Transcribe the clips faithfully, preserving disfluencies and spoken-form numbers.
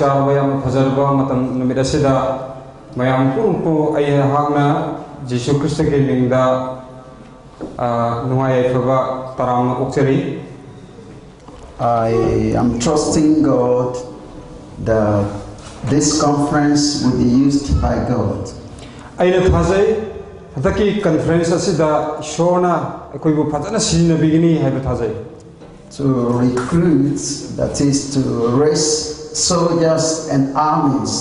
ꯆꯥꯕ ꯌꯥꯝꯅ ꯐꯖꯔꯕ ꯃꯇꯝ ꯅꯨꯃꯤꯠ ꯑꯁꯤꯗ ꯃꯌꯥꯝ ꯄꯨꯝꯅꯃꯛꯄꯨ ꯑꯩꯍꯥꯛꯅ ꯖꯤꯁꯨ ꯈ꯭ꯔꯤꯁꯇꯒꯤ ꯃꯤꯡꯗ, ꯑ, ꯅꯨꯡꯉꯥꯏ ꯌꯥꯏꯐꯕ ꯇꯔꯥꯝꯅ ꯑꯣꯛꯆꯔꯤ꯫ I am trusting God that this conference will be used by God. ꯑꯩꯅ ꯊꯥꯖꯩ, ꯍꯟꯗꯛꯀꯤ ꯀꯟꯐꯔꯦꯟꯁ ꯑꯁꯤꯗ ꯏꯁꯣꯔꯅ ꯑꯩꯈꯣꯏꯕꯨ ꯐꯖꯅ ꯁꯤꯖꯤꯟꯅꯕꯤꯒꯅꯤ ꯍꯥꯏꯕ ꯊꯥꯖꯩ꯫ To recruit, that is to raise soldiers and armies.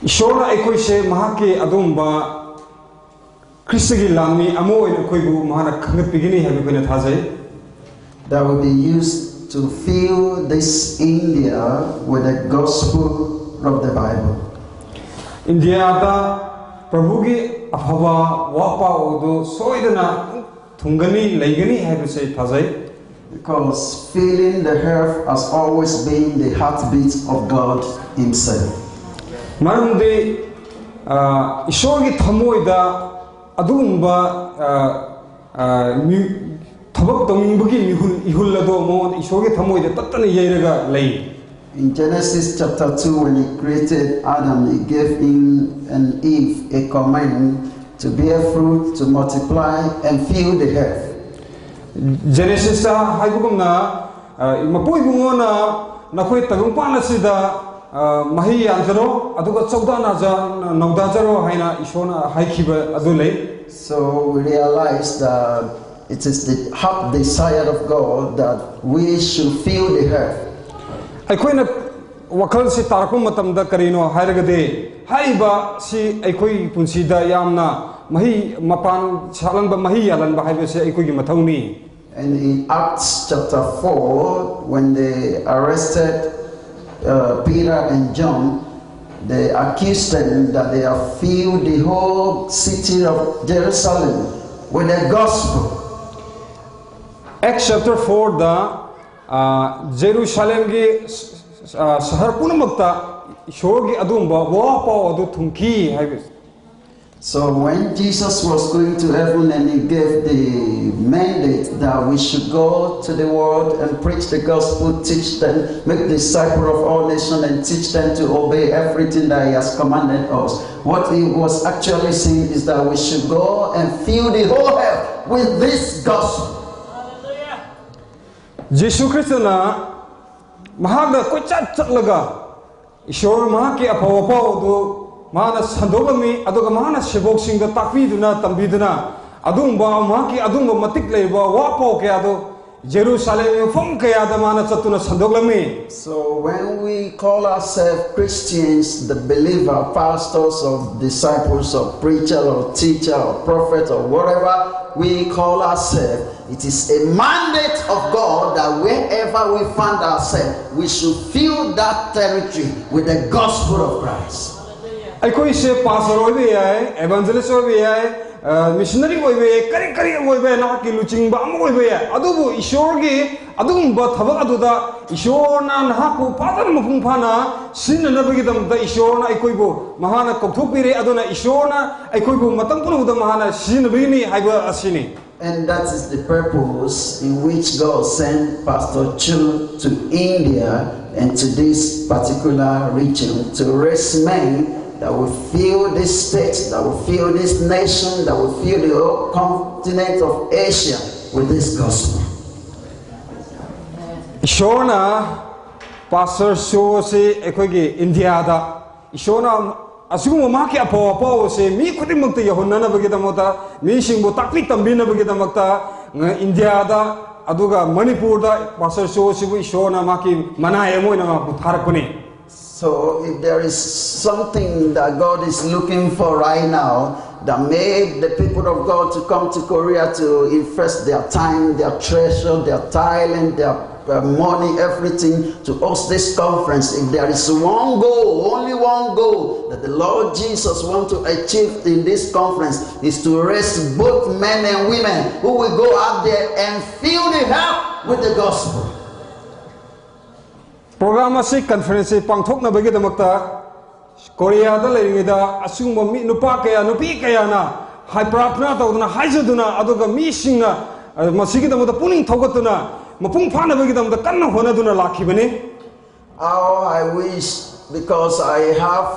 ꯏꯁꯣꯔꯅ ꯑꯩꯈꯣꯏꯁꯦ ꯃꯍꯥꯛꯀꯤ ꯑꯗꯨꯒꯨꯝꯕ ꯈ꯭ꯔꯤꯁꯇꯒꯤ ꯂꯥꯟꯃꯤ ꯑꯃ ꯑꯣꯏꯅ ꯑꯩꯈꯣꯏꯕꯨ ꯃꯍꯥꯛꯅ ꯈꯟꯒꯠꯄꯤꯒꯅꯤ ꯍꯥꯏꯕ ꯑꯩꯈꯣꯏꯅ ꯊꯥꯖꯩ꯫ That will be used to fill this India with the gospel of the Bible. ꯏꯟꯗꯤꯌꯥꯗ ꯄ꯭ꯔꯚꯨꯒꯤ ꯑꯐꯕ ꯋꯥ ꯄꯥꯎ ꯑꯗꯨ ꯁꯣꯏꯗꯅ ꯊꯨꯡꯒꯅꯤ, ꯂꯩꯒꯅꯤ ꯍꯥꯏꯕꯁꯦ ꯊꯥꯖꯩ꯫ Because feeling the health has always been the heartbeat of God Himself. ꯃꯔꯝꯗꯤ, ꯑ, ꯏꯁꯣꯔꯒꯤ ꯊꯃꯣꯏꯗ ꯑꯗꯨꯒꯨꯝꯕ, ꯑ, ꯑ, ꯃꯤ-, ꯊꯕꯛ ꯇꯧꯅꯤꯡꯕꯒꯤ ꯃꯤꯍꯨꯜ, ꯏꯍꯨꯜ ꯑꯗꯣ ꯃꯉꯣꯟꯗ ꯏꯁꯣꯔꯒꯤ ꯊꯃꯣꯏꯗ ꯇꯠꯇꯅ ꯌꯩꯔꯒ ꯂꯩ꯫ In Genesis chapter two, when He created Adam, He gave him and Eve a command to bear fruit, to multiply, and fill the earth. ꯖꯦꯅꯦꯁꯤꯁꯇ ꯍꯥꯏꯕꯒꯨꯝꯅ, ꯑ, ꯃꯄꯨ ꯏꯕꯨꯡꯉꯣꯅ ꯅꯈꯣꯏ ꯇꯥꯏꯕꯪꯄꯥꯟ ꯑꯁꯤꯗ, ꯑ, ꯃꯍꯩ ꯌꯥꯟꯖꯔꯣ, ꯑꯗꯨꯒ ꯆꯧꯗꯥ ꯅꯥꯖ-, ꯅꯧꯗꯥꯖꯔꯣ ꯍꯥꯏꯅ ꯏꯁꯣꯔꯅ ꯍꯥꯏꯈꯤꯕ ꯑꯗꯨ ꯂꯩ꯫ So we realize that it is the heart desire of God that we should fill the earth. ꯑꯩꯈꯣꯏꯅ ꯋꯥꯈꯜꯁꯤ ꯇꯥꯔꯛꯄ ꯃꯇꯝꯗ ꯀꯔꯤꯅꯣ ꯍꯥꯏꯔꯒꯗꯤ, ꯍꯥꯏꯔꯤꯕ ꯁꯤ ꯑꯩꯈꯣꯏꯒꯤ ꯄꯨꯟꯁꯤꯗ ꯌꯥꯝꯅ ꯃꯍꯩ ꯃꯄꯥꯟ ꯁꯥꯠꯍꯟꯕ, ꯃꯍꯩ ꯌꯥꯜꯍꯟꯕ ꯍꯥꯏꯕꯁꯦ ꯑꯩꯈꯣꯏꯒꯤ ꯃꯊꯧꯅꯤ꯫ And in Acts chapter four, when they arrested uh, Peter and John, they accused them that they have filled the whole city of Jerusalem with the gospel. Acts chapter fourꯗ, ꯑ, ꯖꯦꯔꯨꯁꯥꯂꯦꯝꯒꯤ, ꯑ, ꯁꯍꯔ ꯄꯨꯝꯅꯃꯛꯇ ꯏꯁꯣꯔꯒꯤ ꯑꯗꯨꯒꯨꯝꯕ ꯋꯥ ꯄꯥꯎ ꯑꯗꯨ ꯊꯨꯡꯈꯤ ꯍꯥꯏꯕ꯫ So when Jesus was going to heaven and he gave the mandate that we should go to the world and preach the gospel, teach them, make disciple of all nations, and teach them to obey everything that he has commanded us, what he was actually saying is that we should go and fill the whole earth with this gospel. ꯖꯤꯁꯨ ꯈ꯭ꯔꯤꯁꯇꯅ ꯃꯍꯥꯛꯅ ꯀꯣꯏꯆꯠ ꯆꯠꯂꯒ ꯏꯁꯣꯔ ꯃꯍꯥꯛꯀꯤ ꯑꯐꯕ ꯄꯥꯎ ꯑꯗꯨ ꯃꯍꯥꯛꯅ ꯁꯟꯗꯣꯛꯂꯝꯃꯤ, ꯑꯗꯨꯒ ꯃꯍꯥꯛꯅ ꯁꯦꯕꯣꯛꯁꯤꯡꯗ ꯇꯥꯛꯄꯤꯗꯨꯅ ꯇꯝꯕꯤꯗꯨꯅ ꯑꯗꯨꯒꯨꯝꯕ ꯃꯍꯥꯛꯀꯤ ꯑꯗꯨꯒꯨꯝꯕ ꯃꯇꯤꯛ ꯂꯩꯕ ꯋꯥ ꯄꯥꯎ ꯀꯌꯥꯗꯨ ꯖꯦꯔꯨꯁꯥꯂꯦꯝꯒꯤ ꯃꯐꯝ ꯀꯌꯥꯗ ꯃꯥꯅ ꯆꯠꯇꯨꯅ ꯁꯟꯗꯣꯛꯂꯝꯃꯤ꯫ So when we call ourselves Christians, the believer, pastors or disciples or preacher or teacher or prophet or whatever we call ourselves, it is a mandate of God that wherever we find ourselves, we should fill that territory with the gospel of Christ. ꯑꯩꯈꯣꯏꯁꯦ pastor ꯑꯣꯏꯕ ꯌꯥꯏ, ꯑꯦꯚꯥꯟꯖꯦꯂꯤꯁ ꯑꯣꯏꯕ ꯌꯥꯏ, ꯃꯤꯁꯅꯔꯤ ꯑꯣꯏꯕ ꯌꯥꯏ, ꯀꯔꯤ ꯀꯔꯤ ꯑꯣꯏꯕ ꯌꯥꯏ, ꯅꯍꯥꯛꯀꯤ ꯂꯨꯆꯤꯡꯕ ꯑꯃ ꯑꯣꯏꯕ ꯌꯥꯏ, ꯑꯗꯨꯕꯨ ꯏꯁꯣꯔꯒꯤ ꯑꯗꯨꯒꯨꯝꯕ ꯊꯕꯛ ꯑꯗꯨꯗ ꯏꯁꯣꯔꯅ ꯅꯍꯥꯛꯄꯨ ꯐꯖꯅ ꯃꯄꯨꯡ ꯐꯥꯅ ꯁꯤꯖꯤꯟꯅꯅꯕꯒꯤꯗꯃꯛꯇ ꯏꯁꯣꯔꯅ ꯑꯩꯈꯣꯏꯕꯨ ꯃꯍꯥꯛꯅ ꯀꯧꯊꯣꯛꯄꯤꯔꯦ, ꯑꯗꯨꯅ ꯏꯁꯣꯔꯅ ꯑꯩꯈꯣꯏꯕꯨ ꯃꯇꯝ ꯄꯨꯝꯅꯃꯛꯇ ꯃꯍꯥꯛꯅ ꯁꯤꯖꯤꯟꯅꯕꯤꯒꯅꯤ ꯍꯥꯏꯕ ꯑꯁꯤꯅꯤ꯫ And that is the purpose in which God sent Pastor Chu to India and to this particular region to raise men that will fill this state, that will fill this nation, that will fill the whole continent of Asia with this gospel. ꯏꯁꯣꯔꯅ pastor ꯁꯣꯁꯤ ꯑꯩꯈꯣꯏꯒꯤ ꯏꯟꯗꯤꯌꯥꯗ ꯏꯁꯣꯔꯅ ꯑꯁꯤꯒꯨꯝꯕ ꯃꯍꯥꯛꯀꯤ ꯑꯐꯕ ꯄꯥꯎ ꯑꯁꯤ ꯃꯤ ꯈꯨꯗꯤꯡꯃꯛꯇ ꯌꯧꯍꯟꯅꯅꯕꯒꯤꯗꯃꯛꯇ, ꯃꯤꯁꯤꯡꯕꯨ ꯇꯥꯛꯄꯤ ꯇꯝꯕꯤꯅꯕꯒꯤꯗꯃꯛꯇ, ꯏꯟꯗꯤꯌꯥꯗ ꯑꯗꯨꯒ ꯃꯅꯤꯄꯨꯔꯗ ꯄꯥꯁꯇꯔ ꯁꯣꯁꯤꯕꯨ ꯏꯁꯣꯔꯅ ꯃꯍꯥꯛꯀꯤ ꯃꯅꯥꯏ ꯑꯃ ꯑꯣꯏꯅ ꯃꯍꯥꯛꯄꯨ ꯊꯥꯔꯛꯄꯅꯤ꯫ So if there is something that God is looking for right now that made the people of God to come to Korea to invest their time, their treasure, their talent, their uh, money, everything to host this conference, if there is one goal, only one goal that the Lord Jesus wants to achieve in this conference is to raise both men and women who will go out there and fill the earth with the gospel. Programme ꯑꯁꯤ ꯀꯟꯐꯔꯦꯟꯁꯁꯤ ꯄꯥꯡꯊꯣꯛꯅꯕꯒꯤꯗꯃꯛꯇ ꯀꯣꯔꯤꯌꯥꯗ ꯂꯩꯔꯤꯉꯩꯗ ꯑꯁꯤꯒꯨꯝꯕ ꯃꯤ, ꯅꯨꯄꯥ ꯀꯌꯥ, ꯅꯨꯄꯤ ꯀꯌꯥꯅ ꯍꯥꯏ ꯄ꯭ꯔꯥꯔꯊꯅꯥ ꯇꯧꯗꯨꯅ, ꯍꯥꯏꯖꯗꯨꯅ, ꯑꯗꯨꯒ ꯃꯤꯁꯤꯡꯅ, ꯑ, ꯃꯁꯤꯒꯤꯗꯃꯛꯇ ꯄꯨꯛꯅꯤꯡ ꯊꯧꯒꯠꯇꯨꯅ, ꯃꯄꯨꯡ ꯐꯥꯅꯕꯒꯤꯗꯃꯛꯇ ꯀꯟꯅ ꯍꯣꯠꯅꯗꯨꯅ ꯂꯥꯛꯈꯤꯕꯅꯤ꯫ How I wish, because I have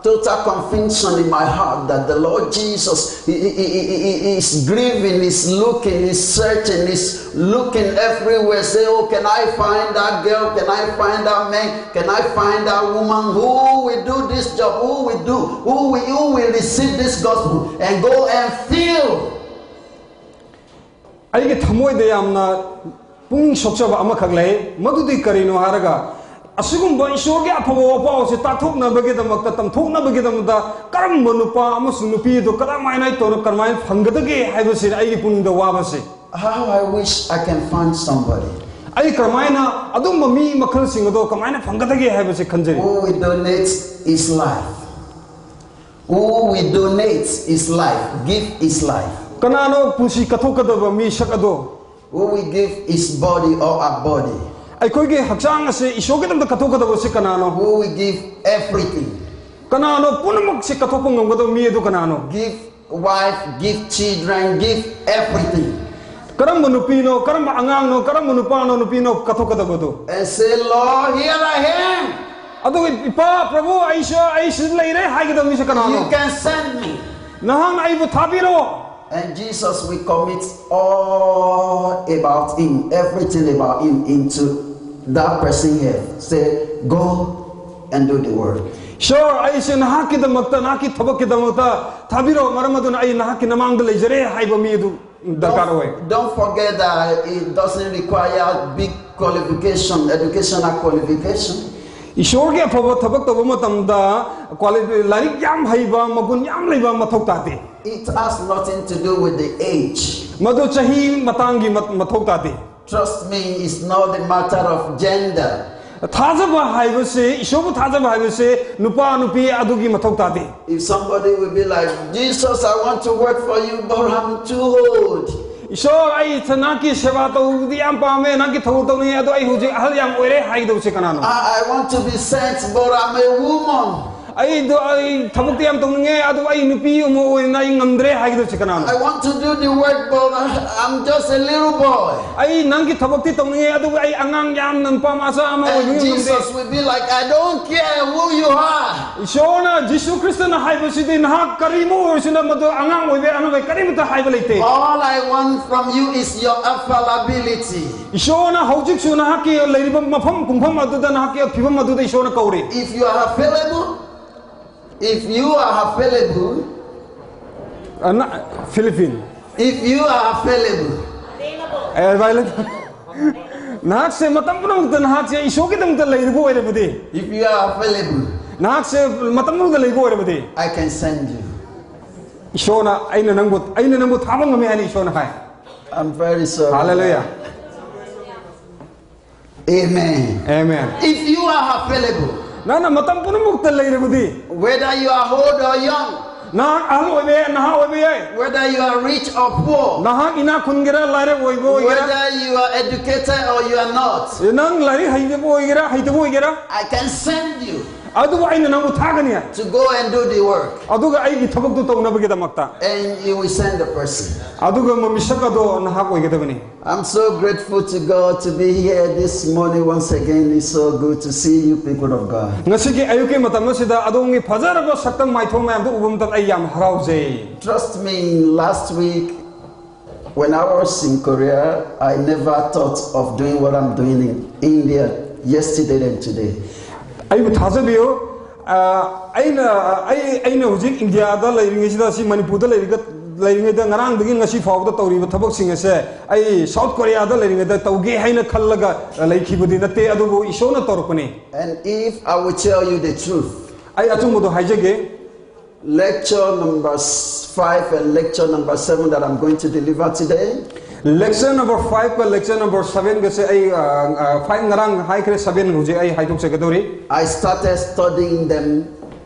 total conviction in my heart that the Lord Jesus, he, he, he, he, he, he is grieving, is looking, is searching, is looking everywhere. Say, oh, can I find that girl? Can I find that man? Can I find that woman who will do this job? Who will do? Who will, who will receive this gospel and go and fill? ꯑꯩꯒꯤ ꯊꯃꯣꯏꯗ ꯌꯥꯝꯅ ꯄꯨꯛꯅꯤꯡ ꯁꯣꯛꯆꯕ ꯑꯃꯈꯛ ꯂꯩ꯫ ꯃꯗꯨꯗꯤ ꯀꯔꯤꯅꯣ ꯍꯥꯏꯔꯒ, ꯑꯁꯤꯒꯨꯝꯕ ꯏꯁꯣꯔꯒꯤ ꯑꯐꯕ ꯋꯥꯄꯥꯎ ꯑꯁꯤ ꯇꯥꯛꯊꯣꯛꯅꯕꯒꯤꯗꯃꯛꯇ, ꯇꯝꯊꯣꯛꯅꯕꯒꯤꯗꯃꯛꯇ ꯀꯔꯝꯕ ꯅꯨꯄꯥ ꯑꯃꯁꯨꯡ ꯅꯨꯄꯤ ꯑꯗꯨ ꯀꯔꯝꯍꯥꯏꯅ ꯇꯧꯅ, ꯀꯔꯝꯍꯥꯏꯅ ꯐꯪꯒꯗꯒꯦ ꯍꯥꯏꯕꯁꯤꯅꯤ ꯑꯩꯒꯤ ꯄꯨꯛꯅꯤꯡꯗ ꯋꯥꯕꯁꯤ꯫ How I wish I can find somebody ꯑꯩ ꯀꯔꯝꯍꯥꯏꯅ ꯑꯗꯨꯝꯕ ꯃꯤ ꯃꯈꯜꯁꯤꯡ ꯑꯗꯣ ꯀꯃꯥꯏꯅ ꯐꯪꯒꯗꯒꯦ ꯍꯥꯏꯕꯁꯤ ꯈꯟꯖꯔꯤ꯫ Who will donate his life? Who will donate his life? Give his life. ꯀꯅꯥꯅꯣ ꯄꯨꯟꯁꯤ ꯀꯠꯊꯣꯛꯀꯗꯕ ꯃꯤꯁꯛ ꯑꯗꯣ? Who will give his body or her body? ꯑꯩꯈꯣꯏꯒꯤ ꯍꯛꯆꯥꯡ ꯑꯁꯤ ꯏꯁꯣꯔꯒꯤꯗꯃꯛꯇ ꯀꯠꯊꯣꯛꯀꯗꯕꯁꯤ ꯀꯅꯥꯅꯣ? Who will give everything? ꯀꯅꯥꯅꯣ ꯄꯨꯝꯅꯃꯛꯁꯤ ꯀꯠꯊꯣꯛꯄ ꯉꯝꯒꯗꯕ ꯃꯤ ꯑꯗꯨ ꯀꯅꯥꯅꯣ? Give wife, give children, give everything. ꯀꯔꯝꯕ ꯅꯨꯄꯤꯅꯣ, ꯀꯔꯝꯕ ꯑꯉꯥꯡꯅꯣ, ꯀꯔꯝꯕ ꯅꯨꯄꯥꯅꯣ, ꯅꯨꯄꯤꯅꯣ ꯀꯠꯊꯣꯛꯀꯗꯕꯗꯣ? And say, Lord, here I am. ꯑꯗꯨꯒ, "ꯏꯄꯥ, ꯄ꯭ꯔꯚꯨ, ꯑꯩꯁꯨ, ꯑꯩꯁꯨ ꯂꯩꯔꯦ" ꯍꯥꯏꯒꯗꯕ ꯃꯤꯁꯦ ꯀꯅꯥꯅꯣ? You can send me. "ꯅꯍꯥꯛꯅ ꯑꯩꯕꯨ ꯊꯥꯕꯤꯔꯛꯑꯣ." And Jesus will commit all about him, everything about him into that person here. Say, go and do the work. "ꯏꯁꯣꯔ, ꯑꯩꯁꯦ ꯅꯍꯥꯛꯀꯤꯗꯃꯛꯇ, ꯅꯍꯥꯛꯀꯤ ꯊꯕꯛꯀꯤꯗꯃꯛꯇ ꯊꯥꯕꯤꯔꯛꯑꯣ, ꯃꯔꯝ ꯑꯗꯨꯅ ꯑꯩ ꯅꯍꯥꯛꯀꯤ ꯅꯃꯥꯡꯗ ꯂꯩꯖꯔꯦ" ꯍꯥꯏꯕ ꯃꯤ ꯑꯗꯨ ꯗꯔꯀꯥꯔ ꯑꯣꯏ꯫ Don't, don't forget that it doesn't require big qualification, educational qualification. ꯏꯁꯣꯔꯒꯤ ꯑꯐꯕ ꯊꯕꯛ ꯇꯧꯕ ꯃꯇꯝꯗ ꯀ꯭ꯋꯥꯂꯤ-, ꯂꯥꯏꯔꯤꯛ ꯌꯥꯝ ꯍꯩꯕ, ꯃꯒꯨꯟ ꯌꯥꯝ ꯂꯩꯕ ꯃꯊꯧ ꯇꯥꯗꯦ꯫ It has nothing to do with the age. ꯃꯗꯨ ꯆꯍꯤ ꯃꯇꯥꯡꯒꯤ ꯃ-, ꯃꯊꯧ ꯇꯥꯗꯦ꯫ Trust me, it's not a matter of gender. ꯊꯥꯖꯕ ꯍꯥꯏꯕꯁꯤ, ꯏꯁꯣꯔꯕꯨ ꯊꯥꯖꯕ ꯍꯥꯏꯕꯁꯤ ꯅꯨꯄꯥ ꯅꯨꯄꯤ ꯑꯗꯨꯒꯤ ꯃꯊꯧ ꯇꯥꯗꯦ꯫ If somebody will be like, Jesus, I want to work for you, but I'm too old. "ꯏꯁꯣꯔ, ꯑꯩ ꯅꯍꯥꯛꯀꯤ ꯁꯦꯕꯥ ꯇꯧꯕꯗꯤ ꯌꯥꯝ ꯄꯥꯝꯃꯦ, ꯅꯍꯥꯛꯀꯤ ꯊꯕꯛ ꯇꯧꯅꯤꯡꯉꯦ, ꯑꯗꯣ ꯑꯩ ꯍꯧꯖꯤꯛ ꯑꯍꯜ ꯌꯥꯝ ꯑꯣꯏꯔꯦ" ꯍꯥꯏꯒꯗꯧꯕꯁꯦ ꯀꯅꯥꯅꯣ? I, I want to be sent, but I'm a woman. ꯑꯩꯗꯣ, ꯑꯩ ꯊꯕꯛꯇꯤ ꯌꯥꯝ ꯇꯧꯅꯤꯡꯉꯦ, ꯑꯗꯨꯕꯨ ꯑꯩ ꯅꯨꯄꯤ ꯑꯃ ꯑꯣꯏꯅ ꯑꯩ ꯉꯝꯗ꯭ꯔꯦ ꯍꯥꯏꯒꯗꯧꯁꯦ ꯀꯅꯥꯅꯣ? I want to do the work, but I'm just a little boy. ꯑꯩ ꯅꯪꯒꯤ ꯊꯕꯛꯇꯤ ꯇꯧꯅꯤꯡꯉꯦ, ꯑꯗꯨꯕꯨ ꯑꯩ ꯑꯉꯥꯡ ꯌꯥꯝꯅ ꯅꯨꯄꯥ ꯃꯆꯥ ꯑꯃ ꯑꯣꯏꯕ And ꯉꯝꯗꯦ꯫ Jesus will be like, "I don't care who you are. ꯏꯁꯣꯔꯅ ꯖꯤꯁꯨ ꯈ꯭ꯔꯤꯁꯇꯅ ꯍꯥꯏꯕꯁꯤꯗꯤ, ꯅꯍꯥꯛ ꯀꯔꯤꯃ ꯑꯣꯏꯔꯁꯨꯅ, ꯃꯗꯨ ꯑꯉꯥꯡ ꯑꯣꯏꯕ ꯑꯍꯜ ꯑꯣꯏꯕ ꯀꯔꯤꯃꯇ ꯍꯥꯏꯕ ꯂꯩꯇꯦ꯫ All I want from you is your availability." ꯏꯁꯣꯔꯅ ꯍꯧꯖꯤꯛꯁꯨ ꯅꯍꯥꯛꯀꯤ ꯂꯩꯔꯤꯕ ꯃꯐꯝ ꯄꯨꯡꯐꯝ ꯑꯗꯨꯗ, ꯅꯍꯥꯛꯀꯤ ꯐꯤꯕꯝ ꯑꯗꯨꯗ ꯏꯁꯣꯔꯅ ꯀꯧꯔꯤ꯫ If you are available, if you are available, ꯑ, ꯅ- Philippines if you are available, ꯑꯦ, ꯚꯥꯏ, ꯂꯩ- ꯅꯍꯥꯛꯁꯦ ꯃꯇꯝ ꯄꯨꯝꯅꯃꯛꯇ ꯅꯍꯥꯛꯁꯦ ꯏꯁꯣꯔꯒꯤꯗꯃꯛꯇ ꯂꯩꯔꯤꯕ ꯑꯣꯏꯔꯕꯗꯤ, if you are available, ꯅꯍꯥꯛꯁꯦ ꯃꯇꯝ ꯄꯨꯝꯅꯃꯛꯇ ꯂꯩꯕ ꯑꯣꯏꯔꯕꯗꯤ, I can send you. ꯏꯁꯣꯔꯅ ꯑꯩꯅ ꯅꯪꯕꯨ ꯑꯩꯅ ꯅꯪꯕꯨ ꯊꯥꯕ ꯉꯝꯃꯤ ꯍꯥꯏꯅ ꯏꯁꯣꯔꯅ ꯍꯥꯏ꯫ I'm very sorry. ꯍꯥꯂꯦꯂꯨꯌꯥ꯫ Amen. ꯑꯦꯃꯦꯟ꯫ If you are available, ꯅꯪꯅ ꯃꯇꯝ ꯄꯨꯝꯅꯃꯛꯇ ꯂꯩꯔꯕꯗꯤ, whether you are old or young, ꯅꯍꯥꯛ ꯑꯍꯜ ꯑꯣꯏꯕ ꯌꯥꯏ, ꯅꯍꯥ ꯑꯣꯏꯕ ꯌꯥꯏ, whether you are rich or poor, ꯅꯍꯥꯛ ꯏꯅꯥꯛ ꯈꯨꯟꯒꯦꯔꯥ, ꯂꯥꯏꯔꯕ ꯑꯣꯏꯕ ꯑꯣꯏꯒꯦꯔꯥ, whether you are educated or you are not, ꯅꯪ ꯂꯥꯏꯔꯤꯛ ꯍꯩꯖꯕ ꯑꯣꯏꯒꯦꯔꯥ, ꯍꯩꯇꯕ ꯑꯣꯏꯒꯦꯔꯥ, I can send you ꯑꯗꯨꯕꯨ ꯑꯩꯅ ꯅꯪꯕꯨ ꯊꯥꯒꯅꯤ, to go and do the work. ꯑꯗꯨꯒ ꯑꯩꯒꯤ ꯊꯕꯛꯇꯨ ꯇꯧꯅꯕꯒꯤꯗꯃꯛꯇ And you will send the person. ꯑꯗꯨꯒ ꯃꯃꯤꯁꯛ ꯑꯗꯣ ꯅꯍꯥꯛ ꯑꯣꯏꯒꯗꯕꯅꯤ꯫ I'm so grateful to God to be here this morning once again. It's so good to see you, people of God. ꯉꯁꯤꯒꯤ ꯑꯌꯨꯛꯀꯤ ꯃꯇꯝ ꯑꯁꯤꯗ ꯑꯗꯣꯝꯒꯤ ꯐꯖꯔꯕ ꯁꯛꯇꯝ ꯃꯥꯏꯊꯣꯡ ꯃꯌꯥꯝꯗꯨ ꯎꯕ ꯃꯇꯝꯗ ꯑꯩ ꯌꯥꯝ ꯍꯔꯥꯎꯖꯩ꯫ Trust me, last week when I was in Korea, I never thought of doing what I'm doing in India yesterday and today. ꯑꯩꯕꯨ ꯊꯥꯖꯕꯤꯌꯨ꯫ ꯑ, ꯑꯩꯅ ꯑꯩ ꯑꯩꯅ ꯍꯧꯖꯤꯛ ꯏꯟꯗꯤꯌꯥꯗ ꯂꯩꯔꯤꯉꯩꯁꯤꯗ, ꯁꯤ ꯃꯅꯤꯄꯨꯔꯗ ꯂꯩꯔꯤꯒ ꯂꯩꯔꯤꯉꯩꯗ, ꯉꯔꯥꯡꯗꯒꯤ ꯉꯁꯤ ꯐꯥꯎꯕꯗ ꯇꯧꯔꯤꯕ ꯊꯕꯛꯁꯤꯡ ꯑꯁꯦ ꯑꯩ ꯁꯥꯎꯠ ꯀꯣꯔꯤꯌꯥꯗ ꯂꯩꯔꯤꯉꯩꯗ ꯇꯧꯒꯦ ꯍꯥꯏꯅ ꯈꯜꯂꯒ ꯂꯩꯈꯤꯕꯗꯤ ꯅꯠꯇꯦ, ꯑꯗꯨꯕꯨ ꯏꯁꯣꯔꯅ ꯇꯧꯔꯛꯄꯅꯤ꯫ And if I will tell you the truth, ꯑꯩ ꯑꯆꯨꯝꯕꯗꯣ ꯍꯥꯏꯖꯒꯦ꯫ Lecture number s- five and lecture number seven that I'm going to deliver today, Lecture number five ꯀ lecture number seven ꯒꯁꯦ ꯑꯩ, ꯑ, ꯑ, five ꯉꯔꯥꯡ ꯍꯥꯏꯈ꯭ꯔꯦ, seven ꯍꯧꯖꯤꯛ ꯑꯩ ꯍꯥꯏꯗꯣꯛꯆꯒꯗꯧꯔꯤ꯫ I started studying them,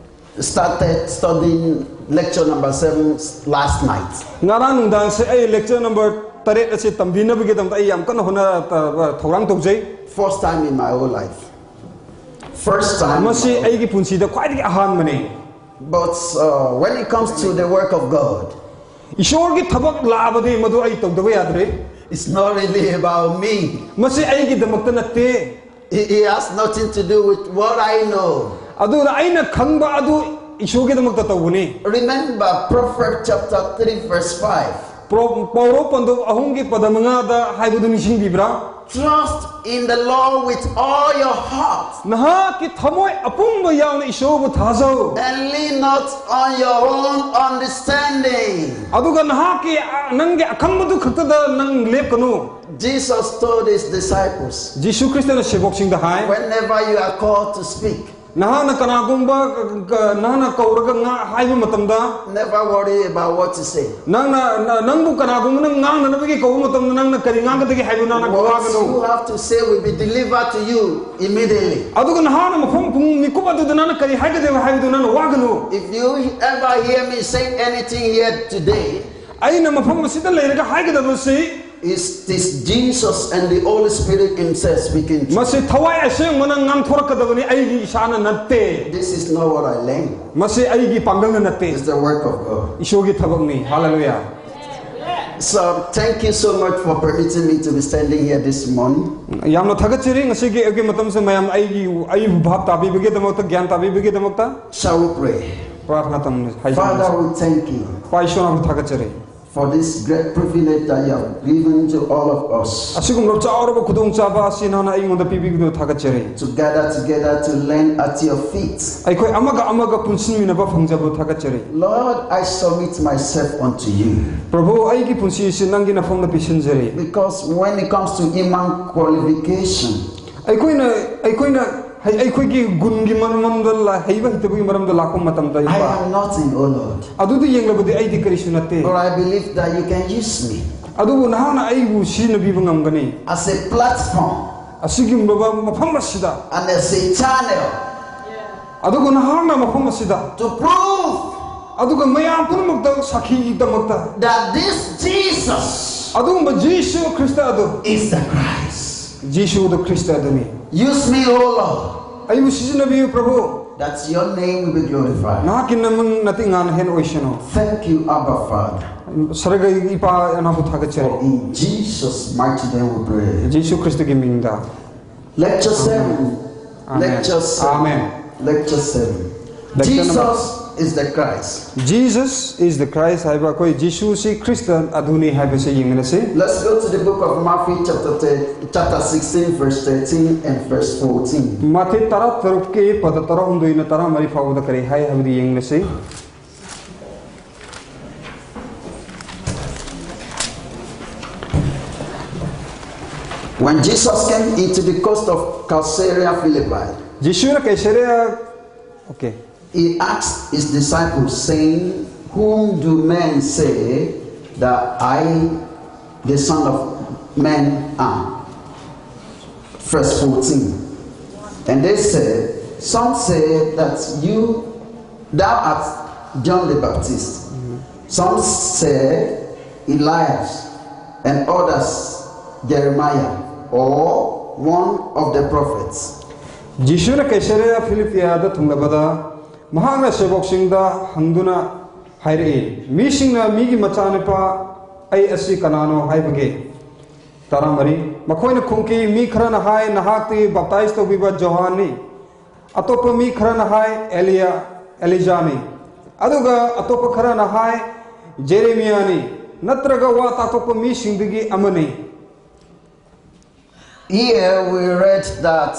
started studying lecture number seven last night. ꯉꯔꯥꯡ ꯅꯨꯡꯗꯥꯡꯁꯦ ꯑꯩ lecture number ꯇꯔꯦꯠ ꯑꯁꯤ ꯇꯝꯕꯤꯅꯕꯒꯤꯗꯃꯛꯇ ꯑꯩ ꯌꯥꯝ ꯀꯟꯅ ꯍꯣꯠꯅ, ꯑ, ꯊꯧꯔꯥꯡ ꯇꯧꯖꯩ꯫ First time in my whole life. First time. ꯃꯁꯤ ꯑꯩꯒꯤ ꯄꯨꯟꯁꯤꯗ ꯈ꯭ꯋꯥꯏꯗꯒꯤ ꯑꯍꯥꯟꯕꯅꯤ꯫ But uh, when it comes to the work of God, ꯏꯁꯣꯔꯒꯤ ꯊꯕꯛ ꯂꯥꯛꯑꯕꯗꯤ ꯃꯗꯨ ꯑꯩ ꯇꯧꯗꯕ ꯌꯥꯗ꯭ꯔꯦ꯫ It's not really about me. ꯃꯁꯤ ꯑꯩꯒꯤꯗꯃꯛꯇ ꯅꯠꯇꯦ꯫ It, it has nothing to do with what I know. ꯑꯗꯨꯅ ꯑꯩꯅ ꯈꯪꯕ ꯑꯗꯨ ꯏꯁꯣꯔꯒꯤꯗꯃꯛꯇ ꯇꯧꯕꯅꯤ꯫ Remember Proverbs chapter three verse five. ꯄ꯭ꯔꯣ- ꯄꯥꯎꯔꯧ ꯄꯟꯊꯨꯞ ꯑꯍꯨꯝꯒꯤ ꯄꯗ ꯃꯉꯥꯗ ꯍꯥꯏꯕꯗꯨ ꯅꯤꯡꯁꯤꯡꯕꯤꯕ꯭ꯔꯥ? Trust in the Lord with all your heart. ꯅꯍꯥꯛꯀꯤ ꯊꯃꯣꯏ ꯑꯄꯨꯝꯕ ꯌꯥꯎꯅ ꯏꯁꯣꯔꯕꯨ ꯊꯥꯖꯧ꯫ And lean not on your own understanding. ꯑꯗꯨꯒ ꯅꯍꯥꯛꯀꯤ ꯑ, ꯅꯪꯒꯤ ꯑꯈꯪꯕꯗꯨ ꯈꯛꯇꯗ ꯅꯪ ꯂꯦꯞꯀꯅꯨ꯫ Jesus told his disciples, Jesus ꯈ꯭ꯔꯤꯁꯇꯅ ꯁꯦꯕꯣꯛꯁꯤꯡꯗ high, whenever you are called to speak, ꯅꯍꯥꯛꯅ ꯀꯅꯥꯒꯨꯝꯕ ꯀ- ꯅꯍꯥꯛꯅ ꯀꯧꯔꯒ ꯉꯥ ꯍꯥꯏꯕ ꯃꯇꯝꯗ, never worry about what to say. ꯅꯪꯅ ꯅ- ꯅꯪꯕꯨ ꯀꯅꯥꯒꯨꯝꯕꯅ ꯉꯥꯡꯅꯅꯕꯒꯤ ꯀꯧꯕ ꯃꯇꯝꯗ ꯅꯪꯅ ꯀꯔꯤ ꯉꯥꯡꯒꯗꯒꯦ ꯍꯥꯏꯕꯗꯨ ꯅꯪꯅ What ꯋꯥꯒꯅꯨ꯫ You have to say will be delivered to you immediately. ꯑꯗꯨꯒ ꯅꯍꯥꯛꯅ ꯃꯐꯝ ꯄꯨꯡ ꯃꯤꯀꯨꯞ ꯑꯗꯨꯗ ꯅꯪꯅ ꯀꯔꯤ ꯍꯥꯏꯒꯗꯒꯦ ꯍꯥꯏꯕꯗꯨ ꯅꯪꯅ ꯋꯥꯒꯅꯨ꯫ If you ever hear me say anything here today, ꯑꯩꯅ ꯃꯐꯝ ꯑꯁꯤꯗ ꯂꯩꯔꯒ ꯍꯥꯏꯒꯗꯕꯁꯤ, is this Jesus and the Holy Spirit Himself speaking to you. ꯃꯁꯤ ꯊꯋꯥꯏ ꯑꯁꯦꯡꯕꯅ ꯉꯥꯡꯊꯣꯔꯛꯀꯗꯕꯅꯤ, ꯑꯩꯒꯤ ꯏꯁꯥꯅ ꯅꯠꯇꯦ꯫ This is not what I learned. ꯃꯁꯤ ꯑꯩꯒꯤ ꯄꯥꯡꯒꯜꯅ ꯅꯠꯇꯦ꯫ It's the work of God. ꯏꯁꯣꯔꯒꯤ ꯊꯕꯛꯅꯤ꯫ ꯍꯥꯂꯦꯂꯨꯌꯥ꯫ So, thank you so much for permitting me to be standing here this morning. ꯌꯥꯝꯅ ꯊꯥꯒꯠꯆꯔꯤ, ꯉꯁꯤꯒꯤ ꯑꯩꯒꯤ ꯃꯇꯝꯁꯦ ꯃꯌꯥꯝ ꯑꯩꯒꯤ ꯑꯩꯕꯨ ꯚꯥꯞ ꯇꯥꯕꯤꯕꯒꯤꯗꯃꯛꯇ, ꯒ꯭ꯌꯥꯟ ꯇꯥꯕꯤꯕꯒꯤꯗꯃꯛꯇ꯫ Shall we pray? ꯄ꯭ꯔꯥꯔꯊꯅꯥ ꯇꯧꯅ ꯍꯥꯏꯖꯔꯤ꯫ Father, we thank you ꯏꯄꯥ ꯏꯁꯣꯔ, ꯅꯪꯕꯨ ꯊꯥꯒꯠꯆꯔꯤ꯫ For this great privilege that you have given to all of us. ꯑꯁꯤꯒꯨꯝꯂꯕ ꯆꯥꯎꯔꯕ ꯈꯨꯗꯣꯡꯆꯥꯕ ꯑꯁꯤ ꯅꯪꯅ ꯑꯩꯉꯣꯟꯗ ꯄꯤꯕꯤꯕꯗꯨ ꯊꯥꯒꯠꯆꯔꯤ꯫ To gather together to learn at your feet. ꯑꯩꯈꯣꯏ ꯑꯃꯒ ꯑꯃꯒ ꯄꯨꯟꯁꯤꯟꯃꯤꯟꯅꯕ ꯐꯪꯖꯕꯗꯨ ꯊꯥꯒꯠꯆꯔꯤ꯫ Lord, I submit myself unto you. ꯄ꯭ꯔꯚꯨ, ꯑꯩꯒꯤ ꯄꯨꯟꯁꯤ ꯑꯁꯤ ꯅꯪꯒꯤ ꯅꯐꯝꯗ ꯄꯤꯁꯤꯟꯖꯔꯤ꯫ Because when it comes to human qualification, ꯑꯩꯈꯣꯏꯅ ꯑꯩꯈꯣꯏꯅ ꯍꯩ- ꯑꯩꯈꯣꯏꯒꯤ ꯒꯨꯟꯒꯤ ꯃꯔꯝꯗ ꯂꯥ- ꯍꯩꯕ ꯍꯩꯇꯕꯒꯤ ꯃꯔꯝꯗ ꯂꯥꯛꯄ ꯃꯇꯝꯗ, I ꯏꯄꯥ, am nothing, O Lord. ꯑꯗꯨꯗ ꯌꯦꯡꯂꯕꯗꯤ ꯑꯩꯗꯤ ꯀꯔꯤꯁꯨ ꯅꯠꯇꯦ꯫ But I believe that you can use me. ꯑꯗꯨꯕꯨ ꯅꯍꯥꯛꯅ ꯑꯩꯕꯨ ꯁꯤꯖꯤꯟꯅꯕꯤꯕ ꯉꯝꯒꯅꯤ꯫ As a platform ꯑꯁꯤꯒꯨꯝꯂꯕ ꯃꯐꯝ ꯑꯁꯤꯗ, and as a channel ꯑꯗꯨꯒ ꯅꯍꯥꯛꯅ ꯃꯐꯝ ꯑꯁꯤꯗ, to prove ꯑꯗꯨꯒ ꯃꯌꯥꯝ ꯄꯨꯝꯅꯃꯛꯇ ꯁꯥꯈꯤꯒꯤꯗꯃꯛꯇ, that this Jesus ꯑꯗꯨꯒꯨꯝꯕ ꯖꯤꯁꯨ ꯈ꯭ꯔꯤꯁꯇ ꯑꯗꯨ, is the Christ. ꯖꯤꯁꯨ ꯑꯗꯨ ꯈ꯭ꯔꯤꯁꯇ ꯑꯗꯨꯅꯤ꯫ Use me, O Lord. ꯑꯩꯕꯨ ꯁꯤꯖꯤꯟꯅꯕꯤꯌꯨ, ꯄ꯭ꯔꯚꯨ꯫ That your name will be glorified. ꯅꯍꯥꯛꯀꯤ ꯃꯃꯤꯡ ꯅꯇꯤꯛ ꯉꯥꯅ ꯍꯦꯟꯅ ꯑꯣꯏꯁꯅꯨ꯫ Thank you, Abba Father. ꯁꯔꯒꯒꯤ ꯏꯄꯥ, ꯅꯍꯥꯛꯄꯨ ꯊꯥꯒꯠꯆꯔꯤ꯫ For in Jesus' mighty name we pray. ꯖꯤꯁꯨ ꯈ꯭ꯔꯤꯁꯇꯒꯤ ꯃꯤꯡꯗ꯫ Lecture seven. Amen. Lecture seven. Amen. Lecture seven. Lecture number- Jesus is the Christ. Jesus is the Christ ꯍꯥꯏꯕ ꯑꯩꯈꯣꯏ ꯖꯤꯁꯨꯁꯤ ꯈ꯭ꯔꯤꯁꯇ ꯑꯗꯨꯅꯤ ꯍꯥꯏꯕꯁꯤ ꯌꯦꯡꯃꯤꯟꯅꯁꯤ꯫ Let's go to the book of Matthew, chapter, thir- chapter sixteen, verse thirteen and verse fourteen. ꯃꯥꯊꯤ ꯇꯔꯥ ꯇꯔꯨꯛꯀꯤ ꯄꯗ ꯇꯔꯥꯍꯨꯝꯗꯣꯏꯅ ꯇꯔꯥꯃꯔꯤ ꯐꯥꯎꯕꯗ ꯀꯔꯤ ꯍꯥꯏ ꯍꯥꯏꯕꯗꯨ ꯌꯦꯡꯃꯤꯟꯅꯁꯤ꯫ When Jesus came into the coast of Caesarea Philippi, ꯖꯤꯁꯨꯅ ꯀꯩꯁꯔꯤꯌꯥ, okay, he asked his disciples, saying, "Whom do men say that I, the Son of Man, am?" Verse fourteen. And they said, "Some say that you, thou art John the Baptist. Some say Elias, and others Jeremiah, or one of the prophets." ꯖꯤꯁꯨꯅ ꯀꯩꯁꯔꯤꯌꯥ ꯐꯤꯂꯤꯄꯤꯌꯥꯗ ꯊꯨꯡꯂꯕꯗ ꯃꯍꯥꯛꯅ ꯁꯦꯕꯣꯛꯁꯤꯡꯗ ꯍꯪꯗꯨꯅ ꯍꯥꯏꯔꯛꯏ, "ꯃꯤꯁꯤꯡꯅ ꯃꯤꯒꯤ ꯃꯆꯥꯅꯨꯄꯥ ꯑꯩ ꯑꯁꯤ ꯀꯅꯥꯅꯣ ꯍꯥꯏꯕꯒꯦ?" ꯇꯔꯥꯃꯔꯤ, ꯃꯈꯣꯏꯅ ꯈꯨꯝꯈꯤ, "ꯃꯤ ꯈꯔꯅ ꯍꯥꯏ, ꯅꯍꯥꯛꯇꯤ ꯕꯥꯞꯇꯥꯏꯖ ꯇꯧꯕꯤꯕ ꯖꯣꯍꯥꯟꯅꯤ, ꯑꯇꯣꯞꯄ ꯃꯤ ꯈꯔꯅ ꯍꯥꯏ, ꯑꯦꯂꯤꯌꯥ, ꯑꯦꯂꯤꯖꯥꯅꯤ, ꯑꯗꯨꯒ ꯑꯇꯣꯞꯄ ꯈꯔꯅ ꯍꯥꯏ, ꯖꯦꯔꯦꯃꯤꯌꯥꯅꯤ, ꯅꯠꯇ꯭ꯔꯒ ꯋꯥ ꯇꯥꯊꯣꯛꯄ ꯃꯤꯁꯤꯡꯗꯒꯤ ꯑꯃꯅꯤ"꯫ Here we read that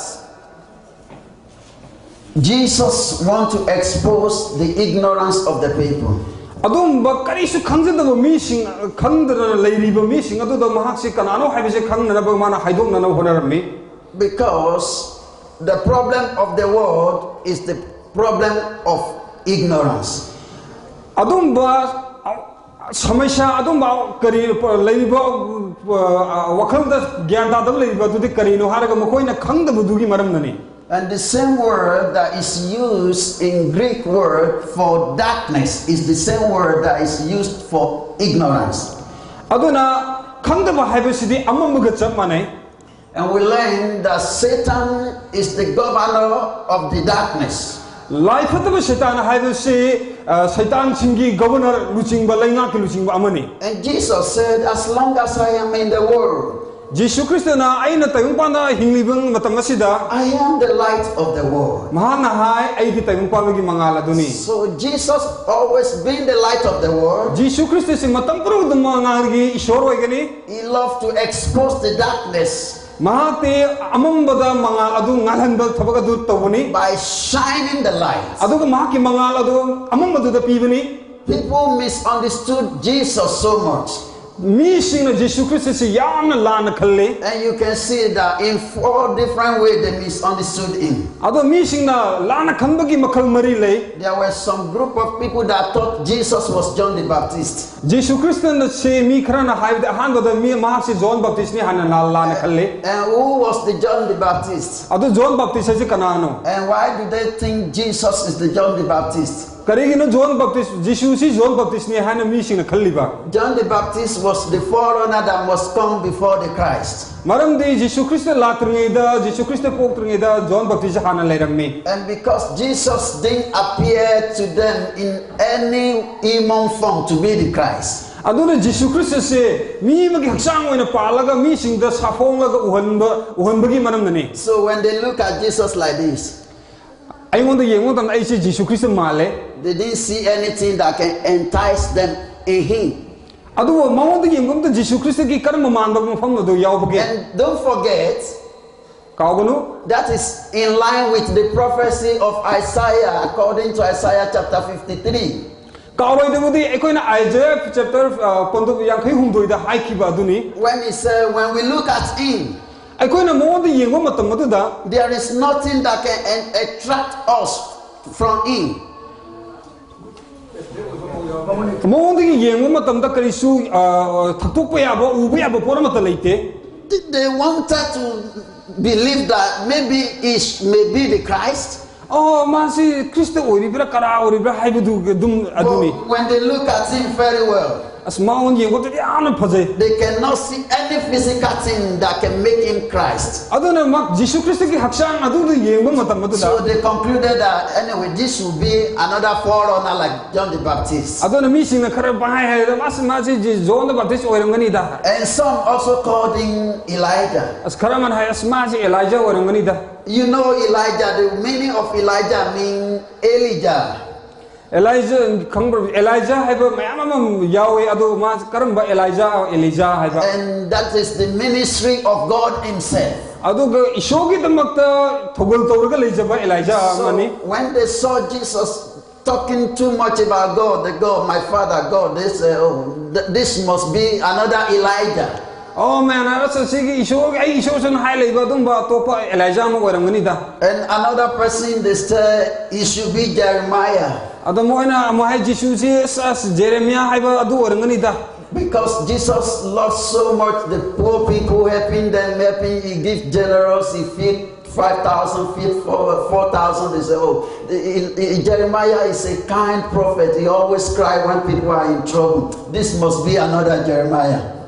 Jesus want to expose the ignorance of the people. ꯑꯗꯨꯒꯨꯝꯕ ꯀꯔꯤꯁꯨ ꯈꯪꯖꯗꯕ ꯃꯤꯁꯤꯡ, ꯈꯪꯗꯅ ꯂꯩꯔꯤꯕ ꯃꯤꯁꯤꯡ ꯑꯗꯨꯗ ꯃꯍꯥꯛꯁꯤ ꯀꯅꯥꯅꯣ ꯍꯥꯏꯕꯁꯤ ꯈꯪꯅꯅꯕ ꯃꯥꯅ ꯍꯥꯏꯗꯣꯛꯅꯅꯕ ꯍꯣꯠꯅꯔꯝꯃꯤ꯫ Because the problem of the world is the problem of ignorance. ꯑꯗꯨꯝꯕ ꯁꯃꯁ꯭ꯌꯥ, ꯑꯗꯨꯝꯕ ꯀꯔꯤ ꯂꯩꯔꯤꯕ, ꯋꯥꯈꯜꯗ ꯒ꯭ꯌꯥꯟ ꯇꯥꯗꯕ ꯂꯩꯔꯤꯕ ꯑꯗꯨꯗꯤ ꯀꯔꯤꯅꯣ ꯍꯥꯏꯔꯒ ꯃꯈꯣꯏꯅ ꯈꯪꯗꯕꯗꯨꯒꯤ ꯃꯔꯝꯅꯅꯤ꯫ And the same word that is used in Greek word for darkness is the same word that is used for ignorance. ꯑꯗꯨꯅ ꯈꯪꯗꯕ ꯍꯥꯏꯕꯁꯤꯗꯤ ꯑꯃꯝꯕꯒ ꯆꯞ ꯃꯥꯟꯅꯩ꯫ And we learn that Satan is the governor of the darkness. ꯂꯥꯏ ꯐꯠꯇꯕ ꯁꯩꯇꯥꯟ ꯍꯥꯏꯕꯁꯤ ꯑ, ꯁꯩꯇꯥꯟꯁꯤꯡꯒꯤ governor, ꯂꯨꯆꯤꯡꯕ, ꯂꯩꯉꯥꯛꯀꯤ ꯂꯨꯆꯤꯡꯕ ꯑꯃꯅꯤ꯫ And Jesus said, "As long as I am in the world, ꯖꯤꯁꯨ ꯈ꯭ꯔꯤꯁꯇꯅ ꯑꯩꯅ ꯇꯥꯏꯕꯪꯄꯥꯟꯗ ꯍꯤꯡꯂꯤꯕ ꯃꯇꯝ ꯑꯁꯤꯗ I am the light of the world." ꯃꯍꯥꯛꯅ ꯍꯥꯏ, "ꯑꯩꯗꯤ ꯇꯥꯏꯕꯪꯄꯥꯟꯒꯤ ꯃꯉꯥꯜ ꯑꯗꯨꯅꯤ"꯫ So Jesus always being the light of the world, ꯖꯤꯁꯨ ꯈ꯭ꯔꯤꯁꯇꯁꯤ ꯃꯇꯝ ꯄꯨꯝꯅꯃꯛꯇ ꯃꯉꯥꯜꯒꯤ ꯏꯁꯣꯔ ꯑꯣꯏꯒꯅꯤ꯫ he loved to expose the darkness ꯃꯍꯥꯛꯇꯤ ꯑꯃꯝꯕꯗ ꯃꯉꯥꯜ ꯑꯗꯨ ꯉꯥꯜꯍꯟꯕ ꯊꯕꯛ ꯑꯗꯨ ꯇꯧꯕꯅꯤ꯫ By shining the light. ꯑꯗꯨꯒ ꯃꯍꯥꯛꯀꯤ ꯃꯉꯥꯜ ꯑꯗꯨ ꯑꯃꯝꯕꯗꯨꯗ ꯄꯤꯕꯅꯤ꯫ People misunderstood Jesus so much. ꯃꯤꯁꯤꯡꯅ ꯖꯤꯁꯨ ꯈ꯭ꯔꯤꯁꯇꯁꯤ ꯌꯥꯝꯅ ꯂꯥꯟꯅ ꯈꯜꯂꯤ꯫ And you can see that in four different ways they misunderstood him. ꯑꯗꯣ ꯃꯤꯁꯤꯡꯅ ꯂꯥꯟꯅ ꯈꯟꯕꯒꯤ ꯃꯈꯜ ꯃꯔꯤ ꯂꯩ꯫ There were some group of people that thought Jesus was John the Baptist. ꯖꯤꯁꯨ ꯈ꯭ꯔꯤꯁꯇꯅ ꯁꯤ ꯃꯤ ꯈꯔꯅ ꯍꯥꯏꯕꯗꯤ ꯑꯍꯥꯟꯕꯗ ꯃꯤ ꯃꯍꯥꯛꯁꯤ ꯖꯣꯟ ꯕꯞꯇꯤꯁꯅꯤ ꯍꯥꯏꯅ ꯂꯥꯟ-, ꯂꯥꯟꯅ ꯈꯜꯂꯤ꯫ And who was the John the Baptist? ꯑꯗꯨ ꯖꯣꯟ ꯕꯞꯇꯤꯁ ꯍꯥꯏꯁꯤ ꯀꯅꯥꯅꯣ? And why do they think Jesus is the John the Baptist? ꯀꯔꯤꯒꯤꯅꯣ ꯖꯣꯟ ꯕꯞꯇꯤꯁ, ꯖꯤꯁꯨꯁꯤ ꯖꯣꯟ ꯕꯞꯇꯤꯁꯅꯤ ꯍꯥꯏꯅ ꯃꯤꯁꯤꯡꯅ ꯈꯜꯂꯤꯕ? John the Baptist was the forerunner that must come before the Christ. ꯃꯔꯝꯗꯤ Jesus Christ ꯂꯥꯛꯇ꯭ꯔꯤꯉꯩꯗ, Jesus Christ ꯄꯣꯛꯇ꯭ꯔꯤꯉꯩꯗ zone Baptist ꯍꯥꯟꯅ ꯂꯩꯔꯝꯃꯤ꯫ And because Jesus didn't appear to them in any human form to be the Christ. ꯑꯗꯨꯅ ꯖꯤꯁꯨ ꯈ꯭ꯔꯤꯁꯇꯁꯦ ꯃꯤ ꯑꯃꯒꯤ ꯍꯛꯆꯥꯡ ꯑꯣꯏꯅ ꯄꯥꯜꯂꯒ ꯃꯤꯁꯤꯡꯗ ꯁꯥꯐꯣꯡꯂꯒ ꯎꯍꯟꯕ, ꯎꯍꯟꯕꯒꯤ ꯃꯔꯝꯅꯅꯤ꯫ So when they look at Jesus like this, ꯑꯩꯉꯣꯟꯗ ꯌꯦꯡꯕ ꯃꯇꯝꯗ ꯑꯩꯁꯦ ꯖꯤꯁꯨ ꯈ꯭ꯔꯤꯁꯇ ꯃꯥꯜꯂꯦ꯫ They didn't see anything that can entice them in him. ꯑꯗꯨꯕꯨ ꯃꯉꯣꯟꯗ ꯌꯦꯡꯕ ꯃꯇꯝꯗ ꯖꯤꯁꯨ ꯈ꯭ꯔꯤꯁꯇꯒꯤ ꯀꯔꯝꯕ ꯃꯥꯟꯕ ꯃꯐꯝ ꯑꯗꯨ ꯌꯥꯎꯕꯒꯦ? And don't forget, ꯀꯥꯎꯒꯅꯨ, that is in line with the prophecy of Isaiah, according to Isaiah chapter fifty-three. ꯀꯥꯎꯔꯣꯏꯗꯕꯗꯤ ꯑꯩꯈꯣꯏꯅ ꯑꯥꯏꯖꯌꯥ ꯆꯦꯞꯇꯔ ꯄꯟꯗꯨꯞ ꯌꯥꯡꯈꯩ ꯍꯨꯝꯗꯣꯏꯗ ꯍꯥꯏꯈꯤꯕ ꯑꯗꯨꯅꯤ꯫ When he said, "When we look at him, ꯑꯩꯈꯣꯏꯅ ꯃꯉꯣꯟꯗ ꯌꯦꯡꯕ ꯃꯇꯝ ꯑꯗꯨꯗ there is nothing that can en- attract us from him." ꯃꯉꯣꯟꯗꯒꯤ ꯌꯦꯡꯕ ꯃꯇꯝꯗ ꯀꯔꯤꯁꯨ ꯑ, ꯊꯛꯇꯣꯛꯄ ꯌꯥꯕ, ꯎꯕ ꯌꯥꯕ ꯄꯣꯠ ꯑꯃꯠꯇ ꯂꯩꯇꯦ꯫ They wanted to believe that maybe he sh- may be the Christ. ꯑꯣ, ꯃꯥꯁꯤ ꯈ꯭ꯔꯤꯁꯇ ꯑꯣꯏꯔꯤꯕ꯭ꯔꯥ, ꯀꯅꯥ ꯑꯣꯏꯔꯤꯕ꯭ꯔꯥ ꯍꯥꯏꯕꯗꯨ ꯑꯗꯨꯝ ꯑꯗꯨꯅꯤ꯫ But when they look at him very well, ꯑꯁ, ꯃꯉꯣꯟ ꯌꯦꯡꯕꯗꯗꯤ ꯌꯥꯝꯅ ꯐꯖꯩ꯫ They cannot see any physical thing that can make him Christ. ꯑꯗꯨꯅ ꯃꯍꯥꯛ ꯖꯤꯁꯨ ꯈ꯭ꯔꯤꯁꯇꯒꯤ ꯍꯛꯆꯥꯡ ꯑꯗꯨꯗ ꯌꯦꯡꯕ ꯃꯇꯝ ꯑꯗꯨꯗ So they concluded that anyway, this will be another forerunner like John the Baptist. ꯑꯗꯨꯅ ꯃꯤꯁꯤꯡꯅ ꯈꯔ ꯄꯪꯍꯥꯏ ꯍꯥꯏꯔꯗ, "ꯑꯁ, ꯃꯥꯁꯤ ꯖꯤ- ꯖꯣꯟ ꯗ ꯕꯥꯞꯇꯤꯁ ꯑꯣꯏꯔꯝꯒꯅꯤꯗ." And some also called him Elijah. ꯑꯁ, ꯈꯔ ꯑꯃꯅ ꯍꯥꯏ, "ꯑꯁ, ꯃꯥꯁꯤ ꯑꯦꯂꯥꯏꯖꯥ ꯑꯣꯏꯔꯝꯒꯅꯤꯗ." You know Elijah, the meaning of Elijah means Elijah. ꯑꯦꯂꯥꯏꯖꯥ, ꯈꯪꯕ꯭ꯔꯣ? ꯑꯦꯂꯥꯏꯖꯥ ꯍꯥꯏꯕ ꯃꯌꯥꯝ ꯑꯃ ꯌꯥꯎꯋꯦ, ꯑꯗꯣ ꯃꯥ ꯀꯔꯝꯕ ꯑꯦꯂꯥꯏꯖꯥ? ꯑꯦꯂꯤꯖꯥ ꯍꯥꯏꯕ꯫ And that is the ministry of God himself. ꯑꯗꯨꯒ ꯏꯁꯣꯔꯒꯤꯗꯃꯛꯇ ꯊꯧꯒꯜ ꯇꯧꯔꯒ ꯂꯩꯖꯕ ꯑꯦꯂꯥꯏꯖꯥ ꯑꯃꯅꯤ꯫ So when they saw Jesus talking too much about God, the God, my father God, they said, "Oh, th- this must be another Elijah." ꯑꯣ, ꯃꯌꯥꯝꯅ, "ꯑꯁ, ꯑꯁꯤꯒꯤ ꯏꯁꯣꯔ, ꯑꯩ ꯏꯁꯣꯔꯁꯤꯅ ꯍꯥꯏ ꯂꯩꯕ ꯑꯗꯨꯝꯕ ꯑꯇꯣꯞꯄ ꯑꯦꯂꯥꯏꯖꯥ ꯑꯃ ꯑꯣꯏꯔꯝꯒꯅꯤꯗ." And another person, they said, "It should be Jeremiah." ꯑꯗꯣ ꯃꯣꯏꯅ ꯑꯃꯨꯛ ꯍꯥꯏ, "ꯖꯤꯁꯨꯁꯤ, ꯑꯁ, ꯑꯁ, ꯖꯦꯔꯦꯃꯤꯌꯥ ꯍꯥꯏꯕ ꯑꯗꯨ ꯑꯣꯏꯔꯝꯒꯅꯤꯗ." Because Jesus loved so much the poor people, helping them, helping, he give generous, he feed five thousand, feed four, four thousand. They say, "Oh, the- he- he- Jeremiah is a kind prophet. He always cry when people are in trouble. This must be another Jeremiah."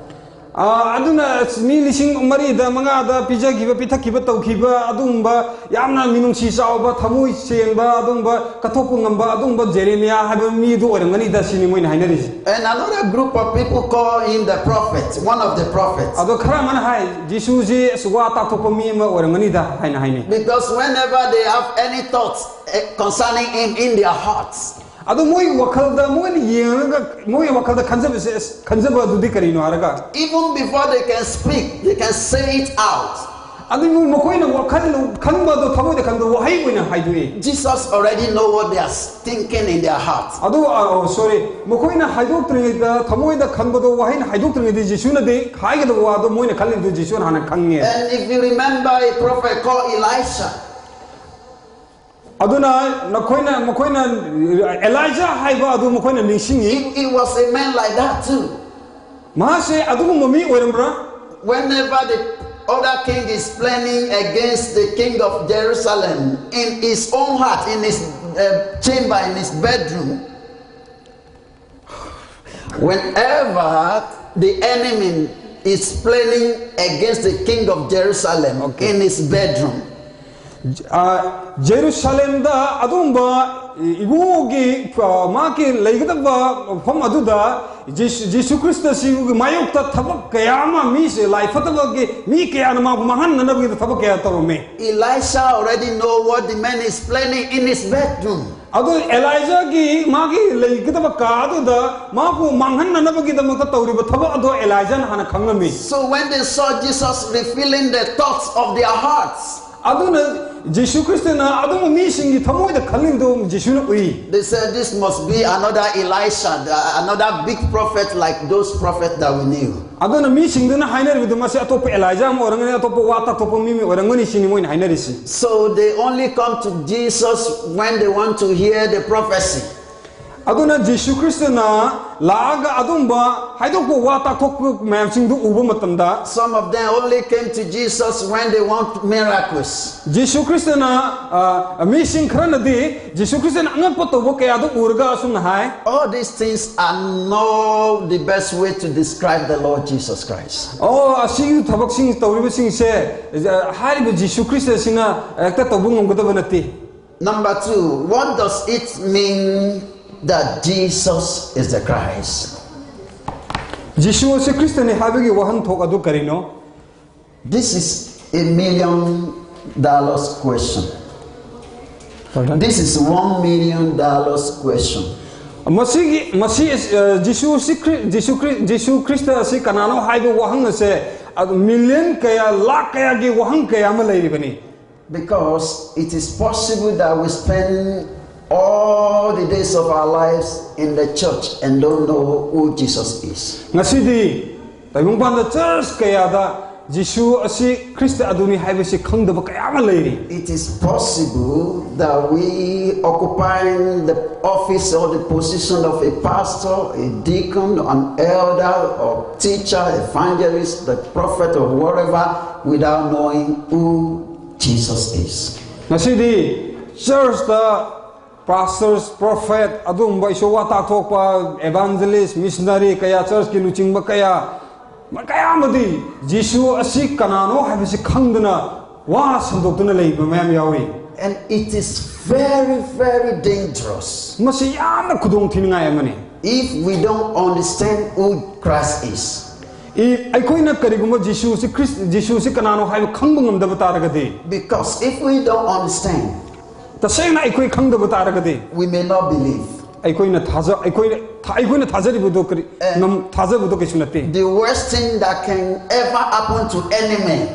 ꯑꯥ, ꯑꯗꯨꯅ ꯃꯤ ꯂꯤꯁꯤꯡ ꯃꯔꯤꯗ ꯃꯉꯥꯗ ꯄꯤꯖꯈꯤꯕ, ꯄꯤꯊꯛꯈꯤꯕ, ꯇꯧꯈꯤꯕ, ꯑꯗꯨꯒꯨꯝꯕ ꯌꯥꯝꯅ ꯃꯤꯅꯨꯡꯁꯤ ꯆꯥꯎꯕ, ꯊꯃꯣꯏ ꯁꯦꯡꯕ, ꯑꯗꯨꯒꯨꯝꯕ ꯀꯠꯊꯣꯛꯄ ꯉꯝꯕ, ꯑꯗꯨꯒꯨꯝꯕ ꯖꯦꯔꯦꯃꯤꯌꯥ ꯍꯥꯏꯕ ꯃꯤꯗꯨ ꯑꯣꯏꯔꯝꯒꯅꯤꯗ ꯁꯤꯅꯤ ꯃꯣꯏꯅ ꯍꯥꯏꯅꯔꯤꯁꯦ꯫ And another group of people call him the prophet, one of the prophets. ꯑꯗꯣ ꯈꯔ ꯑꯃꯅ ꯍꯥꯏ, "ꯖꯤꯁꯨꯁꯤ, ꯑꯁ, ꯋꯥ ꯇꯥꯛꯊꯣꯛꯄ ꯃꯤ ꯑꯃ ꯑꯣꯏꯔꯝꯒꯅꯤꯗ" ꯍꯥꯏꯅ ꯍꯥꯏꯅꯩ꯫ Because whenever they have any thoughts eh, concerning him in their hearts, ꯑꯗꯣ ꯃꯣꯏ ꯋꯥꯈꯜꯗ, ꯃꯣꯏꯅ ꯌꯦꯡꯉꯒ ꯃꯣꯏ ꯋꯥꯈꯜꯗ ꯈꯟꯖꯕꯁꯦ, ꯑꯁ, ꯈꯟꯖꯕ ꯑꯗꯨꯗꯤ ꯀꯔꯤꯅꯣ ꯍꯥꯏꯔꯒ, even before they can speak, they can say it out. ꯑꯗꯨꯕꯨ ꯃꯈꯣꯏꯅ ꯋꯥꯈꯜ ꯈꯟꯕꯗꯣ, ꯊꯃꯣꯏꯗ ꯈꯟꯕꯗꯣ ꯋꯥꯍꯩ ꯑꯣꯏꯅ ꯍꯥꯏꯗꯣꯛꯏ꯫ Jesus already know what they are thinking in their heart. ꯑꯗꯨ, ꯑ, ꯑ, sorry, ꯃꯈꯣꯏꯅ ꯍꯥꯏꯗꯣꯛꯇ꯭ꯔꯤꯉꯩꯗ, ꯊꯃꯣꯏꯗ ꯈꯟꯕꯗꯣ, ꯋꯥꯍꯩꯅ ꯍꯥꯏꯗꯣꯛꯇ꯭ꯔꯤꯉꯩꯗ ꯖꯤꯁꯨꯅꯗꯤ ꯍꯥꯏꯒꯗꯕ ꯋꯥꯗꯣ ꯃꯣꯏꯅ ꯈꯜꯂꯤꯗꯨ ꯖꯤꯁꯨꯅ ꯍꯥꯟꯅ ꯈꯪꯉꯦ꯫ And if you remember a prophet called Elisha, ꯑꯗꯨꯅ ꯅꯈꯣꯏꯅ, ꯃꯈꯣꯏꯅ ꯑꯦꯂꯥꯏꯖꯥ ꯍꯥꯏꯕ ꯑꯗꯨ ꯃꯈꯣꯏꯅ ꯅꯤꯡꯁꯤꯡꯉꯤ꯫ he, he was a man like that too. ꯃꯍꯥꯛꯁꯦ ꯑꯗꯨꯒꯨꯝꯕ ꯃꯤ ꯑꯣꯏꯔꯝꯕ꯭ꯔꯥ? Whenever the other king is planning against the king of Jerusalem in his own heart, in his uh, chamber, in his bedroom, Whenever the enemy is planning against the king of Jerusalem, okay, in his bedroom, ꯑ, ꯖꯦꯔꯨꯁꯥꯂꯦꯝꯗ ꯑꯗꯨꯒꯨꯝꯕ ꯏꯕꯨꯡꯉꯣꯒꯤ, ꯑ, ꯃꯥꯒꯤ ꯂꯩꯒꯗꯕ ꯃꯐꯝ ꯑꯗꯨꯗ ꯖꯤꯁꯨ, ꯖꯤꯁꯨ ꯈ꯭ꯔꯤꯁꯇꯁꯤꯒꯤ ꯃꯥꯌꯣꯛꯇ ꯊꯕꯛ ꯀꯌꯥ ꯑꯃ, ꯃꯤꯁꯦ ꯂꯥꯏ ꯐꯠꯇꯕꯒꯤ ꯃꯤ ꯀꯌꯥꯅ ꯃꯥꯕꯨ ꯃꯥꯡꯍꯟꯅꯅꯕꯒꯤ ꯊꯕꯛ ꯀꯌꯥ ꯇꯧꯔꯝꯃꯤ꯫ Elisha already know what the man is planning in his bedroom. ꯑꯗꯨ ꯑꯦꯂꯥꯏꯖꯥꯒꯤ ꯃꯥꯒꯤ ꯂꯩꯒꯗꯕ ꯀꯥ ꯑꯗꯨꯗ ꯃꯥꯕꯨ ꯃꯥꯡꯍꯟꯅꯅꯕꯒꯤꯗꯃꯛꯇ ꯇꯧꯔꯤꯕ ꯊꯕꯛ ꯑꯗꯣ ꯑꯦꯂꯥꯏꯖꯥꯅ ꯍꯥꯟꯅ ꯈꯪꯂꯝꯃꯤ꯫ So when they saw Jesus revealing the thoughts of their hearts, ꯑꯗꯨꯅ ꯖꯤꯁꯨ ꯈ꯭ꯔꯤꯁꯇꯅ ꯑꯗꯨꯝꯕ ꯃꯤꯁꯤꯡꯒꯤ ꯊꯃꯣꯏꯗ ꯈꯜꯂꯤꯕꯗꯨ ꯖꯤꯁꯨꯅ ꯎꯏ꯫ They said, "This must be another Elisha, the- another big prophet like those prophets that we knew." ꯑꯗꯨꯅ ꯃꯤꯁꯤꯡꯗꯨꯅ ꯍꯥꯏꯅꯔꯤꯕꯗꯨ, "ꯃꯁꯤ ꯑꯇꯣꯞꯄ ꯑꯦꯂꯥꯏꯖꯥ ꯑꯃ ꯑꯣꯏꯔꯝꯒꯅꯤ, ꯑꯇꯣꯞꯄ ꯋꯥ ꯇꯥꯊꯣꯛꯄ ꯃꯤ ꯑꯃ ꯑꯣꯏꯔꯝꯒꯅꯤ" ꯁꯤꯅꯤ ꯃꯣꯏꯅ ꯍꯥꯏꯅꯔꯤꯁꯤ꯫ So they only come to Jesus when they want to hear the prophecy. ꯑꯗꯨꯅ ꯖꯤꯁꯨ ꯈ꯭ꯔꯤꯁꯇꯅ ꯂꯥꯛꯑꯒ ꯑꯗꯨꯝꯕ ꯍꯥꯏꯗꯣꯛꯄ ꯋꯥ ꯇꯥꯛꯊꯣꯛꯄ ꯃꯌꯥꯝꯁꯤꯡꯗꯨ ꯎꯕ ꯃꯇꯝꯗ, Some of them only came to Jesus when they want miracles. ꯖꯤꯁꯨ ꯈ꯭ꯔꯤꯁꯇꯅ, ꯑ, ꯃꯤꯁꯤꯡ ꯈꯔꯅꯗꯤ ꯖꯤꯁꯨ ꯈ꯭ꯔꯤꯁꯇꯅ ꯑꯉꯛꯄ ꯇꯧꯕ ꯀꯌꯥꯗꯨ ꯎꯔꯒ ꯑꯁꯨꯝꯅ ꯍꯥꯏ, All these things are not the best way to describe the Lord Jesus Christ. "ꯑꯣ, ꯑꯁꯤꯒꯤ ꯊꯕꯛꯁꯤꯡ ꯇꯧꯔꯤꯕꯁꯤꯡꯁꯦ, ꯑ, ꯍꯥꯏꯔꯤꯕ ꯖꯤꯁꯨ ꯈ꯭ꯔꯤꯁꯇꯁꯤꯅ ꯍꯦꯛꯇ ꯇꯧꯕ ꯉꯝꯒꯗꯕ ꯅꯠꯇꯦ"꯫ Number two, what does it mean that Jesus is the Christ? ꯖꯤꯁꯨ ꯑꯁꯤ ꯈ꯭ꯔꯤꯁꯇꯅꯤ ꯍꯥꯏꯕꯒꯤ ꯋꯥꯍꯟꯊꯣꯛ ꯑꯗꯨ ꯀꯔꯤꯅꯣ? This is a million dollars question. This is one million dollars question. ꯃꯁꯤꯒꯤ, ꯃꯁꯤ, ꯑ, ꯖꯤꯁꯨ ꯑꯁꯤ ꯈ꯭ꯔꯤ-, ꯖꯤꯁꯨ ꯈ꯭ꯔꯤ-, ꯖꯤꯁꯨ ꯈ꯭ꯔꯤꯁꯇ ꯑꯁꯤ ꯀꯅꯥꯅꯣ ꯍꯥꯏꯕ ꯋꯥꯍꯪ ꯑꯁꯦ ꯑꯗꯨ ꯃꯤꯂꯤꯌꯟ ꯀꯌꯥ, ꯂꯥꯛ ꯀꯌꯥꯒꯤ ꯋꯥꯍꯪ ꯀꯌꯥ ꯑꯃ ꯂꯩꯔꯤꯕꯅꯤ꯫ Because it is possible that we spend all the days of our lives in the church and don't know who Jesus is. ꯉꯁꯤꯗꯤ ꯇꯥꯏꯕꯪꯄꯥꯟꯗ ꯆꯔꯆ ꯀꯌꯥꯗ ꯖꯤꯁꯨ ꯑꯁꯤ ꯈ꯭ꯔꯤꯁꯇ ꯑꯗꯨꯅꯤ ꯍꯥꯏꯕꯁꯤ ꯈꯪꯗꯕ ꯀꯌꯥ ꯑꯃ ꯂꯩꯔꯤ꯫ It is possible that we occupying the office or the position of a pastor, a deacon, an elder, or teacher, evangelist, the prophet, or whatever, without knowing who Jesus is. ꯉꯁꯤꯗꯤ ꯆꯔꯆꯇ Pastors, prophet, ꯑꯗꯨꯒꯨꯝꯕ ꯏꯁꯣꯔ ꯋꯥ ꯇꯥꯛꯊꯣꯛꯄ, evangelist, missionary ꯀꯌꯥ, churchꯀꯤ ꯂꯨꯆꯤꯡꯕ ꯀꯌꯥ, ꯀꯌꯥ ꯑꯃꯗꯤ ꯖꯤꯁꯨ ꯑꯁꯤ ꯀꯅꯥꯅꯣ ꯍꯥꯏꯕꯁꯤ ꯈꯪꯗꯅ ꯋꯥ ꯁꯟꯗꯣꯛꯇꯨꯅ ꯂꯩꯕ ꯃꯌꯥꯝ ꯌꯥꯎꯔꯤ꯫ And it is very, very dangerous ꯃꯁꯤ ꯌꯥꯝꯅ ꯈꯨꯗꯣꯡ ꯊꯤꯅꯤꯡꯉꯥꯏ ꯑꯃꯅꯤ꯫ If we don't understand who Christ is. E- ꯑꯩꯈꯣꯏꯅ ꯀꯔꯤꯒꯨꯝꯕ ꯖꯤꯁꯨꯁꯤ ꯈ꯭ꯔꯤꯁ ꯖꯤꯁꯨꯁꯤ ꯀꯅꯥꯅꯣ ꯍꯥꯏꯕ ꯈꯪꯕ ꯉꯝꯗꯕ ꯇꯥꯔꯒꯗꯤ, Because if we don't understand, ꯇꯁꯦꯡꯅ ꯑꯩꯈꯣꯏ ꯈꯪꯗꯕ ꯇꯥꯔꯒꯗꯤ, we may not believe. ꯑꯩꯈꯣꯏꯅ ꯊꯥꯖ ꯑꯩꯈꯣꯏꯅ ꯊꯥ- ꯑꯩꯈꯣꯏꯅ ꯊꯥꯖꯔꯤꯕꯗꯣ ꯀꯔꯤ Eh. ꯉꯝ- ꯊꯥꯖꯕꯗꯣ ꯀꯩꯁꯨ ꯅꯠꯇꯦ꯫ The worst thing that can ever happen to any man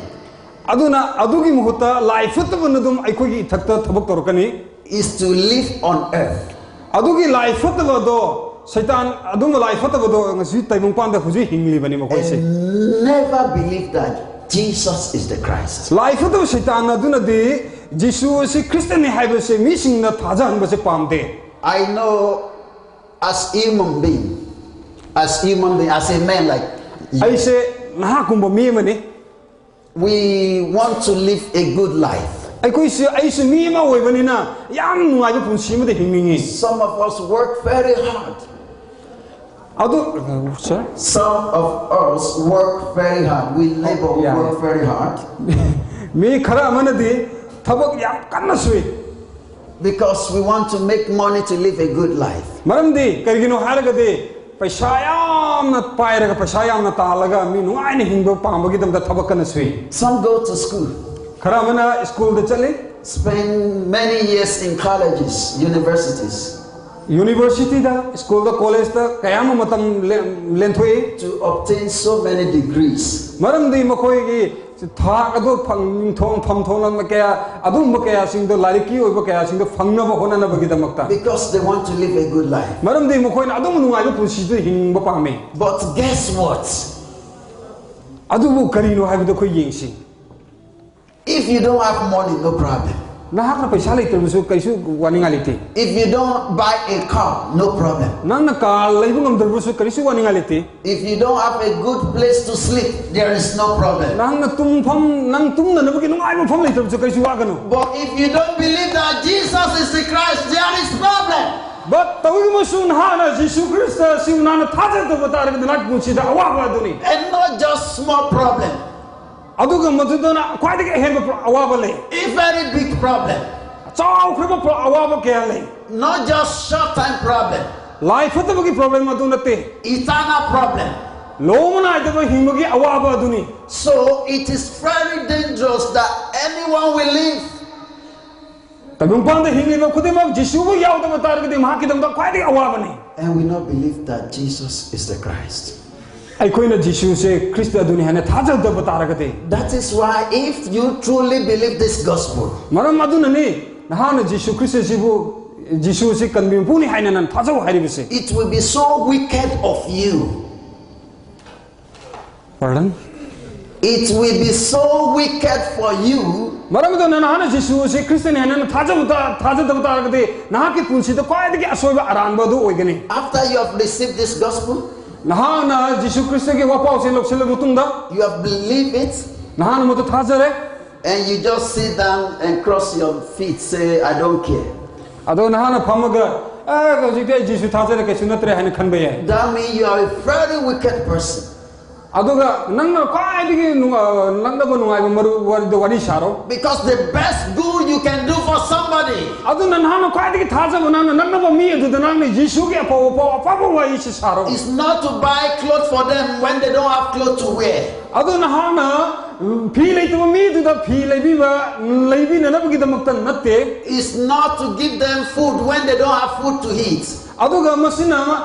ꯑꯗꯨꯅ ꯑꯗꯨꯒꯤ ꯃꯍꯨꯠꯇ ꯂꯥꯏ ꯐꯠꯇꯕꯅ ꯑꯗꯨꯝ ꯑꯩꯈꯣꯏꯒꯤ ꯏꯊꯛꯇ ꯊꯕꯛ ꯇꯧꯔꯛꯀꯅꯤ꯫ is to live on earth ꯑꯗꯨꯒꯤ ꯂꯥꯏ ꯐꯠꯇꯕꯗꯣ, ꯁꯩꯇꯥꯟ ꯑꯗꯨꯝꯕ ꯂꯥꯏ ꯐꯠꯇꯕꯗꯣ ꯉꯁꯤ ꯇꯥꯏꯕꯪꯄꯥꯟꯗ ꯍꯧꯖꯤꯛ ꯍꯤꯡꯂꯤꯕꯅꯤ ꯃꯈꯣꯏꯁꯦ꯫ and never believe that Jesus is the Christ. ꯂꯥꯏ ꯐꯠꯇꯕ ꯁꯩꯇꯥꯟ ꯑꯗꯨꯅꯗꯤ ꯖꯤꯁꯨ ꯑꯁꯤ ꯈ꯭ꯔꯤꯁꯇꯅꯤ ꯍꯥꯏꯕꯁꯦ ꯃꯤꯁꯤꯡꯅ ꯊꯥꯖꯍꯟꯕꯁꯦ ꯄꯥꯝꯗꯦ꯫ I know as human being, as human being, as a man like you, ꯑꯩꯁꯦ ꯅꯍꯥꯛꯀꯨꯝꯕ ꯃꯤ ꯑꯃꯅꯤ꯫ We want to live a good life. ꯑꯩꯈꯣꯏꯁꯨ ꯑꯩꯁꯨ ꯃꯤ ꯑꯃ ꯑꯣꯏꯕꯅꯤꯅ ꯌꯥꯝ ꯅꯨꯡꯉꯥꯏꯕ ꯄꯨꯟꯁꯤ ꯑꯃꯗ ꯍꯤꯡꯅꯤꯡꯉꯤ꯫ Some of us work very hard. ꯑꯗꯨ sir, Some of us work very hard. We labor, we Yeah. work very hard ꯃꯤ ꯈꯔ ꯑꯃꯅꯗꯤ ꯊꯕꯛ ꯌꯥꯝ ꯀꯟꯅ ꯁꯨꯏ꯫ Because we want to make money to live a good life. ꯃꯔꯝꯗꯤ ꯀꯔꯤꯒꯤꯅꯣ ꯍꯥꯏꯔꯒꯗꯤ ꯄꯩꯁꯥ ꯌꯥꯝꯅ ꯄꯥꯏꯔꯒ ꯄꯩꯁꯥ ꯌꯥꯝꯅ ꯇꯥꯜꯂꯒ ꯃꯤ ꯅꯨꯡꯉꯥꯏꯅ ꯍꯤꯡꯕ ꯄꯥꯝꯕꯒꯤꯗꯃꯛꯇ ꯊꯕꯛ ꯀꯟꯅ ꯁꯨꯏ꯫ Some go to school, ꯈꯔ ꯑꯃꯅ ꯁ꯭ꯀꯨꯜꯗ ꯆꯠꯂꯤ꯫ spend many years in colleges, universities, ꯌꯨꯅꯤꯚꯔꯁꯤꯇꯤꯗ, ꯁ꯭ꯀꯨꯜꯗ, ꯀꯣꯂꯦꯖꯇ ꯀꯌꯥ ꯑꯃ ꯃꯇꯝ ꯂꯦ- ꯂꯦꯟꯊꯣꯛꯏ꯫ To obtain so many degrees. ꯃꯔꯝꯗꯤ ꯃꯈꯣꯏꯒꯤ ꯊꯥꯛ ꯑꯗꯨ ꯐꯪ- ꯊꯣꯡ- ꯐꯝ ꯊꯣꯡꯂꯝꯕ ꯀꯌꯥ, ꯑꯗꯨꯒꯨꯝꯕ ꯀꯌꯥꯁꯤꯡꯗꯣ, ꯂꯥꯏꯔꯤꯛꯀꯤ ꯑꯣꯏꯕ ꯀꯌꯥꯁꯤꯡꯗꯣ ꯐꯪꯅꯕ ꯍꯣꯠꯅꯅꯕꯒꯤꯗꯃꯛꯇ꯫ Because they want to live a good life. ꯃꯔꯝꯗꯤ ꯃꯈꯣꯏꯅ ꯑꯗꯨꯝ ꯅꯨꯡꯉꯥꯏꯕ ꯄꯨꯟꯁꯤꯗꯨ ꯍꯤꯡꯕ ꯄꯥꯝꯃꯤ꯫ But guess what? ꯑꯗꯨꯕꯨ ꯀꯔꯤꯅꯣ ꯍꯥꯏꯕꯗꯨ ꯑꯩꯈꯣꯏ ꯌꯦꯡꯁꯤ꯫ If you don't have money, no problem. ꯅꯍꯥꯛꯅ ꯄꯩꯁꯥ ꯂꯩꯇ꯭ꯔꯕꯁꯨ ꯀꯔꯤꯁꯨ ꯋꯥꯅꯤꯡꯉꯥꯏ ꯂꯩꯇꯦ꯫ If you don't buy a car, no problem. ꯅꯪꯅ ꯀꯥꯔ ꯂꯩꯕ ꯉꯝꯗ꯭ꯔꯕꯁꯨ ꯀꯔꯤꯁꯨ ꯋꯥꯅꯤꯡꯉꯥꯏ ꯂꯩꯇꯦ꯫ If you don't have a good place to sleep, there is no problem. ꯅꯪꯅ ꯇꯨꯝꯐꯝ, ꯅꯪ ꯇꯨꯝꯅꯅꯕꯒꯤ ꯅꯨꯡꯉꯥꯏꯕ ꯃꯐꯝ ꯂꯩꯇ꯭ꯔꯕꯁꯨ ꯀꯔꯤꯁꯨ ꯋꯥꯒꯅꯨ꯫ But if you don't believe that Jesus is the Christ, there is problem. But ꯇꯧꯏꯒꯨꯝꯕꯁꯨ ꯅꯍꯥꯛꯅ ꯖꯤꯁꯨ ꯈ꯭ꯔꯤꯁꯇ ꯑꯁꯤꯕꯨ ꯅꯍꯥꯛꯅ ꯊꯥꯖꯗꯕ ꯇꯥꯔꯒꯗꯤ ꯅꯍꯥꯛꯀꯤ ꯄꯨꯟꯁꯤꯗ ꯑꯋꯥꯕ ꯑꯗꯨꯅꯤ꯫ And not just small problem, ꯑꯗꯨꯒ ꯃꯗꯨꯗꯅ ꯈ꯭ꯋꯥꯏꯗꯒꯤ ꯑꯍꯦꯟꯕ ꯄ꯭ꯔꯣ- ꯑꯋꯥꯕ ꯂꯩ꯫ a very big problem. ꯆꯥꯎꯈ꯭ꯔꯕ ꯄ꯭ꯔꯣ- ꯑꯋꯥꯕ ꯀꯌꯥ ꯂꯩ꯫ Not just short time problem, ꯂꯥꯏ ꯐꯠꯇꯕꯒꯤ ꯄ꯭ꯔꯣꯕ꯭ꯂꯦꯝ ꯑꯗꯨ ꯅꯠꯇꯦ꯫ eternal problem. ꯂꯣꯡꯕ ꯅꯥꯏꯗꯕ ꯍꯤꯡꯕꯒꯤ ꯑꯋꯥꯕ ꯑꯗꯨꯅꯤ꯫ So it is very dangerous that anyone will live ꯇꯥꯏꯕꯪꯄꯥꯟꯗ ꯍꯤꯡꯂꯤꯕ ꯈꯨꯗꯤꯡꯃꯛ ꯖꯤꯁꯨꯕꯨ ꯌꯥꯎꯗꯕ ꯇꯥꯔꯒꯗꯤ ꯃꯍꯥꯛꯀꯤꯗꯃꯛꯇ ꯈ꯭ꯋꯥꯏꯗꯒꯤ ꯑꯋꯥꯕꯅꯤ꯫ And we not believe that Jesus is the Christ. ꯑꯩꯈꯣꯏꯅ ꯖꯤꯁꯨꯁꯦ ꯈ꯭ꯔꯤꯁꯇ ꯑꯗꯨꯅꯤ ꯍꯥꯏꯅ ꯊꯥꯖꯗꯕ ꯇꯥꯔꯒꯗꯤ꯫ That is why if you truly believe this gospel, ꯃꯔꯝ ꯑꯗꯨꯅꯅꯤ ꯅꯍꯥꯛꯅ ꯖꯤꯁꯨ ꯈ꯭ꯔꯤꯁꯇꯁꯤꯕꯨ, ꯖꯤꯁꯨꯁꯤ ꯀꯟꯕꯤ ꯃꯄꯨꯅꯤ ꯍꯥꯏꯅ ꯅꯪ ꯊꯥꯖꯧ ꯍꯥꯏꯔꯤꯕꯁꯦ꯫ It will be so wicked of you. Pardon? It will be so wicked for you. ꯃꯔꯝ ꯑꯗꯨꯅ ꯅꯍꯥꯛꯅ ꯖꯤꯁꯨꯁꯤ ꯈ꯭ꯔꯤꯁꯇꯅꯤ ꯍꯥꯏꯅ ꯅꯪ ꯊꯥꯖꯕ ꯇꯥ- ꯊꯥꯖꯗꯕ ꯇꯥꯔꯒꯗꯤ ꯅꯍꯥꯛꯀꯤ ꯄꯨꯟꯁꯤꯗ ꯈ꯭ꯋꯥꯏꯗꯒꯤ ꯑꯁꯣꯏꯕ ꯑꯔꯥꯟꯕ ꯑꯗꯨ ꯑꯣꯏꯒꯅꯤ꯫ After you have received this gospel, ꯅꯍꯥꯛꯅ ꯖꯤꯁꯨ ꯈ꯭ꯔꯤꯁꯇꯒꯤ ꯋꯥꯄꯥꯎꯁꯦ ꯂꯧꯁꯤꯜꯂꯕ ꯃꯇꯨꯡꯗ, you have believed it, ꯅꯍꯥꯛꯅ ꯃꯗꯨ ꯊꯥꯖꯔꯦ, and you just sit down and cross your feet, say, "I don't care." ꯑꯗꯣ ꯅꯍꯥꯛꯅ ꯐꯝꯃꯒ, ꯑꯦ, ꯍꯧꯖꯤꯛꯇꯤ ꯑꯩ ꯖꯤꯁꯨ ꯊꯥꯖꯔꯦ, ꯀꯩꯁꯨ ꯅꯠꯇ꯭ꯔꯦ ꯍꯥꯏꯅ ꯈꯟꯕ ꯌꯥꯏ꯫ That means you are a very wicked person. ꯑꯗꯨꯒ ꯅꯪꯅ ꯈ꯭ꯋꯥꯏꯗꯒꯤ ꯅꯨꯡ- ꯑ, ꯅꯛꯅꯕ ꯅꯨꯡꯉꯥꯏꯕ ꯃꯔꯨꯞ ꯋꯥꯔꯤꯗ ꯋꯥꯔꯤ ꯁꯥꯔꯣ꯫ Because the best good you can do for somebody ꯑꯗꯨꯅ ꯅꯍꯥꯛꯅ ꯈ꯭ꯋꯥꯏꯗꯒꯤ ꯊꯥꯖꯕ, ꯅꯪꯅ ꯅꯛꯅꯕ ꯃꯤ ꯑꯗꯨꯗ ꯅꯪꯅ ꯖꯤꯁꯨꯒꯤ ꯑꯐꯕ ꯄꯥꯎ, ꯑꯐꯕ ꯋꯥꯔꯤꯁꯤ ꯁꯥꯔꯣ꯫ is not to buy clothes for them when they don't have clothes to wear. ꯑꯗꯨ ꯅꯍꯥꯛꯅ, ꯎꯝ, ꯐꯤ ꯂꯩꯇꯕ ꯃꯤꯗꯨꯗ ꯐꯤ ꯂꯩꯕꯤꯕ, ꯂꯩꯕꯤꯅꯅꯕꯒꯤꯗꯃꯛꯇ ꯅꯠꯇꯦ꯫ Is not to give them food when they don't have food to eat. ꯑꯗꯨꯒ ꯃꯁꯤꯅ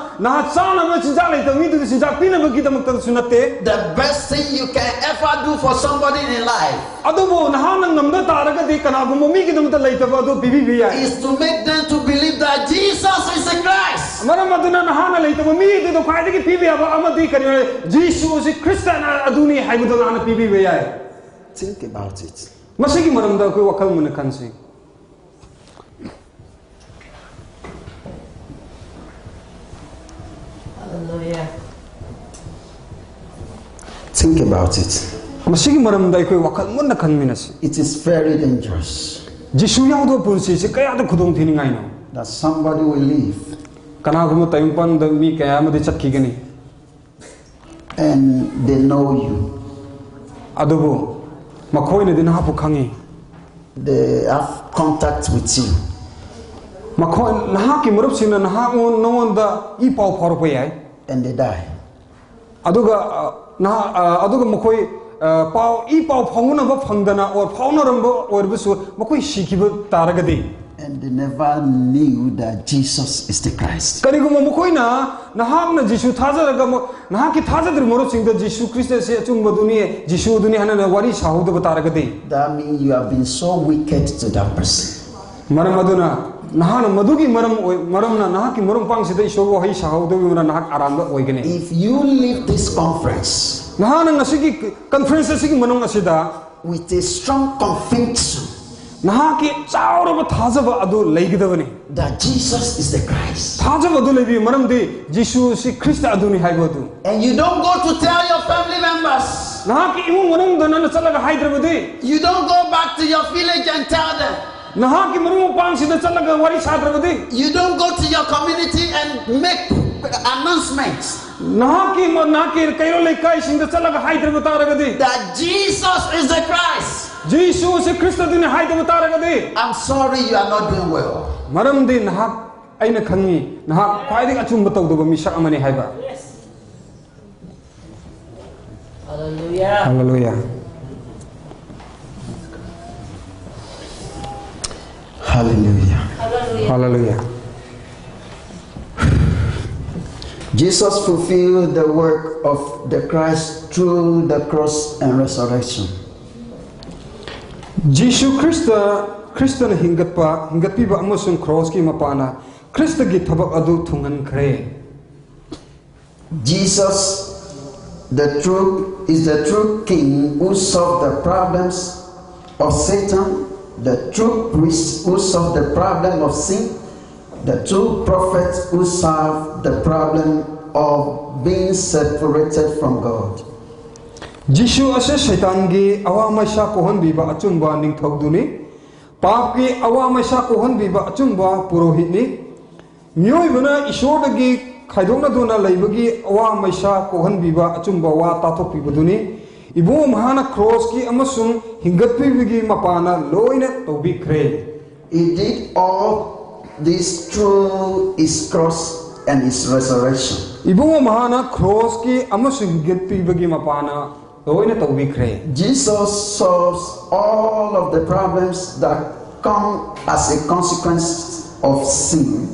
ꯅꯍꯥꯛ ꯆꯥꯅꯕ ꯆꯤꯟꯖꯥꯛ ꯂꯩꯇꯕ ꯃꯤꯗꯨꯗ ꯆꯤꯟꯖꯥꯛ ꯄꯤꯅꯕꯒꯤꯗꯃꯛꯇꯁꯨ ꯅꯠꯇꯦ꯫ The best thing you can ever do for somebody in life ꯑꯗꯨꯕꯨ ꯅꯍꯥꯛꯅ ꯉꯝꯕ ꯇꯥꯔꯒꯗꯤ ꯀꯅꯥꯒꯨꯝꯕ ꯃꯤꯒꯤꯗꯃꯛꯇ ꯂꯩꯇꯕ ꯑꯗꯨ ꯄꯤꯕꯤꯕ ꯌꯥꯏ꯫ is to make them to believe that Jesus is the Christ. ꯃꯔꯝ ꯑꯗꯨꯅ ꯅꯍꯥꯛꯅ ꯂꯩꯇꯕ ꯃꯤ ꯑꯗꯨꯗ ꯈ꯭ꯋꯥꯏꯗꯒꯤ ꯄꯤꯕ ꯌꯥꯕ ꯑꯃꯗꯤ ꯀꯔꯤꯅꯣ? ꯖꯤꯁꯨ ꯑꯁꯤ ꯈ꯭ꯔꯤꯁꯇꯅ ꯑꯗꯨꯅꯤ ꯍꯥꯏꯕꯗꯨ ꯅꯍꯥꯛꯅ ꯄꯤꯕꯤꯕ ꯌꯥꯏ꯫ Think about it. ꯃꯁꯤꯒꯤ ꯃꯔꯝꯗ ꯑꯩꯈꯣꯏ ꯋꯥꯈꯜ ꯃꯨꯟꯅ ꯈꯟꯁꯤ꯫ Think about it. ꯃꯁꯤꯒꯤ ꯃꯔꯝꯗ ꯑꯩꯈꯣꯏ ꯋꯥꯈꯜ ꯃꯨꯟꯅ ꯈꯟꯃꯤꯟꯅꯁꯤ꯫ It is very dangerous. ꯖꯤꯁꯨ ꯌꯥꯎꯗꯕ ꯄꯨꯟꯁꯤꯁꯤ ꯀꯌꯥꯗ ꯈꯨꯗꯣꯡ ꯊꯤꯅꯤꯡꯉꯥꯏꯅꯣ? That somebody will leave ꯀꯅꯥꯒꯨꯝꯕ ꯇꯥꯏꯕꯪꯄꯥꯟꯗ ꯃꯤ ꯀꯌꯥ ꯑꯃꯗꯤ ꯆꯠꯈꯤꯒꯅꯤ꯫ And they know you. ꯑꯗꯨꯕꯨ ꯃꯈꯣꯏꯅꯗꯤ ꯅꯍꯥꯛꯄꯨ ꯈꯪꯉꯤ꯫ They have contact with you. ꯃꯈꯣꯏ, ꯅꯍꯥꯛꯀꯤ ꯃꯔꯨꯞꯁꯤꯡꯅ ꯅꯍꯥꯛ, ꯅꯉꯣꯟꯗ ꯏ ꯄꯥꯎ ꯐꯥꯎꯔꯛꯄ ꯌꯥꯏ꯫ And they die. ꯑꯗꯨꯒ ꯑ, ꯅꯍꯥꯛ, ꯑ, ꯑꯗꯨꯒ ꯃꯈꯣꯏ, ꯑ, ꯄꯥꯎ, ꯏ ꯄꯥꯎ ꯐꯥꯎꯅꯕ ꯐꯪꯗꯅ ꯑꯣꯔ ꯐꯥꯎꯅꯔꯝꯕ ꯑꯣꯏꯔꯕꯁꯨ ꯃꯈꯣꯏ ꯁꯤꯈꯤꯕ ꯇꯥꯔꯒꯗꯤ, And they never knew that Jesus is the Christ. ꯀꯔꯤꯒꯨꯝꯕ ꯃꯈꯣꯏꯅ ꯅꯍꯥꯛꯅ ꯖꯤꯁꯨ ꯊꯥꯖꯔꯒ ꯃ-, ꯅꯍꯥꯛꯀꯤ ꯊꯥꯖꯗ꯭ꯔꯤꯕ ꯃꯔꯨꯞꯁꯤꯡꯗ ꯖꯤꯁꯨ ꯈ꯭ꯔꯤꯁꯇꯁꯦ ꯑꯆꯨꯝꯕꯗꯨꯅꯤ, ꯖꯤꯁꯨ ꯑꯗꯨꯅꯤ ꯍꯥꯏꯅ ꯋꯥꯔꯤ ꯁꯥꯍꯧꯗꯕ ꯇꯥꯔꯒꯗꯤ, That means you have been so wicked to that person. ꯃꯔꯝ ꯑꯗꯨꯅ ꯅꯍꯥꯛꯅ ꯃꯗꯨꯒꯤ ꯃꯔꯝ ꯑꯣꯏ-, ꯃꯔꯝꯅ ꯅꯍꯥꯛꯀꯤ ꯃꯔꯨꯞ ꯃꯄꯥꯡꯁꯤꯗ ꯏꯁꯣꯔꯒꯤ ꯋꯥꯍꯩ ꯁꯥꯍꯧꯗꯕꯅ ꯅꯍꯥꯛ ꯑꯔꯥꯟꯕ ꯑꯣꯏꯒꯅꯤ꯫ If you leave this conference ꯅꯍꯥꯛꯅ ꯉꯁꯤꯒꯤ ꯀꯟꯐꯔꯦꯟꯁ ꯑꯁꯤꯒꯤ ꯃꯅꯨꯡ ꯑꯁꯤꯗ with a strong conviction ꯅꯍꯥꯛꯀꯤ ꯆꯥꯎꯔꯕ ꯊꯥꯖꯕ ꯑꯗꯨ ꯂꯩꯒꯗꯕꯅꯤ꯫ that Jesus is the Christ, ꯊꯥꯖꯕ ꯑꯗꯨ ꯂꯩꯕꯤꯌꯨ, ꯃꯔꯝꯗꯤ ꯖꯤꯁꯨ ꯑꯁꯤ ꯈ꯭ꯔꯤꯁꯇ ꯑꯗꯨꯅꯤ ꯍꯥꯏꯕ ꯑꯗꯨ꯫ and you don't go to tell your family members, ꯅꯍꯥꯛꯀꯤ ꯏꯃꯨꯡ ꯃꯅꯨꯡꯗ ꯅꯪꯅ ꯆꯠꯂꯒ ꯍꯥꯏꯗ꯭ꯔꯕꯗꯤ, you don't go back to your village and tell them, ꯅꯍꯥꯛꯀꯤ ꯃꯔꯨꯞ ꯃꯄꯥꯡꯁꯤꯡꯗ ꯆꯠꯂꯒ ꯋꯥꯔꯤ ꯁꯥꯗ꯭ꯔꯕꯗꯤ, you don't go to your community and make announcements ꯅꯍꯥꯛꯀꯤ ꯃ-, ꯅꯍꯥꯛꯀꯤ ꯀꯩꯔꯣꯜ ꯂꯩꯀꯥꯏꯁꯤꯡꯗ ꯆꯠꯂꯒ ꯍꯥꯏꯗ꯭ꯔꯕ ꯇꯥꯔꯒꯗꯤ, that Jesus is the Christ. ꯖꯤꯁꯨ ꯑꯁꯤ ꯈ꯭ꯔꯤꯁꯇ ꯑꯗꯨꯅꯤ ꯍꯥꯏꯗꯕ ꯇꯥꯔꯒꯗꯤ, I'm sorry, you are not doing well. ꯃꯔꯝꯗꯤ ꯅꯍꯥꯛ, ꯑꯩꯅ ꯈꯪꯉꯤ, ꯅꯍꯥꯛ ꯈ꯭ꯋꯥꯏꯗꯒꯤ ꯑꯆꯨꯝꯕ ꯇꯧꯗꯕ ꯃꯤꯁꯛ ꯑꯃꯅꯤ ꯍꯥꯏꯕ꯫ Hallelujah. ꯍꯜꯂꯦꯂꯨꯌꯥ꯫ Hallelujah. Hallelujah. ꯍꯜꯂꯦꯂꯨꯌꯥ꯫ Jesus fulfilled the work of the Christ through the cross and resurrection. Jesus Christ, ꯈ꯭ꯔꯤꯁꯇꯅ ꯍꯤꯡꯒꯠꯄ, ꯍꯤꯡꯒꯠꯄꯤꯕ ꯑꯃꯁꯨꯡ ꯈ꯭ꯔꯣꯁꯀꯤ ꯃꯄꯥꯅ ꯈ꯭ꯔꯤꯁꯇꯒꯤ ꯊꯕꯛ ꯑꯗꯨ ꯊꯨꯡꯍꯟꯈ꯭ꯔꯦ꯫ Jesus, the true, is the true King who solved the problems of Satan, the true priest who solved the problem of sin, the true prophet who solved the problem of being separated from God. ꯖꯤꯁꯨ ꯑꯁꯤ ꯁꯩꯇꯥꯟꯒꯤ ꯑꯋꯥ ꯃꯩꯁꯥ ꯀꯣꯛꯍꯟꯕꯤꯕ ꯑꯆꯨꯝꯕ ꯅꯤꯡꯊꯧꯗꯨꯅꯤ꯫ ꯄꯥꯞꯀꯤ ꯑꯋꯥ ꯃꯩꯁꯥ ꯀꯣꯛꯍꯟꯕꯤꯕ ꯑꯆꯨꯝꯕ ꯄꯨꯔꯣꯍꯤꯠꯅꯤ꯫ ꯃꯤꯑꯣꯏꯕꯅ ꯏꯁꯣꯔꯗꯒꯤ ꯈꯥꯏꯗꯣꯛꯅꯗꯨꯅ ꯂꯩꯕꯒꯤ ꯑꯋꯥ ꯃꯩꯁꯥ ꯀꯣꯛꯍꯟꯕꯤꯕ ꯑꯆꯨꯝꯕ ꯋꯥ ꯇꯥꯊꯣꯛꯄꯤꯕꯗꯨꯅꯤ꯫ ꯏꯕꯨꯡꯉꯣ ꯃꯍꯥꯛꯅ ꯀ꯭ꯔꯣꯁꯀꯤ ꯑꯃꯁꯨꯡ ꯍꯤꯡꯒꯠꯄꯤꯕꯒꯤ ꯃꯄꯥꯅ ꯂꯣꯏꯅ ꯇꯧꯕꯤꯈ꯭ꯔꯦ꯫ He did all this through his cross and his resurrection. ꯏꯕꯨꯡꯉꯣ ꯃꯍꯥꯛꯅ ꯀ꯭ꯔꯣꯁꯀꯤ ꯑꯃꯁꯨꯡ ꯍꯤꯡꯒꯠꯄꯤꯕꯒꯤ ꯃꯄꯥꯅ ꯂꯣꯏꯅ ꯇꯧꯕꯤꯈ꯭ꯔꯦ꯫ Jesus solves all of the problems that come as a consequence of sin,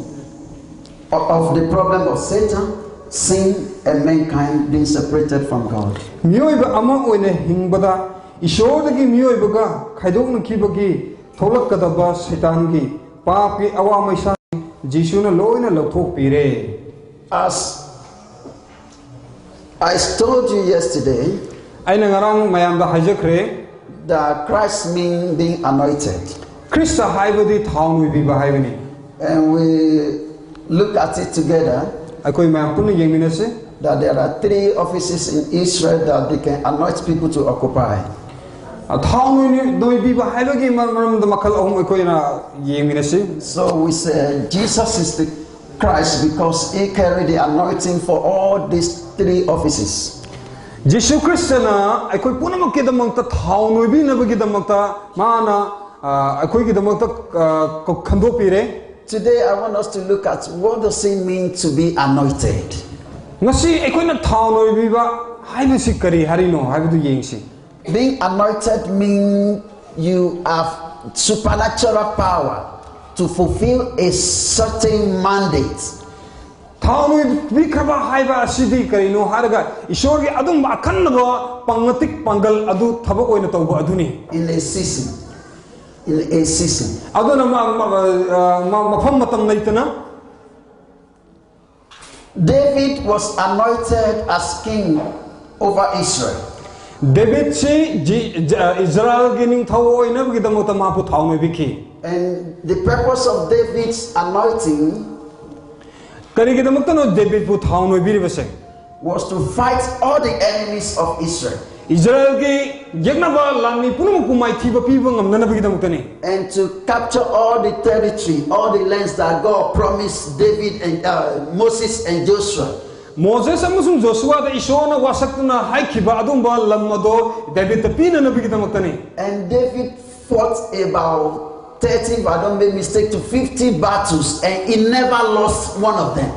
of the problem of Satan, sin, and mankind being separated from God. ꯃꯤꯑꯣꯏꯕ ꯑꯃ ꯑꯣꯏꯅ ꯍꯤꯡꯕꯗ ꯏꯁꯣꯔꯗꯒꯤ ꯃꯤꯑꯣꯏꯕꯒ ꯈꯥꯏꯗꯣꯛꯅꯈꯤꯕꯒꯤ ꯊꯣꯛꯂꯛꯀꯗꯕ ꯁꯩꯇꯥꯟꯒꯤ ꯄꯥꯞꯀꯤ ꯑꯋꯥ ꯃꯩꯁꯥ ꯖꯤꯁꯨꯅ ꯂꯣꯏꯅ ꯂꯧꯊꯣꯛꯄꯤꯔꯦ꯫ As I told you yesterday, ꯑꯩꯅ ꯉꯔꯥꯡ ꯃꯌꯥꯝꯗ ꯍꯥꯏꯖꯈ꯭ꯔꯦ, that Christ means being anointed. Christ ꯍꯥꯏꯕꯗꯤ ꯊꯥꯎ ꯅꯣꯏꯕꯤꯕ ꯍꯥꯏꯕꯅꯤ꯫ And we look at it together, ꯑꯩꯈꯣꯏ ꯃꯌꯥꯝ ꯄꯨꯟꯅ ꯌꯦꯡꯃꯤꯟꯅꯁꯤ꯫ That there are three offices in Israel that they can anoint people to occupy. ꯊꯥꯎ ꯅꯣꯏ- ꯅꯣꯏꯕꯤꯕ ꯍꯥꯏꯕꯒꯤ ꯃꯔꯝꯗ ꯃꯈꯜ ꯑꯍꯨꯝ ꯑꯩꯈꯣꯏꯅ ꯌꯦꯡꯃꯤꯟꯅꯁꯤ꯫ So we say Jesus is the Christ because he carried the anointing for all these three offices. ꯖꯤꯁꯨ ꯈ꯭ꯔꯤꯁꯇꯅ ꯑꯩꯈꯣꯏ ꯄꯨꯝꯅꯃꯛꯀꯤꯗꯃꯛꯇ ꯊꯥꯎ ꯅꯣꯏꯕꯤꯅꯕꯒꯤꯗꯃꯛꯇ ꯃꯥꯅ ꯑ, ꯑꯩꯈꯣꯏꯒꯤꯗꯃꯛꯇ ꯑ, ꯈꯟꯗꯣꯛꯄꯤꯔꯦ꯫ Today I want us to look at what does it mean to be anointed. ꯉꯁꯤ ꯑꯩꯈꯣꯏꯅ ꯊꯥꯎ ꯅꯣꯏꯕꯤꯕ ꯍꯥꯏꯕꯁꯤ ꯀꯔꯤ ꯍꯥꯏꯔꯤꯅꯣ ꯍꯥꯏꯕꯗꯨ ꯌꯦꯡꯁꯤ꯫ Being anointed means you have supernatural power to fulfill a certain mandate. ꯊꯥꯎ ꯅꯣꯏꯕꯤꯈ꯭ꯔꯕ ꯍꯥꯏꯕ ꯑꯁꯤꯗꯤ ꯀꯔꯤꯅꯣ ꯍꯥꯏꯔꯒ ꯏꯁꯣꯔꯒꯤ ꯑꯗꯨꯝꯕ ꯑꯈꯟꯅꯕ ꯄꯥꯡꯒꯜ ꯑꯗꯨ ꯊꯕꯛ ꯑꯣꯏꯅ ꯇꯧꯕ ꯑꯗꯨꯅꯤ꯫ In a season. In a season. ꯑꯗꯨꯅ ꯃ- ꯃ- ꯑ, ꯃ- ꯃꯐꯝ ꯃꯇꯝ ꯂꯩꯇꯅ David was anointed as king over Israel. ꯗꯦꯕꯤꯠꯁꯤ ꯖꯤ- ꯖ- ꯏꯖꯔꯥꯏꯜꯒꯤ ꯅꯤꯡꯊꯧ ꯑꯣꯏꯅꯕꯒꯤꯗꯃꯛꯇ ꯃꯍꯥꯛꯄꯨ ꯊꯥꯎ ꯅꯣꯏꯕꯤꯈꯤ꯫ And the purpose of David's anointing ꯀꯔꯤꯒꯤꯗꯃꯛꯇꯅꯣ ꯗꯦꯕꯤꯠꯄꯨ ꯊꯥꯎ ꯅꯣꯏꯕꯤꯔꯤꯕꯁꯦ? Was to fight all the enemies of Israel ꯏꯖꯔꯦꯜꯒꯤ ꯌꯦꯛꯅꯕ ꯂꯥꯟꯃꯤ ꯄꯨꯝꯅꯃꯛꯄꯨ ꯃꯥꯏꯊꯤꯕ ꯄꯤꯕ ꯉꯝꯅꯅꯕꯒꯤꯗꯃꯛꯇꯅꯤ꯫ and to capture all the territory, all the lands that God promised David and uh, Moses and Joshua. Moses ꯑꯃꯁꯨꯡ ꯖꯣꯁꯨꯋꯥꯗ ꯏꯁꯣꯔꯅ ꯋꯥꯁꯛꯇꯨꯅ ꯍꯥꯏꯈꯤꯕ ꯑꯗꯨꯒꯨꯝꯕ ꯂꯝ ꯑꯗꯣ ꯗꯦꯕꯤꯠꯇ ꯄꯤꯅꯅꯕꯒꯤꯗꯃꯛꯇꯅꯤ꯫ And David fought about thirty, if I don't make mistake, to fifty battles, and he never lost one of them.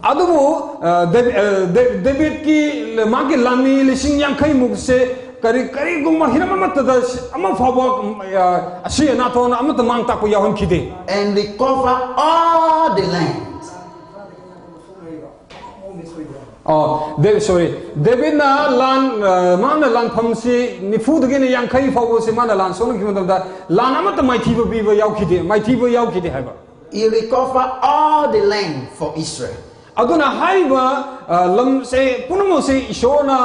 ꯑꯗꯨꯕꯨ ꯑ, ꯗꯦꯕꯤ- ꯑ, ꯗꯦ- ꯗꯦꯕꯤꯠꯀꯤ ꯃꯥꯒꯤ ꯂꯥꯟꯃꯤ ꯂꯤꯁꯤꯡ ꯌꯥꯡꯈꯩꯃꯨꯛꯁꯦ ꯀꯔꯤ ꯀꯔꯤꯒꯨꯝꯕ ꯍꯤꯔꯝ ꯑꯃꯠꯇꯗ ꯑꯃ ꯐꯥꯎꯕ ꯎꯝ, ꯑ, ꯑꯁꯤ ꯑꯅꯥ ꯊꯣꯛꯅ ꯑꯃꯠꯇ ꯃꯥꯡ ꯇꯥꯛꯄ ꯌꯥꯎꯍꯟꯈꯤꯗꯦ꯫ And recover all the land. ꯑꯣ ꯗꯦ ꯁꯣꯔꯤ, ꯗꯦꯕꯤꯠꯅ ꯂꯥꯟ ꯑ, ꯃꯥꯅ ꯂꯥꯟꯐꯝꯁꯤ ꯅꯤꯐꯨꯗꯒꯤꯅ ꯌꯥꯡꯈꯩ ꯐꯥꯎꯕꯁꯤ ꯃꯥꯅ ꯂꯥꯟ ꯁꯣꯛꯅꯈꯤꯕ ꯃꯇꯝꯗ ꯂꯥꯟ ꯑꯃꯠꯇ ꯃꯥꯏꯊꯤꯕ ꯄꯤꯕ ꯌꯥꯎꯈꯤꯗꯦ, ꯃꯥꯏꯊꯤꯕ ꯌꯥꯎꯈꯤꯗꯦ ꯍꯥꯏꯕ꯫ He recovered all the land for Israel. ꯑꯗꯨꯅ ꯍꯥꯏꯔꯤꯕ ꯑ, ꯂꯝꯁꯦ ꯄꯨꯝꯅꯃꯛꯁꯦ ꯏꯁꯣꯔꯅ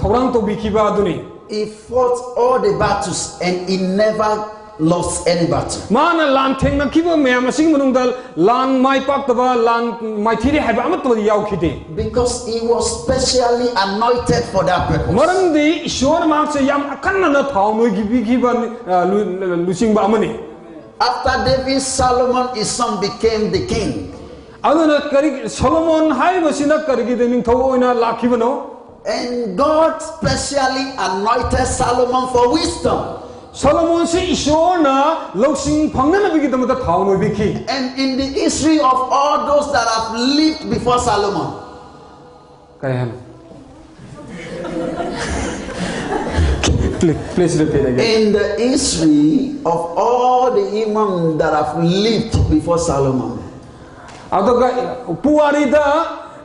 ꯊꯧꯔꯥꯡ ꯇꯧꯕꯤꯈꯤꯕ ꯑꯗꯨꯅꯤ꯫ He fought all the battles and he never lost any battle. ꯃꯥꯅ ꯂꯥꯟ ꯊꯦꯡꯅꯈꯤꯕ ꯃꯌꯥꯝ ꯑꯁꯤꯒꯤ ꯃꯅꯨꯡꯗ ꯂꯥꯟ ꯃꯥꯏ ꯄꯥꯛꯇꯕ, ꯂꯥꯟ ꯃꯥꯏꯊꯤꯔꯦ ꯍꯥꯏꯕ ꯑꯃꯠꯇ ꯌꯥꯎꯈꯤꯗꯦ꯫ Because he was specially anointed for that purpose. ꯃꯔꯝꯗꯤ ꯏꯁꯣꯔꯅ ꯃꯍꯥꯛꯁꯦ ꯌꯥꯝ ꯑꯈꯟꯅꯅ ꯊꯥꯎ ꯅꯣꯏꯕꯤꯈꯤꯕ ꯑ, ꯂꯨ- ꯂꯨꯆꯤꯡꯕ ꯑꯃꯅꯤ꯫ After David, Solomon, his son, became the king. ꯑꯗꯨꯅ ꯀꯔꯤ ꯁꯣꯂꯣꯃꯣꯟ ꯍꯥꯏꯔꯤꯕꯁꯤꯅ ꯀꯔꯤꯒꯤꯗ ꯅꯤꯡꯊꯧ ꯑꯣꯏꯅ ꯂꯥꯛꯈꯤꯕꯅꯣ? And God specially anointed Solomon for wisdom. ꯁꯣꯂꯣꯃꯣꯟꯁꯤ ꯏꯁꯣꯔꯅ ꯂꯧꯁꯤꯡ ꯐꯪꯅꯅꯕꯒꯤꯗꯃꯛꯇ ꯊꯥꯎ ꯅꯣꯏꯕꯤꯈꯤ꯫ And in the history of all those that have lived before Solomon, ꯀꯔꯤ ꯍꯥꯏꯅꯣ? Please, please repeat again. In the history of all the imams that have lived before Solomon, ꯑꯗꯨꯒ ꯄꯨꯋꯥꯔꯤꯗ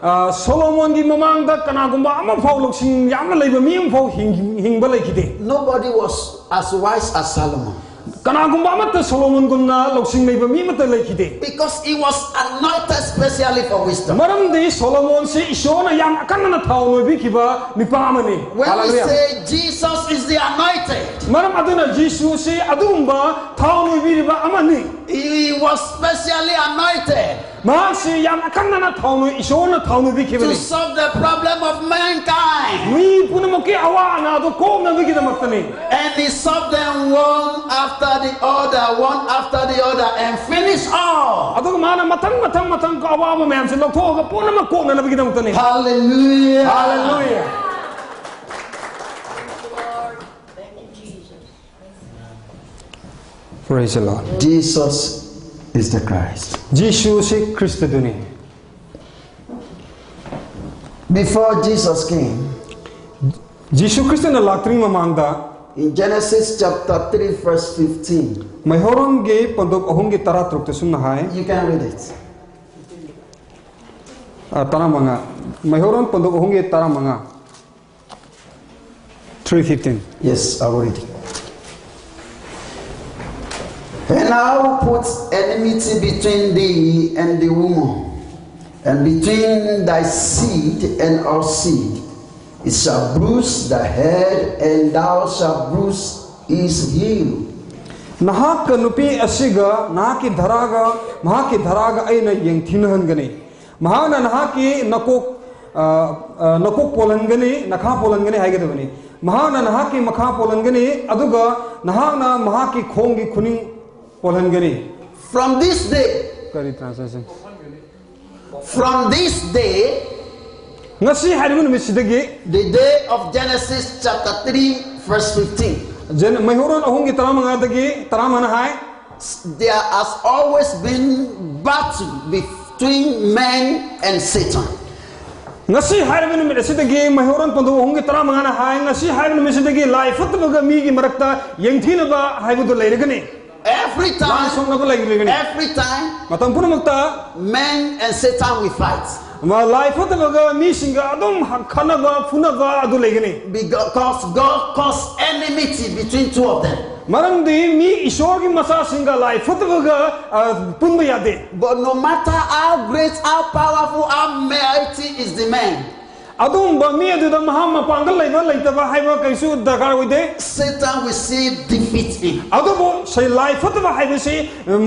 ꯑ, ꯁꯣꯂꯣꯃꯣꯟꯒꯤ ꯃꯃꯥꯡꯗ ꯀꯅꯥꯒꯨꯝꯕ ꯑꯃꯐꯥꯎ ꯂꯧꯁꯤꯡ ꯌꯥꯝꯅ ꯂꯩꯕ ꯃꯤ ꯑꯃꯐꯥꯎ ꯍꯤꯡ- ꯍꯤꯡꯕ ꯂꯩꯈꯤꯗꯦ꯫ Nobody was as wise as Solomon. ꯀꯅꯥꯒꯨꯝꯕ ꯑꯃꯠꯇ ꯁꯣꯂꯣꯃꯣꯟꯒꯨꯝꯅ ꯂꯧꯁꯤꯡ ꯂꯩꯕ ꯃꯤ ꯑꯃꯠꯇ ꯂꯩꯈꯤꯗꯦ꯫ Because he was anointed specially for wisdom. ꯃꯔꯝꯗꯤ ꯁꯣꯂꯣꯃꯣꯟꯁꯤ ꯏꯁꯣꯔꯅ ꯌꯥꯝ ꯑꯀꯟꯅꯅ ꯊꯥꯎ ꯅꯣꯏꯕꯤꯈꯤꯕ ꯅꯨꯄꯥ ꯑꯃꯅꯤ꯫ When we Hallelujah. say Jesus is the anointed, ꯃꯔꯝ ꯑꯗꯨꯅ ꯖꯤꯁꯨꯁꯤ ꯑꯗꯨꯒꯨꯝꯕ ꯊꯥꯎ ꯅꯣꯏꯕꯤꯔꯤꯕ ꯑꯃꯅꯤ꯫ He was specially anointed. ꯃꯍꯥꯛꯁꯤ ꯌꯥꯝ ꯑꯈꯟꯅꯅ ꯊꯥꯎꯅ, ꯏꯁꯣꯔꯅ ꯊꯥꯎꯅ to ꯄꯤꯈꯤꯕꯅꯤ. Solve the problem of mankind. ꯃꯤ ꯄꯨꯝꯅꯃꯛꯀꯤ ꯑꯋꯥ ꯑꯅꯥꯗꯨ ꯀꯣꯛꯅꯕꯒꯤꯗꯃꯛꯇꯅꯤ. And he solved them one after the other, one after the other, and finished all. ꯑꯗꯨꯒ ꯃꯥꯅ ꯃꯊꯪ ꯃꯊꯪ ꯃꯊꯪ ꯑꯋꯥꯕ ꯃꯌꯥꯝꯁꯦ ꯂꯧꯊꯣꯛꯑꯒ ꯄꯨꯝꯅꯃꯛ ꯀꯣꯛꯅꯅꯕꯒꯤꯗꯃꯛꯇꯅꯤ. Hallelujah. Hallelujah. Praise the Lord. Jesus is the Christ. ꯖꯤꯁꯨꯁꯤ ꯈ꯭ꯔꯤꯁꯇꯗꯨꯅꯤ. Before Jesus came, ꯖꯤꯁꯨ ꯈ꯭ꯔꯤꯁꯇꯅ ꯂꯥꯛꯇ꯭ꯔꯤꯉꯩ ꯃꯃꯥꯡꯗ, in Genesis chapter three, verse fifteen, ꯃꯩꯍꯧꯔꯣꯟꯒꯤ ꯄꯟꯗꯨꯞ ꯑꯍꯨꯝꯒꯤ ꯇꯔꯥ ꯇꯔꯨꯛꯇ ꯁꯨꯝꯅ ꯍꯥꯏ. You can read it. ꯑ, ꯇꯔꯥ ꯃꯉꯥ. ꯃꯩꯍꯧꯔꯣꯟ ꯄꯟꯗꯨꯞ ꯑꯍꯨꯝꯒꯤ ꯇꯔꯥ ꯃꯉꯥ. Three fifteen. Yes, I will read it. And I will put enmity between thee and the woman, and between thy seed and her seed. It shall bruise thy head, and thou shalt bruise his heel. ꯅꯍꯥꯛꯀ ꯅꯨꯄꯤ ꯑꯁꯤꯒ ꯅꯍꯥꯛꯀꯤ ꯙꯔꯥꯒ ꯃꯍꯥꯛꯀꯤ ꯙꯔꯥꯒ ꯑꯩꯅ ꯌꯦꯡꯊꯤꯅꯍꯟꯒꯅꯤ. ꯃꯍꯥꯛꯅ ꯅꯍꯥꯛꯀꯤ ꯅꯀꯣꯛ, ꯑ, ꯑ, ꯅꯀꯣꯛ ꯄꯣꯜꯍꯟꯒꯅꯤ, ꯅꯈꯥ ꯄꯣꯜꯍꯟꯒꯅꯤ ꯍꯥꯏꯒꯗꯕꯅꯤ. ꯃꯍꯥꯛꯅ ꯅꯍꯥꯛꯀꯤ ꯃꯈꯥ ꯄꯣꯜꯍꯟꯒꯅꯤ, ꯑꯗꯨꯒ ꯅꯍꯥꯛꯅ ꯃꯍꯥꯛꯀꯤ ꯈꯣꯡꯒꯤ ꯈꯨꯅꯤꯡ ꯄꯣꯜꯍꯟꯒꯅꯤ. From this day, ꯀꯔꯤ translation? From this day, ꯉꯁꯤ ꯍꯥꯏꯔꯤꯕ ꯅꯨꯃꯤꯠꯁꯤꯗꯒꯤ, the day of Genesis chapter three, verse fifteen, ꯖꯦꯟ-, ꯃꯩꯍꯧꯔꯣꯟ ꯑꯍꯨꯝꯒꯤ ꯇꯔꯥꯃꯉꯥꯗꯒꯤ ꯇꯔꯥꯃꯉꯥꯅ ꯍꯥꯏ, there has always been battle between man and Satan. ꯉꯁꯤ ꯍꯥꯏꯔꯤꯕ ꯅꯨꯃꯤꯠ ꯑꯁꯤꯗꯒꯤ ꯃꯩꯍꯧꯔꯣꯟ ꯄꯟꯗꯨꯞ ꯑꯍꯨꯝꯒꯤ ꯇꯔꯥꯃꯉꯥꯅ ꯍꯥꯏ, ꯉꯁꯤ ꯍꯥꯏꯔꯤꯕ ꯅꯨꯃꯤꯠꯁꯤꯗꯒꯤ ꯂꯥꯏ ꯐꯠꯇꯕꯒ ꯃꯤꯒꯤ ꯃꯔꯛꯇ ꯌꯦꯡꯊꯤꯅꯕ ꯍꯥꯏꯕꯗꯨ ꯂꯩꯔꯒꯅꯤ. Every time, ꯂꯥꯟ ꯁꯣꯛꯅꯕ ꯂꯩꯔꯒꯅꯤ. Every time, ꯃꯇꯝ ꯄꯨꯝꯅꯃꯛꯇ man and Satan will fight. ꯃ-, ꯂꯥꯏ ꯐꯠꯇꯕꯒ ꯃꯤꯁꯤꯡꯒ ꯑꯗꯨꯝ ꯍ-, ꯈꯠꯅꯕ, ꯐꯨꯅꯕ ꯑꯗꯨ ꯂꯩꯒꯅꯤ. Because God caused enmity between two of them. ꯃꯔꯝꯗꯤ ꯃꯤ ꯏꯁꯣꯔꯒꯤ ꯃꯆꯥꯁꯤꯡꯒ ꯂꯥꯏ ꯐꯠꯇꯕꯒ, ꯑ, ꯄꯨꯟꯕ ꯌꯥꯗꯦ꯫ But no matter how great, how powerful, how mighty is the man, ꯑꯗꯨꯒꯨꯝꯕ ꯃꯤ ꯑꯗꯨꯗ ꯃꯍꯥꯛ ꯃꯄꯥꯡꯒꯜ ꯂꯩꯕ ꯂꯩꯇꯕ ꯍꯥꯏꯕ ꯀꯩꯁꯨ ꯗꯔꯀꯥꯔ ꯑꯣꯏꯗꯦ꯫ Satan will see defeat in. ꯑꯗꯨꯕꯨ ꯁꯤ ꯂꯥꯏ ꯐꯠꯇꯕ ꯍꯥꯏꯕꯁꯤ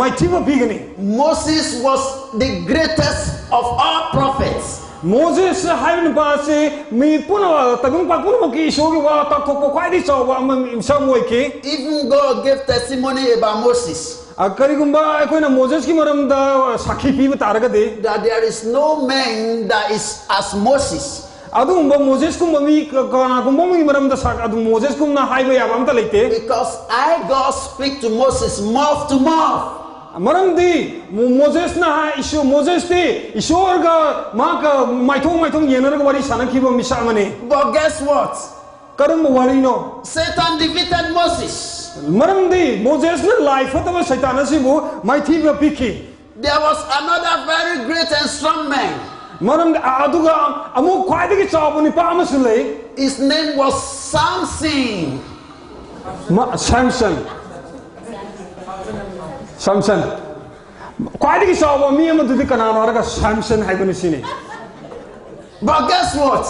ꯃꯥꯏꯊꯤꯕ ꯄꯤꯒꯅꯤ꯫ Moses was the greatest of all prophets. Moses ꯍꯥꯏꯕ ꯅꯨꯄꯥ ꯑꯁꯤ ꯃꯤ ꯄꯨꯝꯅꯃꯛ, ꯇꯥꯏꯕꯪꯄꯥꯟ ꯄꯨꯝꯅꯃꯛꯀꯤ ꯏꯁꯣꯔꯒꯤ ꯋꯥ ꯇꯥꯛꯊꯣꯛꯄ ꯈ꯭ꯋꯥꯏꯗꯒꯤ ꯆꯥꯎꯕ ꯑꯃ, ꯃꯤꯁꯛ ꯑꯃ ꯑꯣꯏꯈꯤ꯫ Even God gave testimony about Moses, ꯑ, ꯀꯔꯤꯒꯨꯝꯕ ꯑꯩꯈꯣꯏꯅ ꯃꯣꯖꯦꯁꯀꯤ ꯃꯔꯝꯗ ꯁꯥꯈꯤ ꯄꯤꯕ ꯇꯥꯔꯒꯗꯤ, that there is no man that is as Moses. ꯑꯗꯨꯒꯨꯝꯕ ꯃꯣꯖꯦꯁꯀꯨꯝꯕ ꯃꯤ ꯀ-, ꯀꯅꯥꯒꯨꯝꯕ ꯑꯃꯒꯤ ꯃꯔꯝꯗ ꯁꯥ-, ꯑꯗꯨꯝ ꯃꯣꯖꯦꯁꯀꯨꯝꯅ ꯍꯥꯏꯕ ꯌꯥꯕ ꯑꯝꯇ ꯂꯩꯇꯦ꯫ Because I, God speak to Moses mouth to mouth. ꯃꯔꯝꯗꯤ ꯃꯣ-, ꯃꯣꯖꯦꯁꯅ ꯍꯥꯏ, ꯏꯁꯣ-, ꯃꯣꯖꯦꯁꯇꯤ ꯏꯁꯣꯔꯒ ꯃꯍꯥꯛꯀ ꯃꯥꯏꯊꯣꯡ ꯃꯥꯏꯊꯣꯡ ꯌꯦꯡꯅꯔꯒ ꯋꯥꯔꯤ ꯁꯥꯟꯅꯈꯤꯕ ꯃꯤꯁꯛ ꯑꯃꯅꯤ꯫ But guess what? ꯀꯔꯝꯕ ꯋꯥꯔꯤꯅꯣ? Satan defeated Moses. ꯃꯔꯝꯗꯤ ꯃꯣꯖꯦꯁꯅ ꯂꯥꯏ ꯐꯠꯇꯕ ꯁꯩꯇꯥꯟ ꯑꯁꯤꯕꯨ ꯃꯥꯏꯊꯤꯕ ꯄꯤꯈꯤ꯫ There was another very great and strong man. ꯃꯔꯝꯗꯤ ꯑ-, ꯑꯗꯨꯒ ꯑꯃꯨꯛ ꯈ꯭ꯋꯥꯏꯗꯒꯤ ꯆꯥꯎꯕ ꯅꯨꯄꯥ ꯑꯃꯁꯨ ꯂꯩ꯫ His name was Samson. ꯃ-, ꯁꯦꯝꯁꯟ꯫ ꯁꯦꯝꯁꯟ꯫ ꯈ꯭ꯋꯥꯏꯗꯒꯤ ꯆꯥꯎꯕ ꯃꯤ ꯑꯃꯗꯨꯗꯤ ꯀꯅꯥꯅꯣ ꯍꯥꯏꯔꯒ ꯁꯦꯝꯁꯟ ꯍꯥꯏꯕꯅꯤ ꯁꯤꯅꯤ꯫ But guess what?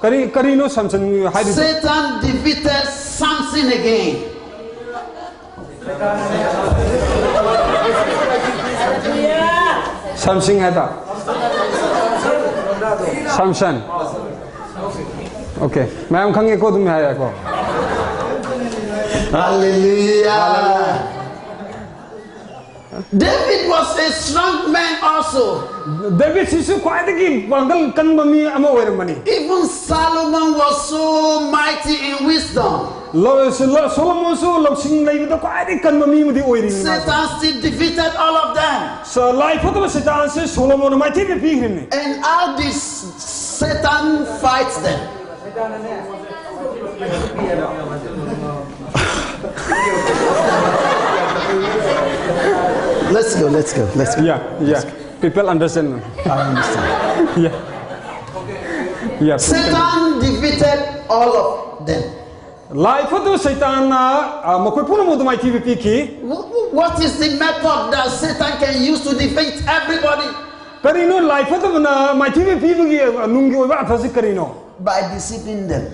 ꯀꯔꯤ, ꯀꯔꯤꯅꯣ ꯁꯦꯝꯁꯟ ꯍꯥꯏꯔꯤꯗꯣ? Satan defeated Samson again. Samson ꯍꯥꯏꯕ꯫ ꯁꯦꯝꯁꯟ꯫ ꯑꯣꯀꯦ꯫ ꯃꯌꯥꯝ ꯈꯪꯉꯦꯀꯣ, ꯑꯗꯨꯝ ꯍꯥꯏꯔꯦꯀꯣ꯫ Hallelujah. David was a strong man also. ꯗꯦꯕꯤꯠꯁꯤꯁꯨ ꯈ꯭ꯋꯥꯏꯗꯒꯤ ꯄꯥꯡꯒꯜ ꯀꯟꯕ ꯃꯤ ꯑꯃ ꯑꯣꯏꯔꯝꯕꯅꯤ꯫ Even Solomon was so mighty in wisdom. ꯂꯣ-, ꯁꯣ-, ꯂꯣ-, ꯁꯣꯂꯣꯃꯣꯟꯁꯨ ꯂꯧꯁꯤꯡ ꯂꯩꯕꯗ ꯈ꯭ꯋꯥꯏꯗꯒꯤ ꯀꯟꯕ ꯃꯤ ꯑꯃꯗꯤ ꯑꯣꯏꯔꯤꯅꯤ꯫ Satan still defeated all of them. ꯁ-, ꯂꯥꯏ ꯐꯠꯇꯕ ꯁꯩꯇꯥꯟꯁꯦ ꯁꯣꯂꯣꯃꯣꯟꯅ ꯃꯥꯏꯊꯤꯕ ꯄꯤꯈ꯭ꯔꯤꯕꯅꯤ꯫ And how did Satan fight them? Let's go, let's go, let's go. Yeah, yeah. People understand. I understand. Yeah. Yeah. Satan defeated all of them. ꯂꯥꯏ ꯐꯠꯇꯕ ꯁꯩꯇꯥꯟꯅ, ꯑ, ꯃꯈꯣꯏ ꯄꯨꯝꯅꯃꯛꯇ ꯃꯥꯏꯊꯤꯕ ꯄꯤꯈꯤ꯫ Wh- wh- What is the method that Satan can use to defeat everybody? ꯀꯔꯤꯅꯣ ꯂꯥꯏ ꯐꯠꯇꯕꯅ ꯃꯥꯏꯊꯤꯕ ꯄꯤꯕꯒꯤ ꯅꯨꯡꯒꯤ ꯑꯣꯏꯕ ꯑꯔꯊꯁꯤ ꯀꯔꯤꯅꯣ? By deceiving them.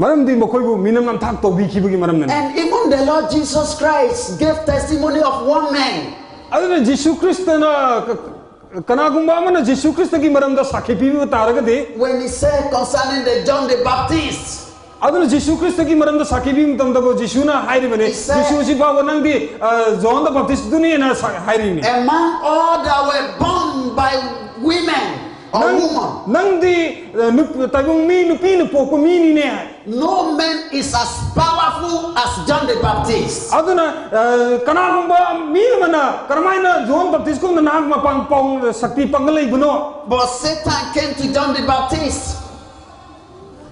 ꯃꯔꯝꯗꯤ ꯃꯈꯣꯏꯕꯨ ꯃꯤꯅꯝ ꯅꯝꯊꯥꯛ ꯇꯧꯕꯤꯈꯤꯕꯒꯤ ꯃꯔꯝꯅꯅꯤ꯫ And even the Lord Jesus Christ gave testimony of one man. ꯑꯗꯨꯅ ꯖꯤꯁꯨ ꯈ꯭ꯔꯤꯁꯇꯅ ꯀ- ꯀꯅꯥꯒꯨꯝꯕ ꯑꯃꯅ ꯖꯤꯁꯨ ꯈ꯭ꯔꯤꯁꯇꯒꯤ ꯃꯔꯝꯗ ꯁꯥꯈꯤ ꯄꯤꯕ ꯇꯥꯔꯒꯗꯤ, When he said concerning the John the Baptist, ꯑꯗꯨꯅ ꯖꯤꯁꯨ ꯈ꯭ꯔꯤꯁꯇꯒꯤ ꯃꯔꯝꯗ ꯁꯥꯈꯤ ꯄꯤꯕ ꯃꯇꯝꯗꯕꯨ ꯖꯤꯁꯨꯅ ꯍꯥꯏꯔꯤꯕꯅꯤ, He said- ꯖꯤꯁꯨꯁꯤ ꯐꯥꯎꯕ ꯅꯪꯗꯤ ꯑ, ꯖꯣꯟ ꯗ ꯕꯥꯞꯇꯤꯁꯇꯨꯅꯤꯅ ꯁꯥ- ꯍꯥꯏꯔꯤꯅꯤ꯫ among all that were born by women or ꯅꯪ- woman, ꯅꯪꯗꯤ ꯑ, ꯅꯨꯞ- ꯇꯥꯏꯕꯪ ꯃꯤ ꯅꯨꯄꯤꯅ ꯄꯣꯛꯄ ꯃꯤꯅꯤꯅꯦ꯫ no man is as powerful as John the Baptist. ꯑꯗꯨꯅ ꯑ, ꯀꯅꯥꯒꯨꯝꯕ ꯃꯤ ꯑꯃꯅ ꯀꯔꯝꯍꯥꯏꯅ ꯖꯣꯟ ꯕꯥꯞꯇꯤꯁꯀꯨꯝꯅ ꯅꯍꯥꯛ ꯃꯄꯥꯡ ꯄꯥꯎ ꯁꯛꯇꯤ ꯄꯥꯡꯒꯜ ꯂꯩꯕꯅꯣ? But Satan came to John the Baptist.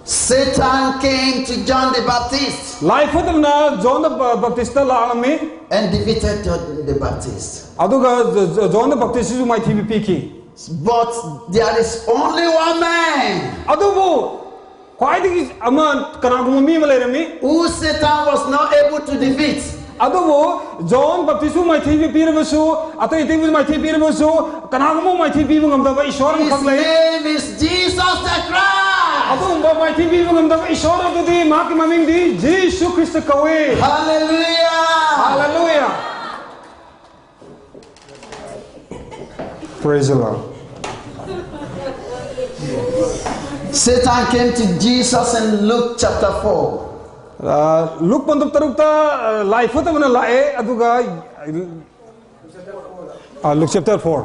Satan came to John the Baptist ꯂꯥꯏ ꯐꯠꯇꯕꯅ ꯖꯣꯟ ꯗ ꯕ- ꯕꯥꯞꯇꯤꯁꯇ ꯂꯥꯛꯂꯝꯃꯤ꯫ and defeated John the Baptist. ꯑꯗꯨꯒ ꯖ- ꯖ- ꯖꯣꯟ ꯗ ꯕꯥꯞꯇꯤꯁꯁꯤꯁꯨ ꯃꯥꯏꯊꯤꯕ ꯄꯤꯈꯤ꯫ But there is only one man ꯑꯗꯨꯕꯨ ꯈ꯭ꯋꯥꯏꯗꯒꯤ ꯑꯃ ꯀꯅꯥꯒꯨꯝꯕ ꯃꯤ ꯑꯃ ꯂꯩꯔꯝꯃꯤ꯫ who Satan was not able to defeat. ꯑꯗꯨꯕꯨ ꯖꯣꯟ ꯕꯥꯞꯇꯤꯁꯄꯨ ꯃꯥꯏꯊꯤꯕ ꯄꯤꯔꯕꯁꯨ, ꯑꯇꯩ ꯑꯇꯩꯕꯨ ꯃꯥꯏꯊꯤꯕ ꯄꯤꯔꯕꯁꯨ, ꯀꯅꯥꯒꯨꯝꯕ ꯃꯥꯏꯊꯤꯕ ꯄꯤꯕ ꯉꯝꯗꯕ ꯏꯁꯣꯔ His ꯑꯃꯈꯛ ꯂꯩ꯫ Name is Jesus the Christ. ꯑꯗꯨꯒꯨꯝꯕ ꯃꯥꯏꯊꯤꯕ ꯄꯤꯕ ꯉꯝꯗꯕ ꯏꯁꯣꯔ ꯑꯗꯨꯗꯤ ꯃꯍꯥꯛꯀꯤ ꯃꯃꯤꯡꯗꯤ ꯖꯤꯁꯨ ꯈ꯭ꯔꯤꯁꯇ ꯀꯧꯏ꯫ Hallelujah. Hallelujah. Praise the Lord. Satan came to Jesus in Luke chapter four. ꯑ, ꯂꯨꯛ ꯄꯟꯗꯨꯞ ꯇꯔꯨꯛꯇ ꯑ, ꯂꯥꯏ ꯐꯠꯇꯕꯅ ꯂꯥꯛꯑꯦ ꯑꯗꯨꯒ ꯑ, Luke chapter four.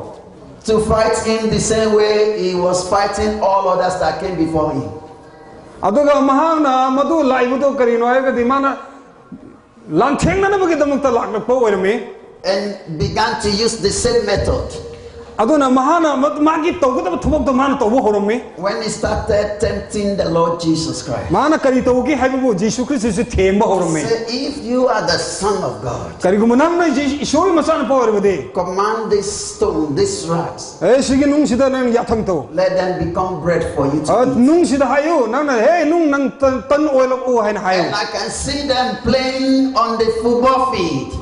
To fight him the same way he was fighting all others that came before him. ꯑꯗꯨꯒ ꯃꯍꯥꯛꯅ ꯃꯗꯨ ꯂꯥꯛꯏꯕꯗꯨ ꯀꯔꯤꯅꯣ ꯍꯥꯏꯔꯒꯗꯤ ꯃꯥꯅ ꯂꯥꯟꯊꯦꯡꯅꯅꯕꯒꯤꯗꯃꯛꯇ ꯂꯥꯛꯂꯛꯄ ꯑꯣꯏꯔꯝꯃꯤ꯫ And began to use the same method. ꯑꯗꯨꯅ ꯃꯍꯥꯛꯅ ꯃ- ꯃꯥꯒꯤ ꯇꯧꯒꯗꯕ ꯊꯕꯛꯇꯣ ꯃꯥꯅ ꯇꯧꯕ ꯍꯧꯔꯝꯃꯤ꯫ When he started tempting the Lord Jesus Christ. ꯃꯥꯅ ꯀꯔꯤ ꯇꯧꯒꯦ ꯍꯥꯏꯕꯕꯨ ꯖꯤꯁꯨ ꯈ꯭ꯔꯤꯁꯇꯁꯨ ꯊꯦꯝꯕ ꯍꯧꯔꯝꯃꯤ꯫ Say, if you are the Son of God, ꯀꯔꯤꯒꯨꯝꯕ ꯅꯪꯅ ꯖꯤ- ꯏꯁꯣꯔꯒꯤ ꯃꯆꯥꯅꯨꯄꯥ ꯑꯣꯏꯔꯕꯗꯤ, command this stone, this rocks, ꯑꯦ, ꯁꯤꯒꯤ ꯅꯨꯡꯁꯤꯗ ꯅꯪ ꯌꯥꯊꯪ ꯇꯧ꯫ Let them become bread for you to ꯑ, eat. ꯅꯨꯡꯁꯤꯗ ꯍꯥꯏꯌꯨ, ꯅꯪꯅ, "ꯍꯦ, ꯅꯨꯡ, ꯅꯪ ꯇꯟ, ꯇꯟ ꯑꯣꯏꯂꯛꯎ" ꯍꯥꯏꯅ ꯍꯥꯏꯌꯨ꯫ And I can see them playing on the football field.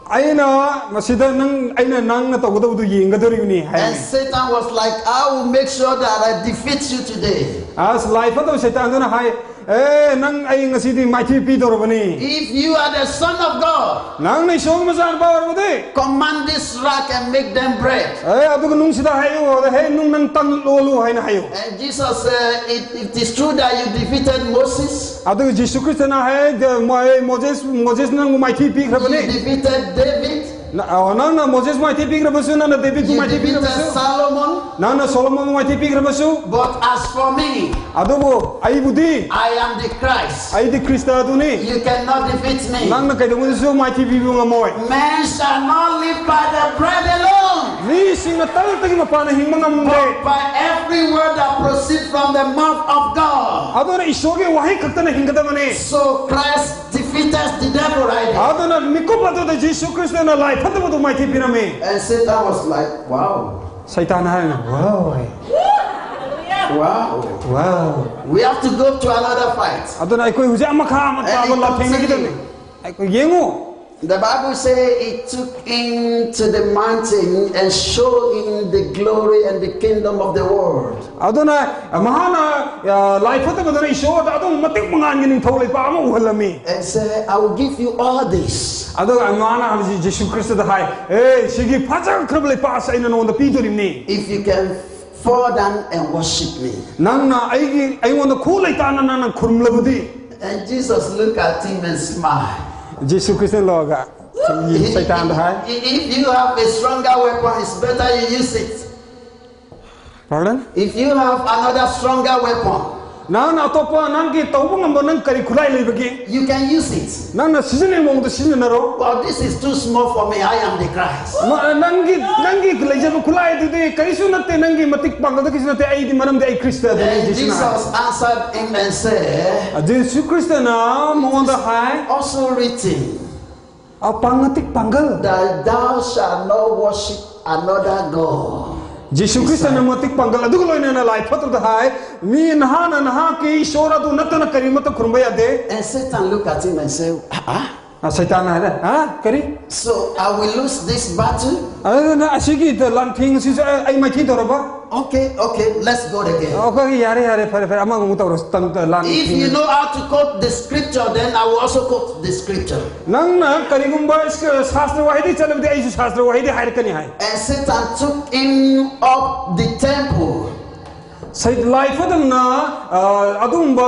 ꯑꯩꯅ ꯃꯁꯤꯗ ꯅꯪ ꯑꯩꯅ ꯅꯪꯅ ꯇꯧꯒꯗꯕꯗꯨ ꯌꯦꯡꯒꯗꯧꯔꯤꯕꯅꯤ ꯍꯥꯏ꯫ And Satan was like, "I will make sure that I defeat you today." ꯑꯁ, ꯂꯥꯏ ꯐꯠꯇꯕ ꯁꯩꯇꯥꯟꯗꯨꯅ ꯍꯥꯏ, "ꯑꯦ, ꯅꯪ ꯑꯩ ꯉꯁꯤꯗꯤ ꯃꯥꯏꯊꯤ ꯄꯤꯗꯧꯔꯕꯅꯤ꯫ If you are the Son of God, ꯅꯪꯅ ꯏꯁꯣꯔꯒꯤ ꯃꯆꯥꯅꯨꯄꯥ ꯑꯣꯏꯔꯕꯗꯤ, command this rock and make them bread." ꯑꯦ, ꯑꯗꯨꯒ ꯅꯨꯡꯁꯤꯗ ꯍꯥꯏꯌꯨ, ꯑꯗ, "ꯍꯦ, ꯅꯨꯡ ꯅꯪ ꯇꯪ ꯑꯣꯜꯂꯨ" ꯍꯥꯏꯅ ꯍꯥꯏꯌꯨ꯫ And Jesus said, "It, it is true that you defeated Moses, ꯑꯗꯨꯒ ꯖꯤꯁꯨ ꯈ꯭ꯔꯤꯁꯇꯅ ꯍꯥꯏ, "ꯃꯣ-, ꯃꯣꯖꯦꯁ, ꯃꯣꯖꯦꯁꯅ ꯅꯪꯕꯨ ꯃꯥꯏꯊꯤ ꯄꯤꯈ꯭ꯔꯕꯅꯤ꯫ You defeated David, ꯅ-, ꯑ, ꯅꯪꯅ ꯃꯣꯖꯦꯁ ꯃꯥꯏꯊꯤ ꯄꯤꯈ꯭ꯔꯕꯁꯨ, ꯅꯪꯅ ꯗꯦꯕꯤꯠꯄꯨ you ꯃꯥꯏꯊꯤ defeated ꯄꯤꯈ꯭ꯔꯕꯁꯨ, Solomon, ꯅꯪꯅ ꯁꯣꯂꯣꯃꯣꯟꯕꯨ ꯃꯥꯏꯊꯤ ꯄꯤꯈ꯭ꯔꯕꯁꯨ, but as for me, ꯑꯗꯨꯕꯨ ꯑꯩꯕꯨꯗꯤ, I am the Christ. ꯑꯩꯗꯤ ꯈ꯭ꯔꯤꯁꯇ ꯑꯗꯨꯅꯤ꯫ You cannot defeat me." ꯅꯪꯅ ꯀꯩꯗꯧꯉꯩꯗꯁꯨ ꯃꯥꯏꯊꯤ ꯄꯤꯕ ꯉꯝꯃꯣꯏ꯫ "Man shall not live by the bread alone, ꯃꯤꯁꯤꯡꯅ ꯇꯜꯇꯒꯤ ꯃꯄꯥꯟꯅ ꯍꯤꯡꯕ ꯉꯝꯗꯦ꯫ but by every word that proceeds from the mouth of God." ꯑꯗꯨꯅ ꯏꯁꯣꯔꯒꯤ ꯋꯥꯍꯩ ꯈꯛꯇꯅ ꯍꯤꯡꯒꯗꯕꯅꯤ꯫ So Christ defeated the devil right there. ꯑꯗꯨꯅ ꯃꯤꯀꯨꯞ ꯑꯗꯨꯗ ꯖꯤꯁꯨ ꯈ꯭ꯔꯤꯁꯇꯅ ꯂꯥꯏ ꯐꯠꯇꯕꯗꯨ ꯃꯥꯏꯊꯤ ꯄꯤꯔꯝꯃꯤ꯫ And Satan was like, "Wow, ꯁꯩꯇꯥꯟ ꯍꯥꯏꯅ, "Wow, wow. wow, We have to go to another fight." ꯑꯗꯨꯅ ꯑꯩꯈꯣꯏ ꯍꯧꯖꯤꯛ ꯑꯃꯈꯥ ꯑꯃ ꯇꯥꯕ ꯂꯥꯊꯦꯡꯅꯈꯤꯗꯕꯅꯤ꯫ ꯑꯩꯈꯣꯏ ꯌꯦꯡꯉꯨ꯫ The Bible says he took him to the mountain and showed him the glory and the kingdom of the world. ꯑꯗꯨꯅ ꯃꯍꯥꯛꯅ, ꯑ, ꯂꯥꯏ ꯐꯠꯇꯕꯗꯨꯅ ꯏꯁꯣꯔꯗ ꯑꯗꯨꯝ ꯃꯇꯤꯛ ꯃꯉꯥꯜꯒꯤ ꯅꯤꯡꯊꯧ ꯂꯩꯄꯥꯛ ꯑꯃ ꯎꯍꯜꯂꯝꯃꯤ꯫ And said, "I will give you all this. ꯑꯗꯨꯒ ꯃꯥꯅ ꯍꯧꯖꯤꯛ ꯖꯤꯁꯨ ꯈ꯭ꯔꯤꯁꯇꯗ ꯍꯥꯏ, "ꯑꯦ, ꯁꯤꯒꯤ ꯐꯖꯈ꯭ꯔꯕ ꯂꯩꯄꯥꯛ ꯑꯁꯤ ꯑꯩꯅ ꯅꯉꯣꯟꯗ ꯄꯤꯗꯣꯔꯤꯕꯅꯤ꯫ If you can fall down and worship me." ꯅꯪꯅ ꯑꯩꯒꯤ, ꯑꯩꯉꯣꯟꯗ ꯈꯨ ꯂꯩꯇꯥꯅ ꯅꯪꯅ ꯈꯨꯔꯨꯝꯂꯕꯗꯤ"꯫ And Jesus looked at him and smiled. ꯖꯤꯁꯨ ꯈ꯭ꯔꯤꯁꯇꯅ ꯂꯧꯔꯒ ꯁꯩꯇꯥꯟꯗ ꯍꯥꯏ, "If you have a stronger weapon, it's better you use it. "Pardon? If you have another stronger weapon, ꯅꯪꯅ ꯑꯇꯣꯞꯄ ꯅꯪꯒꯤ ꯇꯧꯕ ꯉꯝꯕ ꯅꯪ ꯀꯔꯤ ꯈꯨꯠꯂꯥꯏ ꯂꯩꯕꯒꯦ? you can use it. ꯅꯪꯅ ꯁꯤꯖꯤꯟꯅꯅꯤꯡꯕ ꯃꯑꯣꯡꯗ ꯁꯤꯖꯤꯟꯅꯔꯣ꯫ But this is too small for me. I am the Christ." ꯅ-, ꯅꯪꯒꯤ, ꯅꯪꯒꯤ ꯂꯩꯖꯕ ꯈꯨꯠꯂꯥꯏ ꯑꯗꯨꯗꯤ ꯀꯔꯤꯁꯨ ꯅꯠꯇꯦ, ꯅꯪꯒꯤ ꯃꯇꯤꯛ ꯄꯥꯡꯒꯜꯗ ꯀꯔꯤꯁꯨ ꯅꯠꯇꯦ, ꯑꯩꯗꯤ ꯃꯔꯝꯗꯤ ꯑꯩ ꯈ꯭ꯔꯤꯁꯇ ꯑꯗꯨꯅꯤ", And ꯖꯤꯁꯨꯅ high. Jesus answered him and said, ꯖꯤꯁꯨ ꯈ꯭ꯔꯤꯁꯇꯅ ꯃꯉꯣꯟꯗ ꯍꯥꯏ, "Also written, "ꯑ, ꯄꯥꯡ-, ꯃꯇꯤꯛ ꯄꯥꯡꯒꯜ"꯫ that thou shalt not worship another God." ꯖꯤꯁꯨ ꯈ꯭ꯔꯤꯁꯇꯅ ꯃꯇꯤꯛ ꯄꯥꯡꯒꯜ ꯑꯗꯨꯒ ꯂꯣꯏꯅꯅ ꯂꯥꯏ ꯐꯠꯇꯕꯗ ꯍꯥꯏ, "ꯃꯤ ꯅꯍꯥꯛꯅ ꯅꯍꯥꯛꯀꯤ ꯏꯁꯣꯔ ꯑꯗꯨ ꯅꯠꯇꯅ ꯀꯔꯤꯃꯠꯇ ꯈꯨꯔꯨꯝꯕ ꯌꯥꯗꯦ"꯫ And Satan looked at him and said, "Ah, ah, ꯑ, ꯁꯩꯇꯥꯟꯅ ꯍꯥꯏꯔꯦ, "ꯍꯥ? ꯀꯔꯤ? So I will lose this battle? ꯑꯗꯨꯅ ꯑꯁꯤꯒꯤ ꯂꯥꯟꯊꯦꯡ ꯑꯁꯤꯁꯨ ꯑꯩ, ꯑꯩ ꯃꯥꯏꯊꯤ ꯇꯧꯔꯕ?" Okay, okay, let's go again. Okay, ꯌꯥꯔꯦ, ꯌꯥꯔꯦ, ꯐꯔꯦ, ꯐꯔꯦ, ꯑꯃꯒ ꯑꯃꯨꯛ ꯇꯧꯔꯁꯤ꯫ ꯇꯝ-, ꯇ-, ꯂꯥꯟ-, If you know how to quote the scripture, then I will also quote the scripture. ꯅꯪꯅ ꯀꯔꯤꯒꯨꯝꯕ ꯏꯁ-, ꯁꯥꯁꯇ꯭ꯔ ꯋꯥꯍꯩꯗꯤ ꯆꯠꯂꯕꯗꯤ ꯑꯩꯁꯨ ꯁꯥꯁꯇ꯭ꯔ ꯋꯥꯍꯩꯗꯤ ꯍꯥꯏꯔꯛꯀꯅꯤ ꯍꯥꯏ꯫ And Satan took him up the temple ꯁꯩ-, ꯂꯥꯏ ꯐꯠꯇꯕꯅ, ꯑ, ꯑꯗꯨꯒꯨꯝꯕ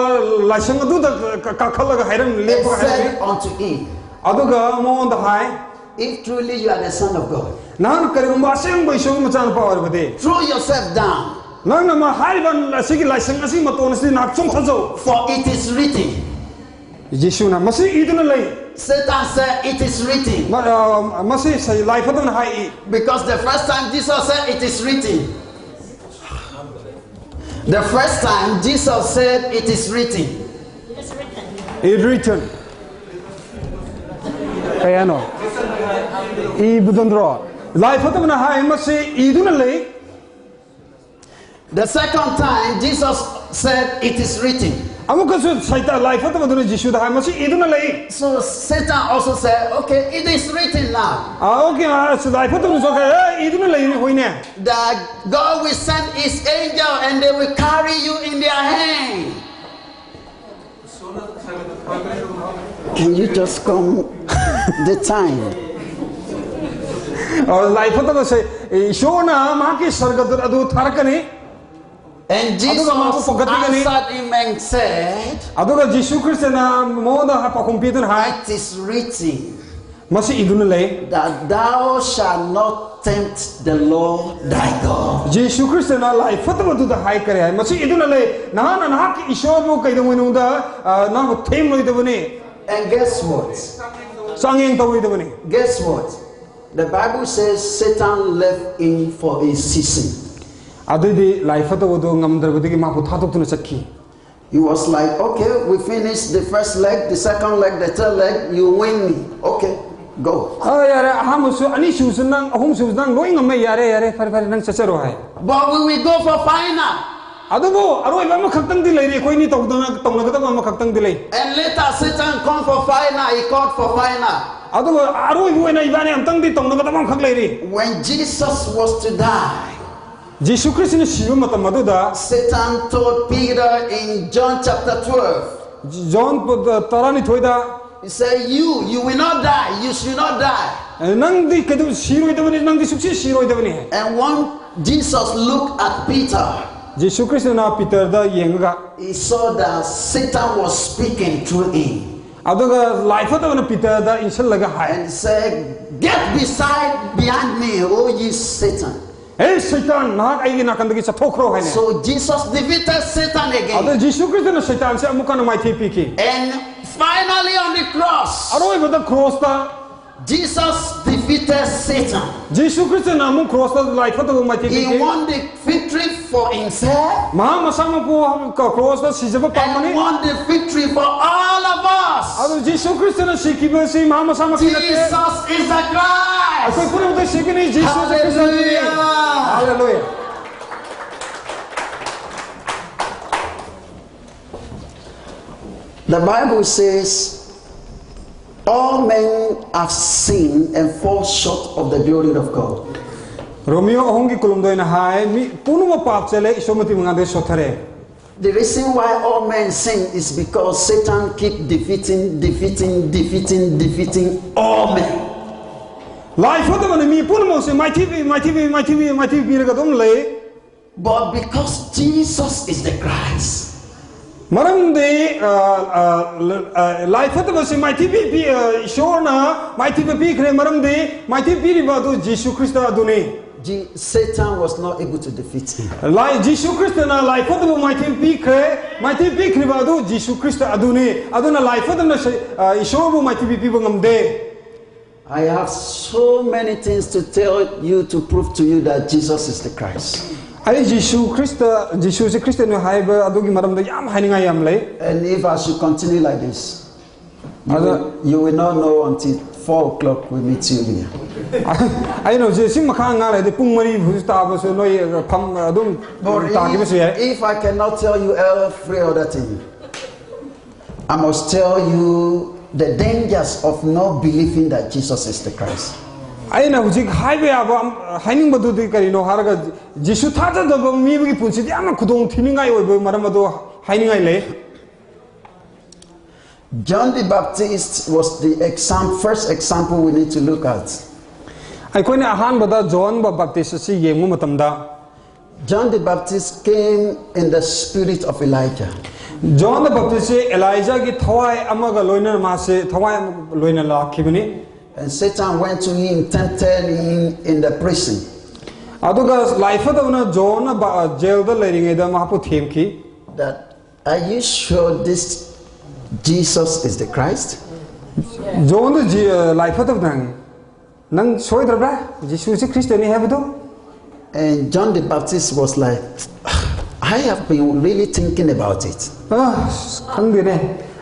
ꯂꯥꯏꯁꯪ ꯑꯗꯨꯗ ꯀ-, ꯀꯥꯈꯠꯂꯒ ꯍꯥꯏꯔꯝ-, and ꯂꯦꯞꯄꯒ ꯍꯥꯏꯔꯝꯃꯤ꯫ Said unto him, ꯑꯗꯨꯒ ꯃꯉꯣꯟꯗ ꯍꯥꯏ, "If truly you are the Son of God, ꯅꯍꯥꯛꯅ ꯀꯔꯤꯒꯨꯝꯕ ꯑꯁꯦꯡꯕ ꯏꯁꯣꯔꯒꯤ ꯃꯆꯥꯅꯨꯄꯥ ꯑꯣꯏꯔꯕꯗꯤ, throw yourself down, ꯅꯪꯅ ꯃꯥ ꯍꯥꯏꯔꯤꯕ ꯑꯁꯤꯒꯤ ꯂꯥꯏꯁꯪ ꯑꯁꯤꯒꯤ ꯃꯇꯣꯟ ꯑꯁꯤꯗ ꯅꯍꯥꯛ ꯆꯣꯡꯊꯖꯧ꯫ For it is written." ꯌꯦꯁꯨꯅ ꯃꯁꯤ ꯏꯗꯨꯅ ꯂꯩ꯫ Satan said, "It is written." ꯃ-, ꯑ, ꯃꯁꯤ ꯁꯩ-, ꯂꯥꯏ ꯐꯠꯇꯕꯅ ꯍꯥꯏ꯫ Because the first time Jesus said, "It is written." The first time Jesus said, "It is written." It written. ꯀꯌꯥꯅꯣ? ꯏꯕꯗꯨ ꯅꯠꯇ꯭ꯔꯣ? ꯂꯥꯏ ꯐꯠꯇꯕꯅ ꯍꯥꯏ, "ꯃꯁꯤ ꯏꯗꯨꯅ ꯂꯩ"꯫ The second time, Jesus said, "It is written." ꯑꯃꯨꯛꯀꯁꯨ ꯁꯩꯇꯥꯟ, ꯂꯥꯏ ꯐꯠꯇꯕꯗꯨꯅ ꯖꯤꯁꯨꯗ ꯍꯥꯏ, "ꯃꯁꯤ ꯏꯗꯨꯅ ꯂꯩ"꯫ So Satan also said, "Okay, it is written now." ꯑꯥ, okay, ꯑꯥ, ꯂꯥꯏ ꯐꯠꯇꯕꯅꯁꯨ ꯍꯥꯏ, "ꯑꯦ, ꯏꯗꯨꯅ ꯂꯩ, ꯍꯣꯏꯅꯦ꯫ That God will send his angel and they will carry you in their hand. Can you just come the time?" ꯑ, ꯂꯥꯏ ꯐꯠꯇꯕꯁꯦ, ꯏꯁꯣꯔꯅ ꯃꯍꯥꯛꯀꯤ ꯁꯔꯒꯗꯨꯠ ꯑꯗꯨ ꯊꯥꯔꯛꯀꯅꯤ꯫ And Jesus ꯑꯗꯨꯒ ꯃꯥꯕꯨ ꯄꯨꯈꯠꯄꯤꯒꯅꯤ꯫ Answered him and said, ꯑꯗꯨꯒ ꯖꯤꯁꯨ ꯈ꯭ꯔꯤꯁꯇꯅ ꯃꯉꯣꯟꯗ ꯄꯥꯎꯈꯨꯝ ꯄꯤꯗꯨꯅ ꯍꯥꯏ, "It is written, ꯃꯁꯤ ꯏꯗꯨꯅ ꯂꯩ꯫ That thou shalt not tempt the Lord thy God." ꯖꯤꯁꯨ ꯈ꯭ꯔꯤꯁꯇꯅ ꯂꯥꯏ ꯐꯠꯇꯕꯗꯨꯗ ꯍꯥꯏꯈꯔꯦ ꯍꯥꯏ, "ꯃꯁꯤ ꯏꯗꯨꯅ ꯂꯩ, ꯅꯍꯥꯛꯅ ꯅꯍꯥꯛꯀꯤ ꯏꯁꯣꯔꯕꯨ ꯀꯩꯗꯧꯉꯩꯅꯨꯡꯗ, ꯑ, ꯅꯍꯥꯛꯄꯨ ꯊꯦꯝꯂꯣꯏꯗꯕꯅꯤ"꯫ And guess what? ꯆꯥꯡꯌꯦꯡ ꯇꯧꯔꯣꯏꯗꯕꯅꯤ꯫ Guess what? The Bible says Satan left him for a season. ꯑꯗꯨꯗꯤ ꯂꯥꯏ ꯐꯠꯇꯕꯗꯨ ꯉꯝꯗ꯭ꯔꯕꯗꯒꯤ ꯃꯥꯕꯨ ꯊꯥꯗꯣꯛꯇꯨꯅ ꯆꯠꯈꯤ꯫ He was like, "Okay, we finished the first leg, the second leg, the third leg, you win me. Okay, go." ꯑ, ꯌꯥꯔꯦ, ꯑꯍꯥꯟꯕꯁꯨ, ꯑꯅꯤꯁꯨꯕꯁꯨ ꯅꯪ, ꯑꯍꯨꯝꯁꯨꯕꯁꯨ ꯅꯪ ꯂꯣꯏ ꯉꯝꯃꯦ, ꯌꯥꯔꯦ, ꯌꯥꯔꯦ, ꯐꯔꯦ, ꯐꯔꯦ, ꯅꯪ ꯆꯠꯆꯔꯣ ꯍꯥꯏ꯫ But we will go for final. ꯑꯗꯨꯕꯨ ꯑꯔꯣꯏꯕ ꯑꯃꯈꯛꯇꯪꯗꯤ ꯂꯩꯔꯤ, ꯑꯩꯈꯣꯏꯅꯤ ꯇꯧꯗꯅ ꯇꯧꯅꯒꯗꯕ ꯑꯃꯈꯛꯇꯪꯗꯤ ꯂꯩ꯫ And later Satan come for final, he called for final. ꯑꯗꯨꯒ ꯑꯔꯣꯏꯕ ꯑꯣꯏꯅ ꯏꯕꯥꯅꯤ ꯑꯝꯇꯪꯗꯤ ꯇꯧꯅꯒꯗꯕ ꯑꯃꯈꯛ ꯂꯩꯔꯤ꯫ When Jesus was to die, ꯖꯤꯁꯨ ꯈ꯭ꯔꯤꯁꯇꯅ ꯁꯤꯕ ꯃꯇꯝ ꯑꯗꯨꯗ Satan told Peter in John chapter twelve, John ꯇꯔꯥꯅꯤꯊꯣꯏꯗ, he said, "You, you will not die. You should not die." "ꯅꯪꯗꯤ ꯀꯩꯗꯧ ꯁꯤꯔꯣꯏꯗꯕꯅꯤ, ꯅꯪꯗꯤ ꯁꯨꯡꯁꯤ ꯁꯤꯔꯣꯏꯗꯕꯅꯤ"꯫ And when Jesus looked at Peter, ꯖꯤꯁꯨ ꯈ꯭ꯔꯤꯁꯇꯅ ꯄꯤꯇꯔꯗ ꯌꯦꯡꯉꯒ, he saw that Satan was speaking through him. ꯑꯗꯨꯒ ꯂꯥꯏ ꯐꯠꯇꯕꯅ ꯄꯤꯇꯔꯗ ꯏꯟꯁꯤꯜꯂꯒ ꯍꯥꯏ, And said, "Get beside behind me, O ye Satan." "ꯍꯦ ꯁꯩꯇꯥꯟ, ꯅꯍꯥꯛ ꯑꯩꯒꯤ ꯅꯥꯀꯟꯗꯒꯤ ꯆꯠꯊꯣꯛꯈ꯭ꯔꯣ" ꯍꯥꯏꯅ꯫ So Jesus defeated Satan ꯑꯗ again. ꯖꯤꯁꯨ ꯈ꯭ꯔꯤꯁꯇꯅ ꯁꯩꯇꯥꯟꯁꯦ ꯑꯃꯨꯛ ꯍꯟꯅ ꯃꯥꯏꯊꯤꯕ ꯄꯤꯈꯤ꯫ And finally on the cross, ꯑꯔꯣꯏꯕꯗ ꯀ꯭ꯔꯣꯁꯇ Jesus defeated Satan. ꯖꯤꯁꯨ ꯈ꯭ꯔꯤꯁꯇꯅ ꯑꯃꯨꯛ ꯀ꯭ꯔꯣꯁꯇ ꯂꯥꯏ ꯐꯠꯇꯕ ꯃꯥꯏꯊꯤꯕ He ꯄꯤꯈꯤ꯫ Won the victory for himself ꯃꯍꯥꯛ ꯃꯁꯥꯃꯛꯄꯨ ꯀ꯭ꯔꯣꯁꯇ ꯁꯤꯖꯕ and ꯄꯥꯝꯕꯅꯤ꯫ Won the victory for all of us. ꯑꯗꯨ ꯖꯤꯁꯨ ꯈ꯭ꯔꯤꯁꯇꯅ ꯁꯤꯈꯤꯕꯁꯤ ꯃꯍꯥꯛ ꯃꯁꯥꯃꯛꯀꯤ ꯅꯠꯇꯦ꯫ Jesus is the ꯑꯩꯈꯣꯏ Christ. ꯄꯨꯝꯅꯃꯛꯇ ꯁꯤꯒꯅꯤ, ꯖꯤꯁꯨ ꯈ꯭ꯔꯤꯁꯇꯅꯤ꯫ Hallelujah. Hallelujah. The Bible says, "All men have sinned and fall short of the glory of God." ꯔꯣꯃꯤꯌꯣ ꯑꯍꯨꯝꯒꯤ ꯀꯨꯟꯍꯨꯝꯗꯣꯏꯅ ꯍꯥꯏ, "ꯃꯤ ꯄꯨꯝꯅꯃꯛ ꯄꯥꯞ ꯆꯦꯜꯂꯦ, ꯏꯁꯣꯔ ꯃꯇꯤꯛ ꯃꯉꯥꯗꯩ ꯁꯣꯠꯊꯔꯦ"꯫ The reason why all men sin is because Satan keep defeating, defeating, defeating, defeating all men. ꯂꯥꯏ ꯐꯠꯇꯕꯅ ꯃꯤ ꯄꯨꯝꯅꯃꯛꯁꯦ ꯃꯥꯏꯊꯤꯕꯤ, ꯃꯥꯏꯊꯤꯕꯤ, ꯃꯥꯏꯊꯤꯕꯤ, ꯃꯥꯏꯊꯤꯕꯤ ꯄꯤꯔꯒ ꯑꯗꯨꯝ ꯂꯩ꯫ But because Jesus is the Christ, ꯃꯔꯝꯗꯤ ꯑ, ꯑ, ꯑ, ꯂꯥꯏ ꯐꯠꯇꯕꯁꯤ ꯃꯥꯏꯊꯤꯕꯤ ꯄꯤ-, ꯑ, ꯏꯁꯣꯔꯅ ꯃꯥꯏꯊꯤꯕ ꯄꯤꯈ꯭ꯔꯦ, ꯃꯔꯝꯗꯤ ꯃꯥꯏꯊꯤꯕ ꯄꯤꯔꯤꯕ ꯑꯗꯨ ꯖꯤꯁꯨ ꯈ꯭ꯔꯤꯁꯇ ꯑꯗꯨꯅꯤ꯫ Je- Satan was not able to defeat him. ꯂꯥꯏ, ꯖꯤꯁꯨ ꯈ꯭ꯔꯤꯁꯇꯅ ꯂꯥꯏ ꯐꯠꯇꯕ ꯃꯥꯏꯊꯤꯕ ꯄꯤꯈ꯭ꯔꯦ, ꯃꯥꯏꯊꯤꯕ ꯄꯤꯈ꯭ꯔꯤꯕ ꯑꯗꯨ ꯖꯤꯁꯨ ꯈ꯭ꯔꯤꯁꯇ ꯑꯗꯨꯅꯤ꯫ ꯑꯗꯨꯅ ꯂꯥꯏ ꯐꯠꯇꯕꯅ ꯁ-, ꯑ, ꯏꯁꯣꯔꯕꯨ ꯃꯥꯏꯊꯤꯕ ꯄꯤꯕ ꯉꯝꯗꯦ꯫ I have so many things to tell you to prove to you that Jesus is the Christ. ꯑꯩ ꯖꯤꯁꯨ ꯈ꯭ꯔꯤꯁꯇ, ꯖꯤꯁꯨꯁꯤ ꯈ꯭ꯔꯤꯁꯇꯅꯤ ꯍꯥꯏꯕ ꯑꯗꯨꯒꯤ ꯃꯔꯝꯗ ꯌꯥꯝ ꯍꯥꯏꯅꯤꯡꯉꯥꯏ ꯌꯥꯝ ꯂꯩ꯫ And if I should continue like this, you, Other- will, you will not know until four o'clock we meet you here. ꯑꯩꯅ ꯍꯧꯖꯤꯛ ꯁꯤ ꯃꯈꯥ ꯉꯥꯡ ꯂꯩꯔꯗꯤ ꯄꯨꯡ ꯃꯔꯤ ꯐꯥꯎ ꯇꯥꯕꯁꯨ ꯅꯣꯏ ꯐꯝ ꯑꯗꯨꯝ But ꯇꯥꯈꯤꯕꯁꯨ ꯌꯥꯏ꯫ If I cannot tell you every other thing, I must tell you the dangers of not believing that Jesus is the Christ. ꯑꯩꯅ ꯍꯧꯖꯤꯛ ꯍꯥꯏꯕ ꯌꯥꯕ ꯑꯝ- ꯍꯥꯏꯅꯤꯡꯕꯗꯨꯗꯤ ꯀꯔꯤꯅꯣ ꯍꯥꯏꯔꯒ, ꯖꯤꯁꯨ ꯊꯥꯖꯗꯕ ꯃꯤꯒꯤ ꯄꯨꯟꯁꯤꯗꯤ ꯌꯥꯝꯅ ꯈꯨꯗꯣꯡ ꯊꯤꯅꯤꯡꯉꯥꯏ ꯑꯣꯏꯕ ꯃꯔꯝ ꯑꯗꯣ ꯍꯥꯏꯅꯤꯡꯉꯥꯏ ꯂꯩ꯫ John the Baptist was the exam, first example we need to look at. ꯑꯩꯈꯣꯏꯅ ꯑꯍꯥꯟꯕꯗ ꯖꯣꯍꯟ ꯕ ꯕꯥꯞꯇꯤꯁ ꯑꯁꯤ ꯌꯦꯡꯕ ꯃꯇꯝꯗ, John the Baptist came in the spirit of Elijah. ꯖꯣꯍꯟ ꯕ ꯕꯥꯞꯇꯤꯁꯁꯤ ꯑꯦꯂꯥꯏꯖꯥꯒꯤ ꯊꯋꯥꯏ ꯑꯃꯒ ꯂꯣꯏꯅꯅ ꯃꯥꯁꯦ ꯊꯋꯥꯏ ꯑꯃꯒ ꯂꯣꯏꯅ ꯂꯥꯛꯈꯤꯕꯅꯤ꯫ And Satan went to him, tempted him in the prison. ꯑꯗꯨꯒ ꯂꯥꯏꯐꯗꯧꯅ ꯖꯣꯍꯟꯅ ꯕ- ꯖꯦꯜꯗ ꯂꯩꯔꯤꯉꯩꯗ ꯃꯍꯥꯛꯄꯨ ꯊꯦꯝꯈꯤ꯫ That, are you sure this Jesus is the Christ? ꯖꯣꯍꯟꯗ ꯖꯤ- ꯂꯥꯏꯐꯗꯧꯅ ꯍꯪꯉꯤ, "ꯅꯪ ꯁꯣꯏꯗ꯭ꯔꯕ꯭ꯔꯥ? ꯖꯤꯁꯨꯁꯤ ꯈ꯭ꯔꯤꯁꯇꯅꯤ ꯍꯥꯏꯕꯗꯣ?" And John the Baptist was like, "I have been really thinking about it." ꯑ, ꯈꯪꯗꯦꯅꯦ,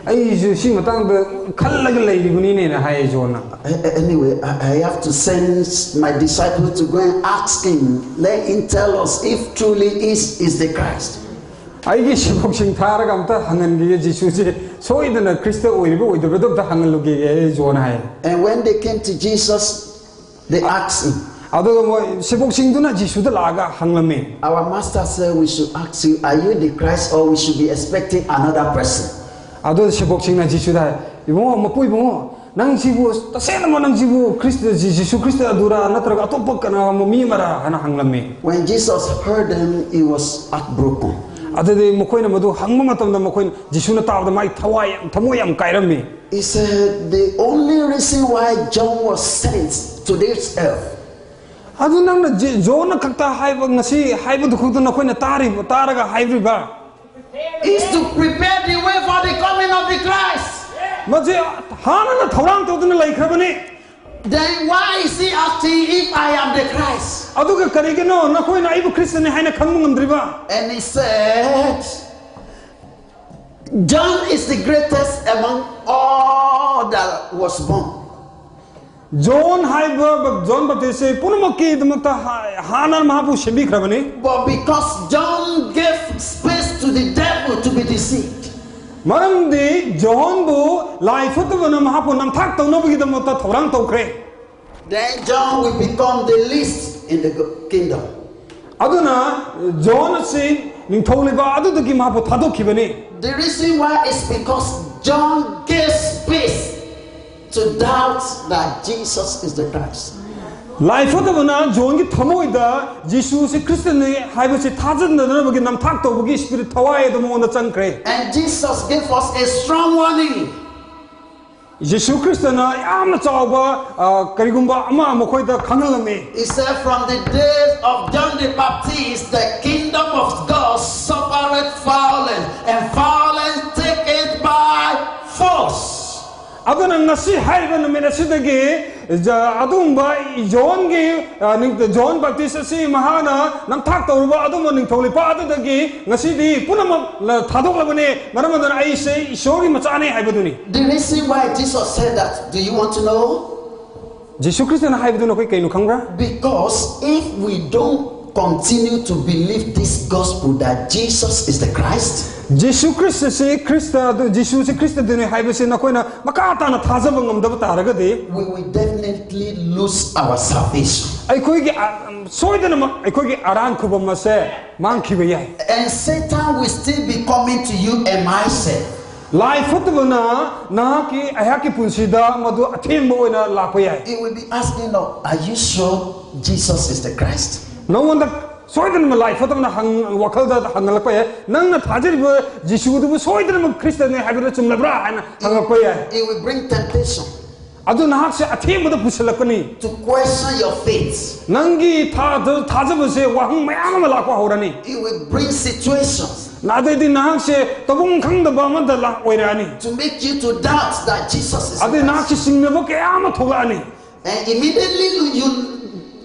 ꯑꯩꯁꯨ ꯁꯤ ꯃꯇꯥꯡꯗ ꯈꯜꯂꯒ ꯂꯩꯔꯤꯕꯅꯤꯅꯦꯅ ꯍꯥꯏꯌꯦ ꯖꯣꯟꯅ꯫ A- a- Anyway, I I have to send my disciple to go and ask him. Let him tell us if truly is is the Christ. ꯑꯩꯒꯤ ꯁꯤꯕꯣꯛꯁꯤꯡ ꯊꯥꯔꯒ ꯑꯝꯇ ꯍꯪꯍꯟꯈꯤꯒꯦ, ꯖꯤꯁꯨꯁꯦ ꯁꯣꯏꯗꯅ ꯈ꯭ꯔꯤꯁꯇ ꯑꯣꯏꯔꯤꯕ ꯑꯣꯏꯗꯕꯗꯣ ꯑꯝꯇ ꯍꯪꯍꯜꯂꯨꯒꯦ ꯑꯩ ꯖꯣꯟꯅ ꯍꯥꯏꯌꯦ꯫ And when they came to Jesus, they asked him. ꯑꯗꯨꯒ ꯃꯣꯏ ꯁꯤꯕꯣꯛꯁꯤꯡꯗꯨꯅ ꯖꯤꯁꯨꯗ ꯂꯥꯛꯑꯒ ꯍꯪꯂꯝꯃꯤ꯫ Our master said we should ask you, are you the Christ, or we should be expecting another person? ꯑꯗꯨ ꯁꯤꯕꯣꯛꯁꯤꯡꯅ ꯖꯤꯁꯨꯗ ꯍꯥꯏ, "ꯏꯕꯨꯡꯉꯣ, ꯃꯄꯨ ꯏꯕꯨꯡꯉꯣ, ꯅꯪ ꯁꯤꯕꯨ ꯇꯁꯦꯡꯅꯃꯛ ꯅꯪ ꯁꯤꯕꯨ ꯈ꯭ꯔꯤꯁꯇ, ꯖꯤ- ꯖꯤꯁꯨ ꯈ꯭ꯔꯤꯁꯇ ꯑꯗꯨꯔꯥ ꯅꯠꯇ꯭ꯔꯒ ꯑꯇꯣꯞꯄ ꯀꯅꯥꯒꯨꯝꯕ ꯃꯤ ꯑꯃꯔꯥ?" ꯍꯥꯏꯅ ꯍꯪꯂꯝꯃꯤ꯫ When Jesus heard them, he was heartbroken. ꯑꯗꯨꯗꯤ ꯃꯈꯣꯏꯅ ꯃꯗꯨ ꯍꯪꯕ ꯃꯇꯝꯗ ꯃꯈꯣꯏꯅ ꯖꯤꯁꯨꯅ ꯇꯥꯕꯗ ꯃꯥꯒꯤ ꯊꯋꯥꯏ ꯌꯥꯝ, ꯊꯃꯣꯏ ꯌꯥꯝ ꯀꯥꯏꯔꯝꯃꯤ꯫ He said the only reason why John was sent to this earth ꯑꯗꯨ ꯅꯪꯅ ꯖꯤ- ꯖꯣꯟꯅ ꯈꯛꯇ ꯍꯥꯏꯕ, ꯉꯁꯤ ꯍꯥꯏꯕꯗꯨ ꯈꯛꯇ ꯅꯈꯣꯏꯅ ꯇꯥꯔꯤꯕ, ꯇꯥꯔꯒ ꯍꯥꯏꯔꯤꯕ? is to prepare the way for the coming of the Christ. ꯃꯁꯤ ꯍꯥꯟꯅꯅ ꯊꯧꯔꯥꯡ ꯇꯧꯗꯨꯅ ꯂꯩꯈ꯭ꯔꯕꯅꯤ꯫ Then why is he asking if I am the Christ? ꯑꯗꯨꯒ ꯀꯔꯤꯒꯤꯅꯣ ꯅꯈꯣꯏꯅ ꯑꯩꯕꯨ ꯈ꯭ꯔꯤꯁꯇꯅꯤ ꯍꯥꯏꯅ ꯈꯪꯕ ꯉꯝꯗ꯭ꯔꯤꯕ? And he said, John is the greatest among all that was born. John ꯍꯥꯏꯕ ꯕ- ꯖꯣꯟ ꯕꯞꯇꯤꯁꯁꯦ ꯄꯨꯝꯅꯃꯛꯀꯤꯗꯃꯛꯇ ꯍꯥ- ꯍꯥꯟꯅ ꯃꯍꯥꯛꯄꯨ ꯁꯦꯝꯕꯤꯈ꯭ꯔꯕꯅꯤ꯫ But because John gave space to the devil to be deceived, ꯃꯔꯝꯗꯤ ꯖꯣꯟꯕꯨ ꯂꯥꯏ ꯐꯠꯇꯕꯅ ꯃꯍꯥꯛꯄꯨ ꯅꯝꯊꯥꯛ ꯇꯧꯅꯕꯒꯤꯗꯃꯛꯇ ꯊꯧꯔꯥꯡ ꯇꯧꯈ꯭ꯔꯦ꯫ Then John will become the least in the kingdom. ꯑꯗꯨꯅ ꯖꯣꯟ ꯑꯁꯤ ꯅꯤꯡꯊꯧ ꯂꯩꯕꯥꯛ ꯑꯗꯨꯗꯒꯤ ꯃꯍꯥꯛꯄꯨ ꯊꯥꯗꯣꯛꯈꯤꯕꯅꯤ꯫ The reason why is because John gave space to doubt that Jesus is the Christ. ꯂꯥꯏ ꯐꯠꯇꯕꯅ ꯖꯣꯟꯒꯤ ꯊꯃꯣꯏꯗ ꯖꯤꯁꯨꯁꯤ ꯈ꯭ꯔꯤꯁꯇꯅꯤ ꯍꯥꯏꯕꯁꯤ ꯊꯥꯖꯅꯗꯅꯕꯒꯤ ꯅꯝꯊꯥꯛ ꯇꯧꯕꯒꯤ ꯁ꯭ꯄꯤꯔꯤꯠ, ꯊꯋꯥꯏ ꯑꯗꯨ ꯃꯉꯣꯟꯗ ꯆꯪꯈ꯭ꯔꯦ꯫ And Jesus gave us a strong warning. ꯖꯤꯁꯨ ꯈ꯭ꯔꯤꯁꯇꯅ ꯌꯥꯝꯅ ꯆꯥꯎꯕ, ꯑ, ꯀꯔꯤꯒꯨꯝꯕ ꯑꯃ ꯃꯈꯣꯏꯗ ꯈꯪꯍꯜꯂꯝꯃꯤ꯫ He said, "From the days of John the Baptist, the kingdom of God suffereth violence, and violence take it by force." ꯑꯗꯨꯅ ꯉꯁꯤ ꯍꯥꯏꯔꯤꯕ ꯅꯨꯃꯤꯠ ꯑꯁꯤꯗꯒꯤ ꯖ- ꯑꯗꯨꯒꯨꯝꯕ ꯖꯣꯟꯒꯤ, ꯑ, ꯅꯤꯡ- ꯖꯣꯟ ꯕꯞꯇꯤꯁ ꯑꯁꯤ ꯃꯍꯥꯛꯅ ꯅꯝꯊꯥꯛ ꯇꯧꯔꯨꯕ ꯑꯗꯨꯝꯕ ꯅꯤꯡꯊꯧ ꯂꯩꯄꯥꯛ ꯑꯗꯨꯗꯒꯤ ꯉꯁꯤꯗꯤ ꯄꯨꯝꯅꯃꯛ ꯂ- ꯊꯥꯗꯣꯛꯂꯕꯅꯤ꯫ ꯃꯔꯝ ꯑꯗꯨꯅ ꯑꯩꯁꯦ ꯏꯁꯣꯔꯒꯤ ꯃꯆꯥꯅꯤ ꯍꯥꯏꯕꯗꯨꯅꯤ꯫ The reason why Jesus said that, do you want to know? ꯖꯤꯁꯨ ꯈ꯭ꯔꯤꯁꯇꯅ ꯍꯥꯏꯕꯗꯨ ꯅꯈꯣꯏ ꯀꯩꯅꯣ ꯈꯪꯕ꯭ꯔꯥ? Because if we don't continue to believe this gospel that Jesus is the Christ, Jesus ꯈ꯭ꯔꯤꯁꯇꯁꯤ ꯈ꯭ꯔꯤꯁꯇ ꯑꯗꯨ, ꯖꯤꯁꯨꯁꯤ ꯈ꯭ꯔꯤꯁꯇꯗꯨꯅꯤ ꯍꯥꯏꯕꯁꯤ ꯅꯈꯣꯏꯅ ꯃꯈꯥ ꯇꯥꯅ ꯊꯥꯖꯕ ꯉꯝꯗꯕ ꯇꯥꯔꯒꯗꯤ, we will definitely lose our salvation. ꯑꯩꯈꯣꯏꯒꯤ ꯑ- ꯁꯣꯏꯗꯅꯃꯛ ꯑꯩꯈꯣꯏꯒꯤ ꯑꯔꯥꯟ ꯈꯨꯕꯝ ꯑꯁꯦ ꯃꯥꯡꯈꯤꯕ ꯌꯥꯏ꯫ And Satan will still be coming to you and myself. ꯂꯥꯏ ꯐꯠꯇꯕꯅ ꯅꯍꯥꯛꯀꯤ, ꯑꯩꯍꯥꯛꯀꯤ ꯄꯨꯟꯁꯤꯗ ꯃꯗꯨ ꯑꯊꯦꯡꯕ ꯑꯣꯏꯅ ꯂꯥꯛꯄ ꯌꯥꯏ꯫ He will be asking, "No, are you sure Jesus is the Christ?" ꯅꯉꯣꯟꯗ ꯁꯣꯏꯗꯅꯃꯛ ꯂꯥꯏ ꯐꯠꯇꯕꯅ ꯍꯪ- ꯋꯥꯈꯜꯗ ꯍꯪꯒꯠꯂꯛꯄ ꯌꯥꯏ꯫ ꯅꯪꯅ ꯊꯥꯖꯔꯤꯕ ꯖꯤꯁꯨꯗꯨꯕꯨ ꯁꯣꯏꯗꯅꯃꯛ ꯈ꯭ꯔꯤꯁꯇꯅꯤ ꯍꯥꯏꯕꯗꯨ ꯆꯨꯝꯂꯕ꯭ꯔꯥ ꯍꯥꯏꯅ ꯍꯪꯉꯛꯄ ꯌꯥꯏ꯫ It will bring temptation. ꯑꯗꯨ ꯅꯍꯥꯛꯁꯦ ꯑꯊꯦꯡꯕꯗ ꯄꯨꯁꯤꯜꯂꯛꯀꯅꯤ꯫ To question your faith. ꯅꯪꯒꯤ ꯊꯥ- ꯊꯥꯖꯕꯁꯦ ꯋꯥꯍꯪ ꯃꯌꯥꯝ ꯑꯃ ꯂꯥꯛꯄ ꯍꯧꯔꯅꯤ꯫ It will bring situations ꯑꯗꯩꯗꯤ ꯅꯍꯥꯛꯁꯦ ꯇꯧꯐꯝ ꯈꯪꯗꯕ ꯑꯃꯗ ꯂꯥꯛ- ꯑꯣꯏꯔꯛꯑꯅꯤ꯫ to make you to doubt that Jesus is ꯑꯗꯩ the Christ. ꯅꯍꯥꯛꯁꯦ ꯆꯤꯡꯅꯕ ꯀꯌꯥ ꯑꯃ ꯊꯣꯛꯂꯛꯑꯅꯤ꯫ And immediately you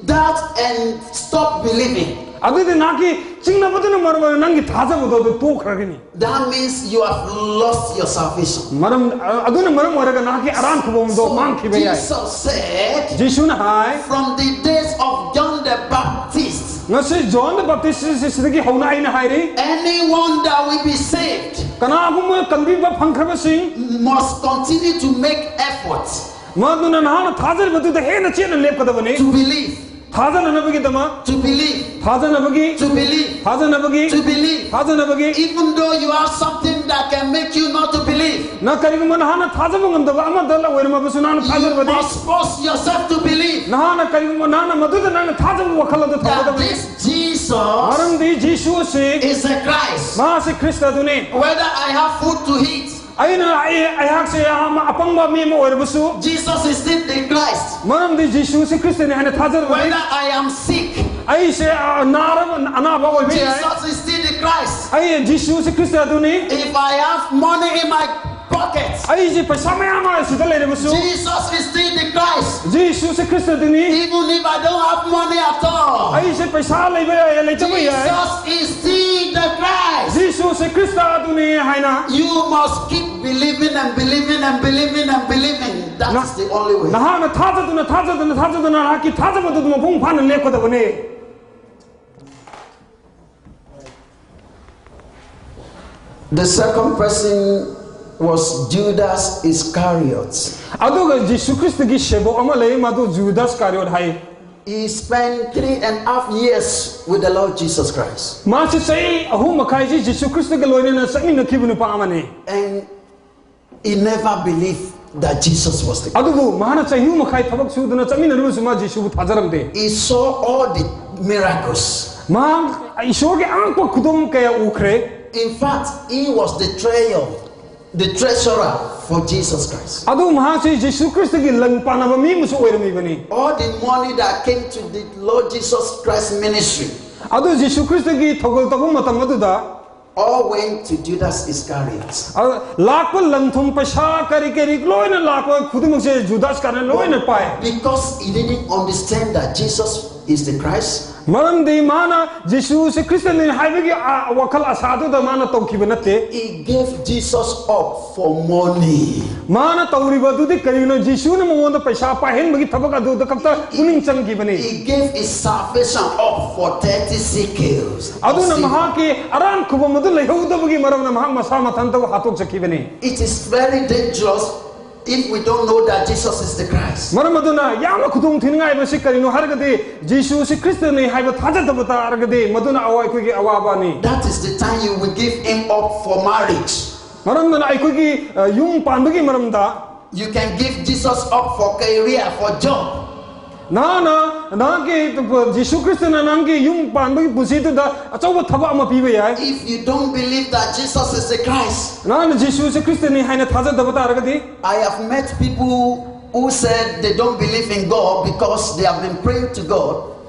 doubt and stop believing. ꯑꯗꯨꯗꯤ ꯅꯍꯥꯛꯀꯤ ꯆꯤꯡꯅꯕꯗꯨꯅ ꯃꯔꯝ ꯑꯣꯏꯔꯒ ꯅꯪꯒꯤ ꯊꯥꯖꯕꯗꯣ ꯑꯗꯨ ꯇꯣꯛꯈ꯭ꯔꯒꯅꯤ꯫ That means you have lost your salvation. ꯃꯔꯝ ꯑ- ꯑꯗꯨꯅ ꯃꯔꯝ ꯑꯣꯏꯔꯒ ꯅꯍꯥꯛꯀꯤ ꯑꯔꯥꯟ ꯈꯨꯕꯝꯗꯣ So ꯃꯥꯡꯈꯤꯕ ꯌꯥꯏ꯫ Jesus said, ꯖꯤꯁꯨꯅ ꯍꯥꯏ, from the days of John the Baptist, ꯉꯁꯤ ꯖꯣꯟ ꯗ ꯕꯦꯞꯇꯤꯁ꯭ꯠꯁꯤꯗꯒꯤ ꯍꯧꯅ ꯑꯩꯅ ꯍꯥꯏꯔꯤ, anyone that will be saved ꯀꯅꯥꯒꯨꯝꯕ ꯀꯟꯕꯤꯕ ꯐꯪꯈ꯭ꯔꯕꯁꯤꯡ must continue to make efforts ꯃꯗꯨꯅ ꯅꯍꯥꯛꯅ ꯊꯥꯖꯔꯤꯕꯗꯨꯗ ꯍꯦꯟꯅ ꯆꯦꯠꯅ ꯂꯦꯞꯀꯗꯕꯅꯤ꯫ to believe, ꯊꯥꯖꯅꯅꯕꯒꯤꯗꯃꯛ, to believe, ꯊꯥꯖꯅꯕꯒꯤ, to believe, ꯊꯥꯖꯅꯕꯒꯤ, to believe. ꯊꯥꯖꯅꯕꯒꯤ. Even though you have something that can make you not to believe, ꯅꯪ ꯀꯔꯤꯒꯨꯝꯕ ꯅꯍꯥꯛꯅ ꯊꯥꯖꯕ ꯉꯝꯗꯕ ꯑꯃꯗ ꯑꯣꯏꯔꯝꯃꯕꯁꯨ, ꯅꯍꯥꯛꯅ you ꯊꯥꯖꯔꯕꯗꯤ, must force yourself to believe ꯅꯍꯥꯛꯅ ꯀꯔꯤꯒꯨꯝꯕ ꯅꯍꯥꯛꯅ ꯃꯗꯨꯗ ꯅꯪꯅ ꯊꯥꯖꯕ ꯋꯥꯈꯜ ꯑꯗꯨ that ꯊꯝꯒꯗꯕꯅꯤ꯫ This Jesus ꯃꯔꯝꯗꯤ ꯖꯤꯁꯨ ꯑꯁꯤ is the Christ. ꯃꯍꯥꯛ ꯑꯁꯤ ꯈ꯭ꯔꯤꯁꯇ ꯑꯗꯨꯅꯤ꯫ Whether I have food to eat, ꯑꯩꯅ ꯑꯩ ꯑꯩꯍꯥꯛꯁꯦ ꯑꯃ ꯑꯄꯪꯕ ꯃꯤ ꯑꯃ ꯑꯣꯏꯔꯕꯁꯨ, Jesus is still the Christ. ꯃꯔꯝꯗꯤ ꯖꯤꯁꯨ ꯑꯁꯤ ꯈ꯭ꯔꯤꯁꯇꯅꯤ ꯍꯥꯏꯅ ꯊꯥꯖꯔꯕꯅꯤ꯫ Whether I am sick, ꯑꯩꯁꯦ ꯑ, ꯅꯥꯔꯕ ꯑꯅꯥꯕ ꯑꯣꯏꯕ ꯌꯥꯏ꯫ Jesus is still the Christ. ꯑꯩ ꯖꯤꯁꯨ ꯑꯁꯤ ꯈ꯭ꯔꯤꯁꯇ ꯑꯗꯨꯅꯤ꯫ If I have money in my pocket, ꯑꯩꯁꯦ ꯄꯩꯁꯥ ꯃꯌꯥꯝ ꯑꯃ ꯑꯁꯤꯗ ꯂꯩꯔꯕꯁꯨ, Jesus is still the Christ. ꯖꯤꯁꯨ ꯑꯁꯤ ꯈ꯭ꯔꯤꯁꯇ ꯑꯗꯨꯅꯤ꯫ Even if I don't have money at all, ꯑꯩꯁꯦ ꯄꯩꯁꯥ ꯂꯩꯕ ꯌꯥꯏ, ꯂꯩꯇꯕ ꯌꯥꯏ꯫ Jesus is still the Christ. ꯖꯤꯁꯨ ꯑꯁꯤ ꯈ꯭ꯔꯤꯁꯇ ꯑꯗꯨꯅꯤ ꯍꯥꯏꯅ You must keep believing and believing and believing and believing. That is the only way. ꯅꯍꯥꯛꯅ ꯊꯥꯖꯗꯨꯅ ꯊꯥꯖꯗꯨꯅ ꯊꯥꯖꯗꯨꯅ ꯅꯍꯥꯛꯀꯤ ꯊꯥꯖꯕꯗꯨ ꯃꯄꯨꯡ ꯐꯥꯅ ꯂꯦꯞꯀꯗꯕꯅꯤ꯫ The second person was Judas Iscariot. ꯑꯗꯨꯒ ꯖꯤꯁꯨ ꯈ꯭ꯔꯤꯁꯇꯒꯤ ꯁꯦꯕꯣꯛ ꯑꯃ ꯂꯩ, ꯃꯗꯨ ꯖꯨꯗꯥꯁ ꯀꯥꯔꯤꯌꯣꯠ ꯍꯥꯏ꯫ He spent three and a half years with the Lord Jesus Christ. ꯃꯥꯁꯤ ꯆꯍꯤ ꯑꯍꯨꯝ ꯃꯈꯥꯏꯁꯤ ꯖꯤꯁꯨ ꯈ꯭ꯔꯤꯁꯇꯒ ꯂꯣꯏꯅꯅ ꯆꯠꯃꯤꯟꯅꯈꯤꯕ ꯅꯨꯄꯥ ꯑꯃꯅꯤ꯫ And he never believed that Jesus was the ꯑꯗꯨꯕꯨ ꯃꯥꯅ ꯆꯍꯤ ꯑꯍꯨꯝ ꯃꯈꯥꯏ ꯊꯕꯛ ꯁꯨꯗꯨꯅ ꯆꯠꯃꯤꯟꯅꯔꯨꯕꯁꯨ ꯃꯥ ꯖꯤꯁꯨꯕꯨ ꯊꯥꯖꯔꯝꯗꯦ꯫ He saw all the miracles. ꯃꯍꯥꯛ ꯏꯁꯣꯔꯒꯤ ꯑꯉꯛꯄ ꯈꯨꯗꯣꯜ ꯀꯌꯥ ꯎꯈ꯭ꯔꯦ꯫ In fact, he was the treasurer, the treasurer for Jesus Christ. ꯑꯗꯨ ꯃꯍꯥꯛꯁꯤ ꯖꯤꯁꯨ ꯈ꯭ꯔꯤꯁꯇꯒꯤ ꯂꯪ ꯄꯥꯅꯕ ꯃꯤ ꯑꯃꯁꯨ ꯑꯣꯏꯔꯝꯃꯤꯕꯅꯤ꯫ All the money that came to the Lord Jesus Christ ministry ꯑꯗꯨ ꯖꯤꯁꯨ ꯈ꯭ꯔꯤꯁꯇꯒꯤ ꯊꯧꯒꯜ ꯇꯧꯕ ꯃꯇꯝ ꯑꯗꯨꯗ all went to Judas Iscariot. ꯑ, ꯂꯥꯛꯄ ꯂꯟ ꯊꯨꯝ ꯄꯩꯁꯥ ꯀꯔꯤ ꯀꯔꯤ ꯂꯣꯏꯅ ꯂꯥꯛꯄ ꯈꯨꯗꯤꯡꯃꯛꯁꯦ ꯖꯨꯗꯥꯁ ꯀꯥꯔꯤꯌꯣꯠꯅ ꯂꯣꯏꯅ ꯄꯥꯏ꯫ Because he didn't understand that Jesus is the Christ. ꯃꯔꯝꯗꯤ ꯃꯥꯅ ꯖꯤꯁꯨꯁꯤ ꯈ꯭ꯔꯤꯁꯇꯅꯤ ꯍꯥꯏꯕꯒꯤ ꯑ- ꯋꯥꯈꯜ ꯑꯁꯥꯗꯨꯗ ꯃꯥꯅ ꯇꯧꯈꯤꯕ ꯅꯠꯇꯦ꯫ He gave Jesus up for money. ꯃꯥꯅ ꯇꯧꯔꯤꯕ ꯑꯗꯨꯗꯤ ꯀꯔꯤꯅꯣ? ꯖꯤꯁꯨꯅ ꯃꯉꯣꯟꯗ ꯄꯩꯁꯥ ꯄꯥꯏꯍꯟꯕꯒꯤ ꯊꯕꯛ ꯑꯗꯨꯗ ꯈꯛꯇ ꯄꯨꯛꯅꯤꯡ ꯆꯪꯈꯤꯕꯅꯤ꯫ He gave his salvation up for thirty shekels. ꯑꯗꯨꯅ ꯃꯍꯥꯛꯀꯤ ꯑꯔꯥꯟ ꯈꯨꯕꯝ ꯑꯗꯨ ꯂꯩꯍꯧꯗꯕꯒꯤ ꯃꯔꯝꯅ ꯃꯍꯥꯛ ꯃꯁꯥ ꯃꯊꯟꯇ ꯍꯥꯠꯇꯣꯛꯆꯈꯤꯕꯅꯤ꯫ It is very dangerous if we don't know that Jesus is the Christ. ꯃꯔꯝ ꯑꯗꯨꯅ ꯌꯥꯝꯅ ꯈꯨꯗꯣꯡ ꯊꯤꯅꯤꯡꯉꯥꯏꯕꯁꯤ ꯀꯔꯤꯅꯣ ꯍꯥꯏꯔꯒꯗꯤ, ꯖꯤꯁꯨꯁꯤ ꯈ꯭ꯔꯤꯁꯇꯅꯤ ꯍꯥꯏꯕ ꯊꯥꯖꯗꯕ ꯇꯥꯔꯒꯗꯤ, ꯃꯗꯨꯅ ꯑꯋꯥ- ꯑꯩꯈꯣꯏꯒꯤ ꯑꯋꯥꯕꯅꯤ꯫ That is the time you will give him up for marriage. ꯃꯔꯝ ꯑꯗꯨꯅ ꯑꯩꯈꯣꯏꯒꯤ ꯑ, ꯌꯨꯝ ꯄꯥꯟꯕꯒꯤ ꯃꯔꯝꯗ You can give Jesus up for career, for job. ꯅꯍꯥꯛꯅ ꯅꯍꯥꯛꯀꯤ ꯖꯤꯁꯨ ꯈ꯭ꯔꯤꯁꯇꯅ ꯅꯪꯒꯤ ꯌꯨꯝ ꯄꯥꯟꯕꯒꯤ ꯄꯨꯟꯁꯤꯗꯨꯗ ꯑꯆꯧꯕ ꯊꯕꯛ ꯑꯃ ꯄꯤꯕ ꯌꯥꯏ꯫ If you don't believe that Jesus is the Christ, ꯅꯍꯥꯛꯅ ꯖꯤꯁꯨꯁꯤ ꯈ꯭ꯔꯤꯁꯇꯅꯤ ꯍꯥꯏꯅ ꯊꯥꯖꯗꯕ ꯇꯥꯔꯒꯗꯤ, I have met people who said they don't believe in God because they have been praying to God.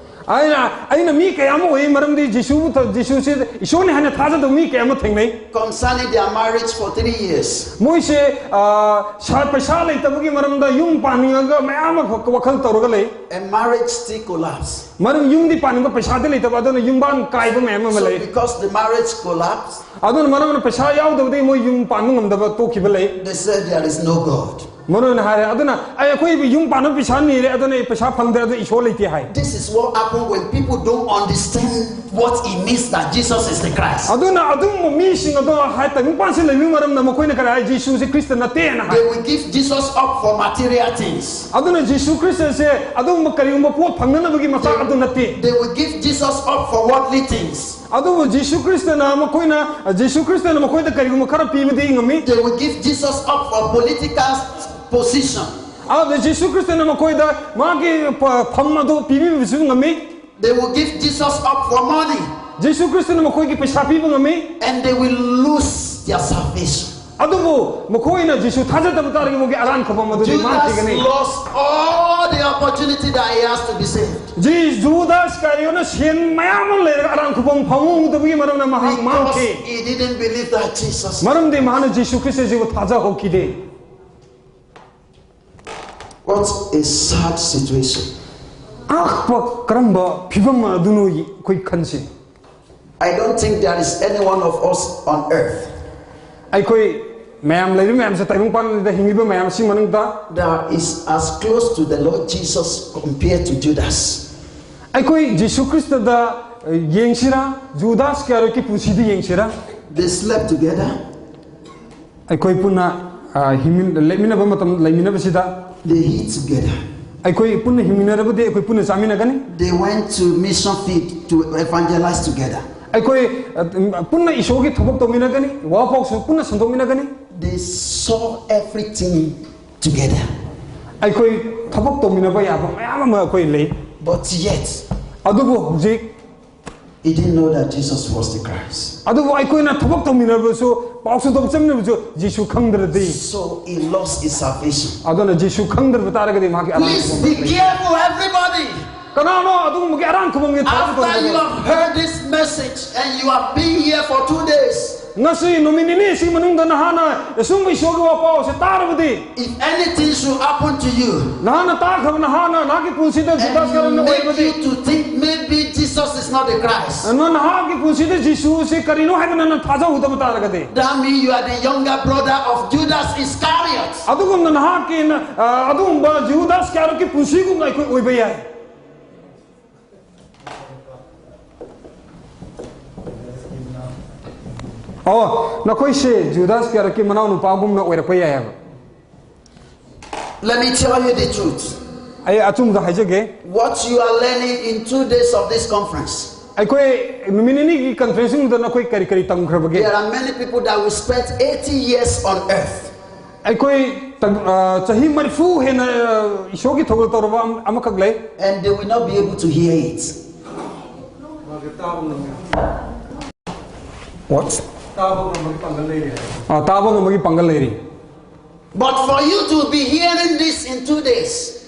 ꯑꯩꯅ ꯑꯩꯅ ꯃꯤ ꯀꯌꯥ ꯑꯃ ꯎꯏ, ꯃꯔꯝꯗꯤ ꯖꯤꯁꯨꯕꯨ ꯊ- ꯖꯤꯁꯨꯁꯤ ꯏꯁꯣꯔꯅꯤ ꯍꯥꯏꯅ ꯊꯥꯖꯗꯕ ꯃꯤ ꯀꯌꯥ ꯑꯃ ꯊꯦꯡꯅꯩ꯫ Concerning their marriage for three years. ꯃꯣꯏꯁꯦ ꯑ, ꯁꯥ- ꯄꯩꯁꯥ ꯂꯩꯇꯕꯒꯤ ꯃꯔꯝꯗ ꯌꯨꯝ ꯄꯥꯟꯅꯤꯡꯉꯒ ꯃꯌꯥꯝ ꯑꯃ ꯋꯥꯈꯜ ꯇꯧꯔꯒ ꯂꯩ꯫ And marriage still collapsed. ꯃꯔꯝ ꯌꯨꯝꯗꯤ ꯄꯥꯟꯅꯤꯡꯕ, ꯄꯩꯁꯥꯗꯤ ꯂꯩꯇꯕ, ꯑꯗꯨꯅ ꯌꯨꯝꯕꯥꯟ ꯀꯥꯏꯕ ꯃꯌꯥꯝ ꯑꯃ So ꯂꯩ꯫ Because the marriage collapsed, ꯑꯗꯨꯅ ꯃꯔꯝꯅ ꯄꯩꯁꯥ ꯌꯥꯎꯗꯕꯗꯒꯤ ꯃꯣꯏ ꯌꯨꯝ ꯄꯥꯟꯕ ꯉꯝꯗꯕ ꯇꯣꯛꯈꯤꯕ ꯂꯩ꯫ They said there is no God. ꯃꯔꯨ ꯑꯣꯏꯅ ꯍꯥꯏꯔꯦ, ꯑꯗꯨꯅ ꯑꯩ ꯑꯩꯈꯣꯏ ꯌꯨꯝ ꯄꯥꯟꯅꯕ ꯄꯩꯁꯥ ꯅꯤꯔꯦ, ꯑꯗꯨꯅ ꯑꯩ ꯄꯩꯁꯥ ꯐꯪꯗ꯭ꯔꯦ, ꯑꯗꯨꯅ ꯏꯁꯣꯔ ꯂꯩꯇꯦ ꯍꯥꯏ꯫ This is what happens when people don't understand what it means that Jesus is the Christ. ꯑꯗꯨꯅ ꯑꯗꯨꯒꯨꯝꯕ ꯃꯤꯁꯤꯡ ꯑꯗꯣ ꯍꯥꯏ ꯇꯥꯏꯕꯪꯄꯥꯟꯁꯤ ꯂꯩꯕꯒꯤ ꯃꯔꯝꯅ ꯃꯈꯣꯏꯅ ꯀꯔꯤ ꯍꯥꯏ? ꯖꯤꯁꯨꯁꯤ ꯈ꯭ꯔꯤꯁꯇ ꯅꯠꯇꯦꯅ ꯍꯥꯏ꯫ They will give Jesus up for material things. ꯑꯗꯨꯅ ꯖꯤꯁꯨ ꯈ꯭ꯔꯤꯁꯇꯁꯦ ꯑꯗꯨꯒꯨꯝꯕ ꯀꯔꯤꯒꯨꯝꯕ ꯄꯣꯠ ꯐꯪꯅꯅꯕꯒꯤ ꯃꯆꯥꯛ ꯑꯗꯨ ꯅꯠꯇꯦ꯫ They will give Jesus up for worldly things. ꯑꯗꯨꯕꯨ ꯖꯤꯁꯨ ꯈ꯭ꯔꯤꯁꯇꯅ ꯃꯈꯣꯏꯅ ꯖꯤꯁꯨ ꯈ꯭ꯔꯤꯁꯇꯅ ꯃꯈꯣꯏꯗ ꯀꯔꯤꯒꯨꯝꯕ ꯈꯔ ꯄꯤꯕꯗꯤ ꯉꯝꯃꯤ꯫ They will give Jesus up for political position. ꯑꯗꯨꯅ ꯖꯤꯁꯨ ꯈ꯭ꯔꯤꯁꯇꯅ ꯃꯈꯣꯏꯗ ꯃꯥꯒꯤ ꯐ- ꯐꯝ ꯑꯗꯨ ꯄꯤꯕꯤꯕꯁꯨ ꯉꯝꯃꯤ꯫ They will give Jesus up for money. ꯖꯤꯁꯨ ꯈ꯭ꯔꯤꯁꯇꯅ ꯃꯈꯣꯏꯒꯤ ꯄꯩꯁꯥ ꯄꯤꯕ ꯉꯝꯃꯤ꯫ And they will lose their salvation. ꯑꯗꯨꯕꯨ ꯃꯈꯣꯏꯅ ꯖꯤꯁꯨ ꯊꯥꯖꯗꯕ ꯇꯥꯔꯒꯗꯤ ꯃꯈꯣꯏꯒꯤ ꯑꯔꯥꯟ ꯈꯨꯕꯝ ꯑꯗꯨꯗꯤ Judas ꯃꯥꯡꯈꯤꯒꯅꯤ꯫ Lost all the opportunity that he has to be saved. ꯖꯤ- ꯖꯨꯗꯥ ꯏꯁꯀꯥꯔꯤꯌꯣꯠꯅ ꯁꯦꯟ ꯃꯌꯥꯝ ꯑꯃ ꯂꯩꯔꯒ ꯑꯔꯥꯟ ꯈꯨꯕꯝ ꯐꯪꯍꯧꯗꯕꯒꯤ ꯃꯔꯝꯅ ꯃꯍꯥꯛ Because ꯃꯥꯡꯈꯤ꯫ He didn't believe that Jesus. ꯃꯔꯝꯗꯤ ꯃꯥꯅ ꯖꯤꯁꯨ ꯈ꯭ꯔꯤꯁꯇꯁꯤꯕꯨ ꯊꯥꯖꯍꯧꯈꯤꯗꯦ꯫ What a sad situation. ꯑꯉꯛꯄ ꯀꯔꯝꯕ ꯐꯤꯕꯝ ꯑꯗꯨꯅꯣ ꯑꯩꯈꯣꯏ ꯈꯟꯁꯤ꯫ I don't think there is any one of us on earth ꯑꯩꯈꯣꯏ ꯃꯌꯥꯝ ꯂꯩꯔꯤꯕ ꯃꯌꯥꯝꯁꯦ ꯇꯥꯏꯕꯪ ꯄꯥꯟꯗ ꯍꯤꯡꯂꯤꯕ ꯃꯌꯥꯝꯁꯤ ꯃꯅꯨꯡꯗ that is as close to the Lord Jesus compared to Judas. ꯑꯩꯈꯣꯏ ꯖꯤꯁꯨ ꯈ꯭ꯔꯤꯁꯇꯗ ꯌꯦꯡꯁꯤꯔꯥ, ꯖꯨꯗꯥꯁ ꯀꯌꯥꯔꯣꯠꯀꯤ ꯄꯨꯟꯁꯤꯗ ꯌꯦꯡꯁꯤꯔꯥ? They slept together, ꯑꯩꯈꯣꯏ ꯄꯨꯟꯅ ꯂꯩꯃꯤꯟꯅꯕ ꯃꯇꯝ ꯂꯩꯃꯤꯟꯅꯕꯁꯤꯗ they eat together, ꯑꯩꯈꯣꯏ ꯄꯨꯟꯅ ꯍꯤꯡꯃꯤꯟꯅꯔꯕꯗꯤ ꯑꯩꯈꯣꯏ ꯄꯨꯟꯅ ꯆꯥꯃꯤꯟꯅꯒꯅꯤ꯫ They went to mission field to evangelize together. ꯑꯩꯈꯣꯏ ꯄꯨꯟꯅ ꯏꯁꯣꯔꯒꯤ ꯊꯕꯛ ꯇꯧꯃꯤꯟꯅꯒꯅꯤ, ꯋꯥꯐꯥꯎꯁꯨ ꯄꯨꯟꯅ ꯁꯟꯗꯣꯛꯃꯤꯟꯅꯒꯅꯤ꯫ They saw everything together. ꯑꯩꯈꯣꯏ ꯊꯕꯛ ꯇꯧꯃꯤꯟꯅꯕ ꯌꯥꯕ ꯃꯌꯥꯝ ꯑꯃ ꯑꯩꯈꯣꯏ ꯂꯩ꯫ But yet, ꯑꯗꯨꯕꯨ ꯍꯧꯖꯤꯛ he didn't know that Jesus was the Christ. ꯑꯗꯨꯕꯨ ꯑꯩꯈꯣꯏꯅ ꯊꯕꯛ ꯇꯧꯃꯤꯟꯅꯕꯁꯨ, ꯄꯥꯎꯁꯨ ꯇꯧꯆꯃꯤꯟꯅꯕꯁꯨ ꯖꯤꯁꯨ ꯈꯪꯗ꯭ꯔꯗꯤ꯫ So he lost his salvation. ꯑꯗꯨꯅ ꯖꯤꯁꯨ ꯈꯪꯗ꯭ꯔꯕ ꯇꯥꯔꯒꯗꯤ ꯃꯍꯥꯛꯀꯤ ꯑꯔꯥꯟꯕ Please ꯊꯕꯛ be ꯂꯩ꯫ Careful, everybody. ꯀꯅꯥꯅꯣ ꯑꯗꯨꯒꯨꯝꯕꯒꯤ ꯑꯔꯥꯟ ꯈꯨꯕꯝꯒꯤ ꯊꯕꯛ After you ꯇꯧꯔꯤꯕ? Have heard this message and you have been here for two days, ꯉꯁꯤ ꯅꯨꯃꯤꯠ ꯅꯤꯅꯤ ꯑꯁꯤ ꯃꯅꯨꯡꯗ ꯅꯍꯥꯛꯅ ꯑꯁꯨꯝꯕ ꯏꯁꯣꯔꯒꯤ ꯋꯥꯄꯥꯎ ꯑꯁꯤ ꯇꯥꯔꯕꯗꯤ, if anything should happen to you ꯅꯍꯥꯛꯅ ꯇꯥꯈ꯭ꯔꯕ, ꯅꯍꯥꯛꯅ ꯅꯍꯥꯛꯀꯤ ꯄꯨꯟꯁꯤꯗ ꯖꯨꯗꯥꯁ and ꯀꯔꯝꯅ make ꯑꯣꯏꯕꯗꯤ, you to think maybe Jesus is not the Christ, ꯅꯍꯥꯛꯀꯤ ꯄꯨꯟꯁꯤꯗ ꯖꯤꯁꯨꯁꯤ ꯀꯔꯤꯅꯣ ꯍꯥꯏꯕ ꯅꯪꯅ ꯊꯥꯖꯍꯧꯗꯕ ꯇꯥꯔꯒꯗꯤ, that means you are the younger brother of Judas Iscariot. ꯑꯗꯨꯒꯨꯝꯅ ꯅꯍꯥꯛꯀꯤ ꯑ, ꯑꯗꯨꯒꯨꯝꯕ ꯖꯨꯗꯥꯁ ꯀꯌꯥꯔꯛꯀꯤ ꯄꯨꯟꯁꯤꯒꯨꯝꯅ ꯑꯩꯈꯣꯏ ꯑꯣꯏꯕ ꯌꯥꯏ꯫ ꯑꯣ, ꯅꯈꯣꯏꯁꯦ ꯖꯨꯗꯥꯁ ꯀꯌꯥꯔꯛꯀꯤ ꯃꯅꯥꯎ ꯅꯨꯄꯥꯒꯨꯝꯅ ꯑꯣꯏꯔꯛꯄ ꯌꯥꯏ ꯍꯥꯏꯕ꯫ Let me tell you the truth. ꯑꯩ ꯑꯆꯨꯝꯕꯗ ꯍꯥꯏꯖꯒꯦ꯫ What you are learning in two days of this conference, ꯑꯩꯈꯣꯏ ꯅꯨꯃꯤꯠ ꯅꯤꯅꯤꯒꯤ ꯀꯟꯐꯔꯦꯟꯁꯤꯡꯗꯨꯗ ꯅꯈꯣꯏ ꯀꯔꯤ ꯀꯔꯤ ꯇꯝꯈ꯭ꯔꯕꯒꯦ? There are many people that will spend eighty years on earth ꯑꯩꯈꯣꯏ ꯇ- ꯑ, ꯆꯍꯤ ꯃꯔꯤꯐꯨ ꯍꯦꯟꯅ ꯑ, ꯏꯁꯣꯔꯒꯤ ꯊꯧꯒꯜ ꯇꯧꯔꯕ ꯑꯃ- ꯑꯃꯈꯛ ꯂꯩ꯫ And they will not be able to hear it. What? ꯑ, ꯇꯥꯕ ꯉꯝꯕꯒꯤ ꯄꯥꯡꯒꯜ ꯂꯩꯔꯤ꯫ But for you to be hearing this in two days,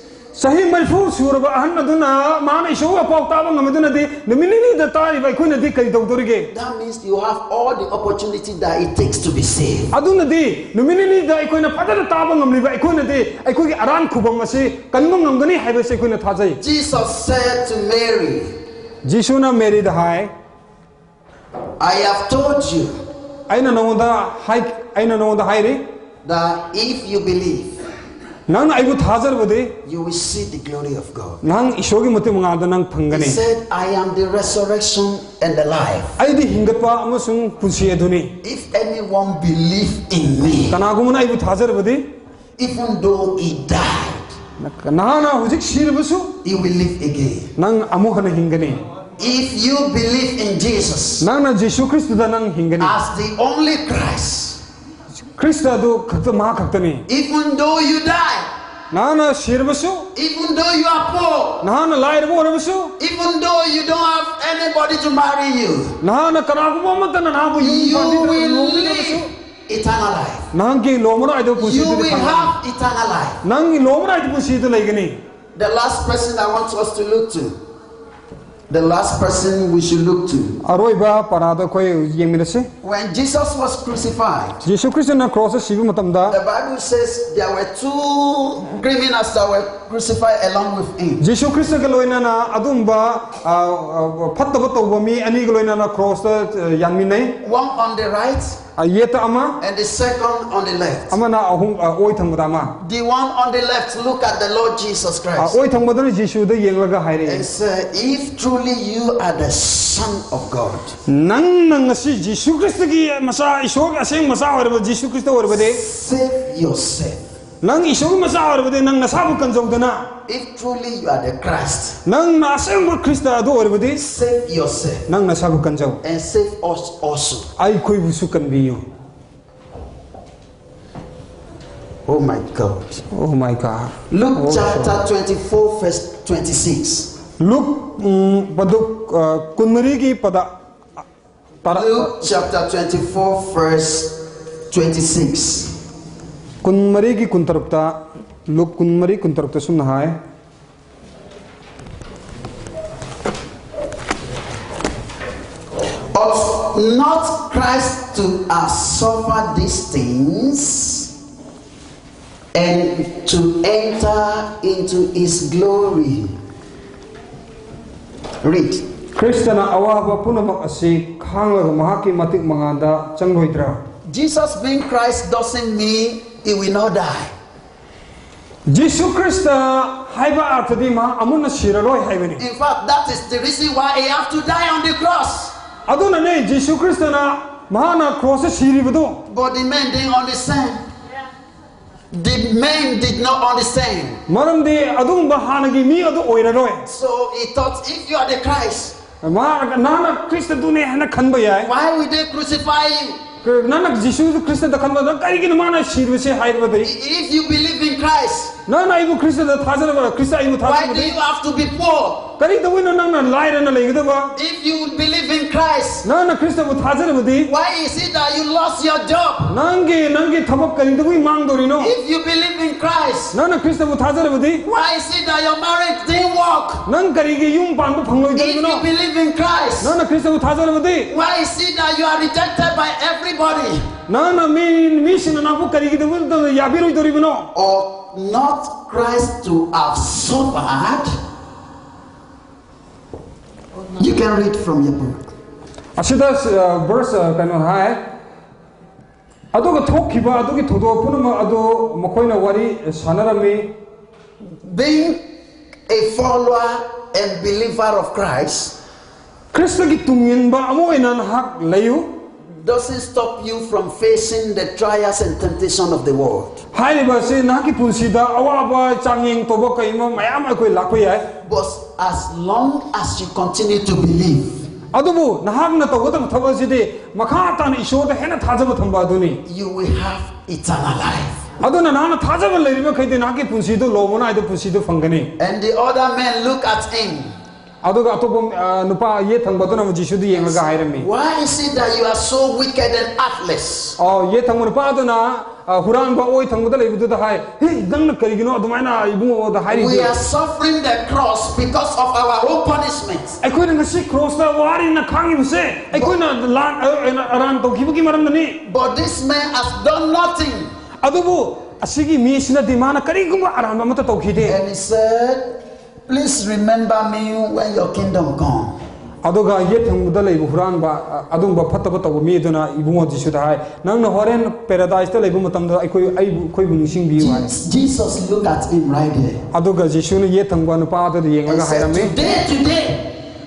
ꯆꯍꯤ ꯃꯔꯤꯐꯨ ꯁꯨꯔꯕ ꯑꯍꯟ ꯑꯗꯨꯅ ꯃꯥꯅ ꯏꯁꯣꯔꯒꯤ ꯄꯥꯎ ꯇꯥꯕ ꯉꯝꯃꯗꯨꯅꯗꯤ ꯅꯨꯃꯤꯠ ꯅꯤꯅꯤꯗ ꯇꯥꯔꯤꯕ ꯑꯩꯈꯣꯏꯅꯗꯤ ꯀꯔꯤ ꯇꯧꯗꯣꯔꯤꯒꯦ? That means you have all the opportunity that it takes to be saved. ꯑꯗꯨꯅꯗꯤ ꯅꯨꯃꯤꯠ ꯅꯤꯅꯤꯗ ꯑꯩꯈꯣꯏꯅ ꯐꯖꯅ ꯇꯥꯕ ꯉꯝꯂꯤꯕ ꯑꯩꯈꯣꯏꯅꯗꯤ ꯑꯩꯈꯣꯏꯒꯤ ꯑꯔꯥꯟ ꯈꯨꯕꯝ ꯑꯁꯤ ꯀꯟꯕ ꯉꯝꯒꯅꯤ ꯍꯥꯏꯕꯁꯤ ꯑꯩꯈꯣꯏꯅ ꯊꯥꯖꯩ꯫ Jesus said to Mary, ꯖꯤꯁꯨꯅ ꯃꯦꯔꯤꯗ high, I have told you ꯑꯩꯅ ꯅꯉꯣꯟꯗ ꯍꯥꯏ ꯑꯩꯅ ꯅꯉꯣꯟꯗ ꯍꯥꯏꯔꯤ, that if you believe, ꯅꯪꯅ ꯑꯩꯕꯨ ꯊꯥꯖꯔꯕꯗꯤ you will see the glory of God. ꯅꯪ ꯏꯁꯣꯔꯒꯤ ꯃꯇꯤꯛ ꯃꯉꯥꯜꯗ ꯅꯪ He ꯐꯪꯒꯅꯤ꯫ Said, I am the resurrection and the life. ꯑꯩꯗꯤ ꯍꯤꯡꯒꯠꯄ ꯑꯃꯁꯨꯡ ꯄꯨꯟꯁꯤ ꯑꯗꯨꯅꯤ꯫ If anyone believe in me, ꯀꯅꯥꯒꯨꯝꯕꯅ ꯑꯩꯕꯨ ꯊꯥꯖꯔꯕꯗꯤ, even though he died, ꯅꯍꯥꯛꯅ ꯍꯧꯖꯤꯛ ꯁꯤꯔꯕꯁꯨ, he will live again. ꯅꯪ ꯑꯃꯨꯛ ꯍꯟꯅ ꯍꯤꯡꯒꯅꯤ꯫ If you believe in Jesus ꯅꯪꯅ ꯖꯤꯁꯨ ꯈ꯭ꯔꯤꯁꯇꯨꯗ ꯅꯪ ꯍꯤꯡꯒꯅꯤ꯫ As the only Christ, Christ ꯑꯗꯨ ꯈꯛꯇ, ꯃꯍꯥꯛ ꯈꯛꯇꯅꯤ꯫ Even though you die, ꯅꯍꯥꯛꯅ ꯁꯤꯔꯕꯁꯨ, even though you are poor, ꯅꯍꯥꯛꯅ ꯂꯥꯏꯔꯕ ꯑꯣꯏꯔꯕꯁꯨ, even though you don't have anybody to marry you, ꯅꯍꯥꯛꯅ ꯀꯅꯥꯒꯨꯝꯕ ꯑꯃꯠꯇꯅ ꯅꯍꯥꯛꯄꯨ ꯌꯨꯝ you ꯄꯥꯟꯕꯤꯗ꯭ꯔꯕ, will ꯂꯨꯍꯣꯡꯕꯤꯗ꯭ꯔꯕꯁꯨ, live eternal life. ꯅꯍꯥꯛꯀꯤ ꯂꯣꯝꯃꯔꯣꯏꯗꯕ You ꯄꯨꯟꯁꯤꯗꯨꯗꯤ will ꯐꯪꯒꯅꯤ꯫ Have eternal life. ꯅꯪꯒꯤ ꯂꯣꯝꯃꯔꯣꯏꯗꯕ ꯄꯨꯟꯁꯤꯗꯨ ꯂꯩꯒꯅꯤ꯫ The last person I want us to look to, the last person we should look to. ꯑꯔꯣꯏꯕ ꯄꯔꯥꯗ ꯑꯩꯈꯣꯏ ꯌꯦꯡꯃꯤꯟꯅꯁꯤ꯫ When Jesus was crucified, ꯖꯤꯁꯨ ꯈ꯭ꯔꯤꯁꯇꯅ ꯀ꯭ꯔꯣꯁꯇ ꯁꯤꯕ ꯃꯇꯝꯗ, the Bible says there were two criminals that were crucified along with him. ꯖꯤꯁꯨ ꯈ꯭ꯔꯤꯁꯇꯒ ꯂꯣꯏꯅꯅ ꯑꯗꯨꯝꯕ, ꯑ, ꯑ, ꯐꯠꯇꯕ ꯇꯧꯕ ꯃꯤ ꯑꯅꯤꯒ ꯂꯣꯏꯅꯅ ꯀ꯭ꯔꯣꯁꯇ, ꯑ, ꯌꯥꯟꯃꯤꯟꯅꯩ꯫ One on the right ꯑ, ꯌꯦꯠꯇ ꯑꯃ, and the second on the left. ꯑꯃꯅ ꯑꯍꯨꯝ, ꯑ, ꯑꯣꯏ ꯊꯪꯕꯗ ꯑꯃ꯫ The one on the left look at the Lord Jesus ꯑ, Christ ꯑꯣꯏ ꯊꯪꯕꯗꯨꯅ ꯖꯤꯁꯨꯗ ꯌꯦꯡꯂꯒ ꯍꯥꯏꯔꯛꯏ, and said, If truly you are the Son of God, ꯅꯪꯅ ꯉꯁꯤ ꯖꯤꯁꯨ ꯈ꯭ꯔꯤꯁꯇꯒꯤ ꯃꯆꯥ, ꯏꯁꯣꯔꯒꯤ ꯑꯁꯦꯡꯕ ꯃꯆꯥ ꯑꯣꯏꯔꯕ ꯖꯤꯁꯨ ꯈ꯭ꯔꯤꯁꯇ ꯑꯣꯏꯔꯕꯗꯤ, save yourself. ꯅꯪ ꯏꯁꯣꯔꯒꯤ ꯃꯆꯥ ꯑꯣꯏꯔꯕꯗꯤ ꯅꯪ ꯅꯁꯥꯕꯨ ꯀꯟꯖꯧꯗꯅ꯫ If truly you are the Christ, ꯅꯪꯅ ꯑꯁꯦꯡꯕ ꯈ꯭ꯔꯤꯁꯇ ꯑꯗꯨ ꯑꯣꯏꯔꯕꯗꯤ, save yourself ꯅꯪ ꯅꯁꯥꯕꯨ ꯀꯟꯖꯧ꯫ And save us also. ꯑꯩꯈꯣꯏꯕꯨꯁꯨ ꯀꯟꯕꯤꯌꯨ꯫ Oh my God. Oh my God. Luke Oh, chapter twenty-four, verse twenty-six. ꯂꯨꯛ, ꯎꯝ, ꯄꯗꯨꯛ, ꯑ, ꯀꯨꯟꯃꯔꯤꯒꯤ ꯄꯗ, ꯇꯔꯥ, Luke chapter twenty-four, verse twenty-six. ꯀꯨꯟꯃꯔꯤꯒꯤ ꯀꯨꯟꯇꯔꯨꯛꯇ, ꯂꯨꯛ ꯀꯨꯟꯃꯔꯤ ꯀꯨꯟꯇꯔꯨꯛꯇ ꯁꯨꯝꯅ ꯍꯥꯏ, Not Christ to have suffered these things and to enter into his glory. Read. ꯈ꯭ꯔꯤꯁꯇꯅ ꯑꯋꯥꯕ ꯄꯨꯝꯅꯃꯛ ꯑꯁꯤ ꯈꯥꯡꯂꯒ ꯃꯍꯥꯛꯀꯤ ꯃꯇꯤꯛ ꯃꯉꯥꯟꯗ ꯆꯪꯂꯣꯏꯗ꯭ꯔꯥ? Jesus being Christ doesn't mean he will not die. Jesus Christ ꯍꯥꯏꯕ ꯑꯥꯔꯊꯗꯤ ꯃꯍꯥꯛ ꯑꯃꯨꯟꯅ ꯁꯤꯔꯔꯣꯏ ꯍꯥꯏꯕꯅꯤ꯫ In fact, that is the reason why he had to die on the cross. ꯑꯗꯨꯅꯅꯦ ꯖꯤꯁꯨ ꯈ꯭ꯔꯤꯁꯇꯅ ꯃꯍꯥꯛꯅ ꯀ꯭ꯔꯣꯁꯇ ꯁꯤꯔꯤꯕꯗꯣ꯫ But the men didn't understand. The men did not understand. ꯃꯔꯝꯗꯤ ꯑꯗꯨꯒꯨꯝꯕ ꯍꯥꯟꯅꯒꯤ ꯃꯤ ꯑꯗꯨ ꯑꯣꯏꯔꯔꯣꯏ꯫ So he thought, if you are the Christ, ꯃꯍꯥꯛ ꯅꯍꯥꯛꯅ ꯈ꯭ꯔꯤꯁꯇꯗꯨꯅꯦ ꯍꯥꯏꯅ ꯈꯟꯕ ꯌꯥꯏ꯫ Why would they crucify you? ꯅꯍꯥꯛꯅ ꯖꯤꯁꯨ ꯈ꯭ꯔꯤꯁꯇꯗ ꯈꯟꯕꯗ ꯀꯔꯤꯒꯤꯅꯣ ꯃꯥꯅ ꯁꯤꯔꯤꯕꯁꯦ ꯍꯥꯏꯔꯕꯗꯤ? If you believe in Christ, ꯅꯍꯥꯛꯅ ꯑꯩꯕꯨ ꯈ꯭ꯔꯤꯁꯇꯗ ꯊꯥꯖꯔꯕ, ꯈ꯭ꯔꯤꯁꯇ ꯑꯩꯕꯨ why do ꯊꯥꯖꯔꯕꯗꯤ? You have to be poor? ꯀꯔꯤꯇꯧꯕꯩꯅꯣ ꯅꯪꯅ ꯂꯥꯏꯔꯅ ꯂꯩꯒꯗꯕ? If you believe in Christ, ꯅꯪꯅ ꯈ꯭ꯔꯤꯁꯇꯕꯨ ꯊꯥꯖꯔꯕꯗꯤ? Why is it that you lost your job? ꯅꯪꯒꯤ ꯅꯪꯒꯤ ꯊꯕꯛ ꯀꯔꯤꯇꯧꯕꯩ ꯃꯥꯡꯗꯧꯔꯤꯅꯣ? If you believe in Christ, ꯅꯪꯅ ꯈ꯭ꯔꯤꯁꯇꯕꯨ ꯊꯥꯖꯔꯕꯗꯤ? Why is it that your marriage didn't work? ꯅꯪ ꯀꯔꯤꯒꯤ ꯌꯨꯝ ꯄꯥꯟꯕ If ꯐꯪꯂꯣꯏꯗꯧꯔꯤꯕꯅꯣ? You believe in Christ, ꯅꯪꯅ ꯈ꯭ꯔꯤꯁꯇꯕꯨ ꯊꯥꯖꯔꯕꯗꯤ? Why is it that you are rejected by everybody? ꯅꯪꯅ ꯃꯤ ꯃꯤꯁꯤꯡꯅ ꯅꯪꯕꯨ ꯀꯔꯤꯒꯤꯗꯃꯛꯇ ꯌꯥꯕꯤꯔꯣꯏꯗꯧꯔꯤꯕꯅꯣ? Or not Christ to have suffered? You can read from your book. ꯑꯁꯤꯗ ꯕꯔꯁ ꯀꯩꯅꯣ ꯍꯥꯏ꯫ ꯑꯗꯨꯒ ꯊꯣꯛꯈꯤꯕ ꯑꯗꯨꯒꯤ ꯊꯧꯗꯣꯛ ꯄꯨꯝꯅꯃꯛ ꯑꯗꯨ ꯃꯈꯣꯏꯅ ꯋꯥꯔꯤ ꯁꯥꯟꯅꯔꯝꯃꯤ꯫ Being a follower and believer of Christ ꯈ꯭ꯔꯤꯁꯇꯒꯤ ꯇꯨꯡꯏꯟꯕ ꯑꯃ ꯑꯣꯏꯅ ꯅꯍꯥꯛ ꯂꯩꯌꯨ꯫ Doesn't stop you from facing the trials and temptation of the world. ꯍꯥꯏꯔꯤꯕ ꯑꯁꯤ ꯅꯍꯥꯛꯀꯤ ꯄꯨꯟꯁꯤꯗ ꯑꯋꯥꯕ ꯆꯥꯡꯌꯦꯡ ꯇꯧꯕ ꯀꯔꯤꯒꯨꯝꯕ ꯃꯌꯥꯝ ꯑꯩꯈꯣꯏ ꯂꯥꯛꯄ ꯌꯥꯏ꯫ But as long as you continue to believe, ꯑꯗꯨꯕꯨ ꯅꯍꯥꯛꯅ ꯇꯧꯒꯗꯕ ꯊꯕꯛ ꯑꯁꯤꯗꯤ ꯃꯈꯥ ꯇꯥꯅ ꯏꯁꯣꯔꯗ ꯍꯦꯟꯅ ꯊꯥꯖꯕ ꯊꯝꯕ ꯑꯗꯨꯅꯤ꯫ You will have eternal life. ꯑꯗꯨꯅ ꯅꯍꯥꯛꯅ ꯊꯥꯖꯕ ꯂꯩꯔꯤꯕ ꯃꯈꯩꯗꯤ ꯅꯍꯥꯛꯀꯤ ꯄꯨꯟꯁꯤꯗꯨ ꯂꯣꯕ ꯅꯥꯏꯗ ꯄꯨꯟꯁꯤꯗꯨ ꯐꯪꯒꯅꯤ꯫ And the other men look at him. ꯑꯗꯨꯒ ꯑꯇꯣꯞꯄ ꯅꯨꯄꯥ ꯌꯦꯠ ꯊꯪꯕꯗꯨꯅ ꯑꯃꯨꯛ ꯖꯤꯁꯨꯗ ꯌꯦꯡꯂꯒ ꯍꯥꯏꯔꯝꯃꯤ꯫ Why is it that you are so wicked and heartless? ꯑꯣ, ꯌꯦꯠ ꯊꯪꯕ ꯅꯨꯄꯥ ꯑꯗꯨꯅ ꯑ, ꯍꯨꯔꯥꯟꯕ ꯑꯣꯏ ꯊꯪꯕꯗ ꯂꯩꯕꯗꯨꯗ ꯍꯥꯏ, "ꯍꯦ, ꯅꯪꯅ ꯀꯔꯤꯒꯤꯅꯣ ꯑꯗꯨꯃꯥꯏꯅ ꯏꯕꯨꯡꯉꯣꯗ ꯍꯥꯏꯔꯤꯗꯨ?" We are suffering the cross because of our own punishments. ꯑꯩꯈꯣꯏꯅ ꯉꯁꯤ ꯀ꯭ꯔꯣꯁꯇ ꯋꯥꯔꯤꯅ ꯈꯥꯡꯉꯤꯕꯁꯦ ꯑꯩꯈꯣꯏꯅ ꯂꯥꯟ ꯑ, ꯑ, ꯑꯔꯥꯟ ꯇꯧꯈꯤꯕꯒꯤ ꯃꯔꯝꯗꯅꯤ꯫ But this man has done nothing. ꯑꯗꯨꯕꯨ ꯑꯁꯤꯒꯤ ꯃꯤꯁꯤꯅꯗꯤ ꯃꯥꯅ ꯀꯔꯤꯒꯨꯝꯕ ꯑꯔꯥꯟꯕ ꯑꯃꯠꯇ ꯇꯧꯈꯤꯗꯦ꯫ And he said, "Please remember me when your kingdom come." ꯑꯗꯨꯒ ꯌꯦꯠ ꯊꯪꯕꯗ ꯂꯩꯕ ꯍꯨꯔꯥꯟꯕ, ꯑ, ꯑꯗꯨꯒꯨꯝꯕ ꯐꯠꯇꯕ ꯇꯧꯕ ꯃꯤ ꯑꯗꯨꯅ ꯏꯕꯨꯡꯉꯣ ꯖꯤꯁꯨꯗ ꯍꯥꯏ, "ꯅꯪꯅ ꯍꯣꯔꯦꯟ ꯄꯦꯔꯥꯗꯥꯏꯁꯇ ꯂꯩꯕ ꯃꯇꯝꯗ ꯑꯩꯈꯣꯏ ꯑꯩꯕꯨ ꯑꯩꯈꯣꯏꯕꯨ ꯅꯤꯡꯁꯤꯡꯕꯤꯌꯨ" ꯍꯥꯏ꯫ Jesus looked at him right there. ꯑꯗꯨꯒ ꯖꯤꯁꯨꯅ ꯌꯦꯠ ꯊꯪꯕ ꯅꯨꯄꯥ ꯑꯗꯨꯗ And ꯌꯦꯡꯂꯒ said, ꯍꯥꯏꯔꯝꯃꯤ, "Today, today,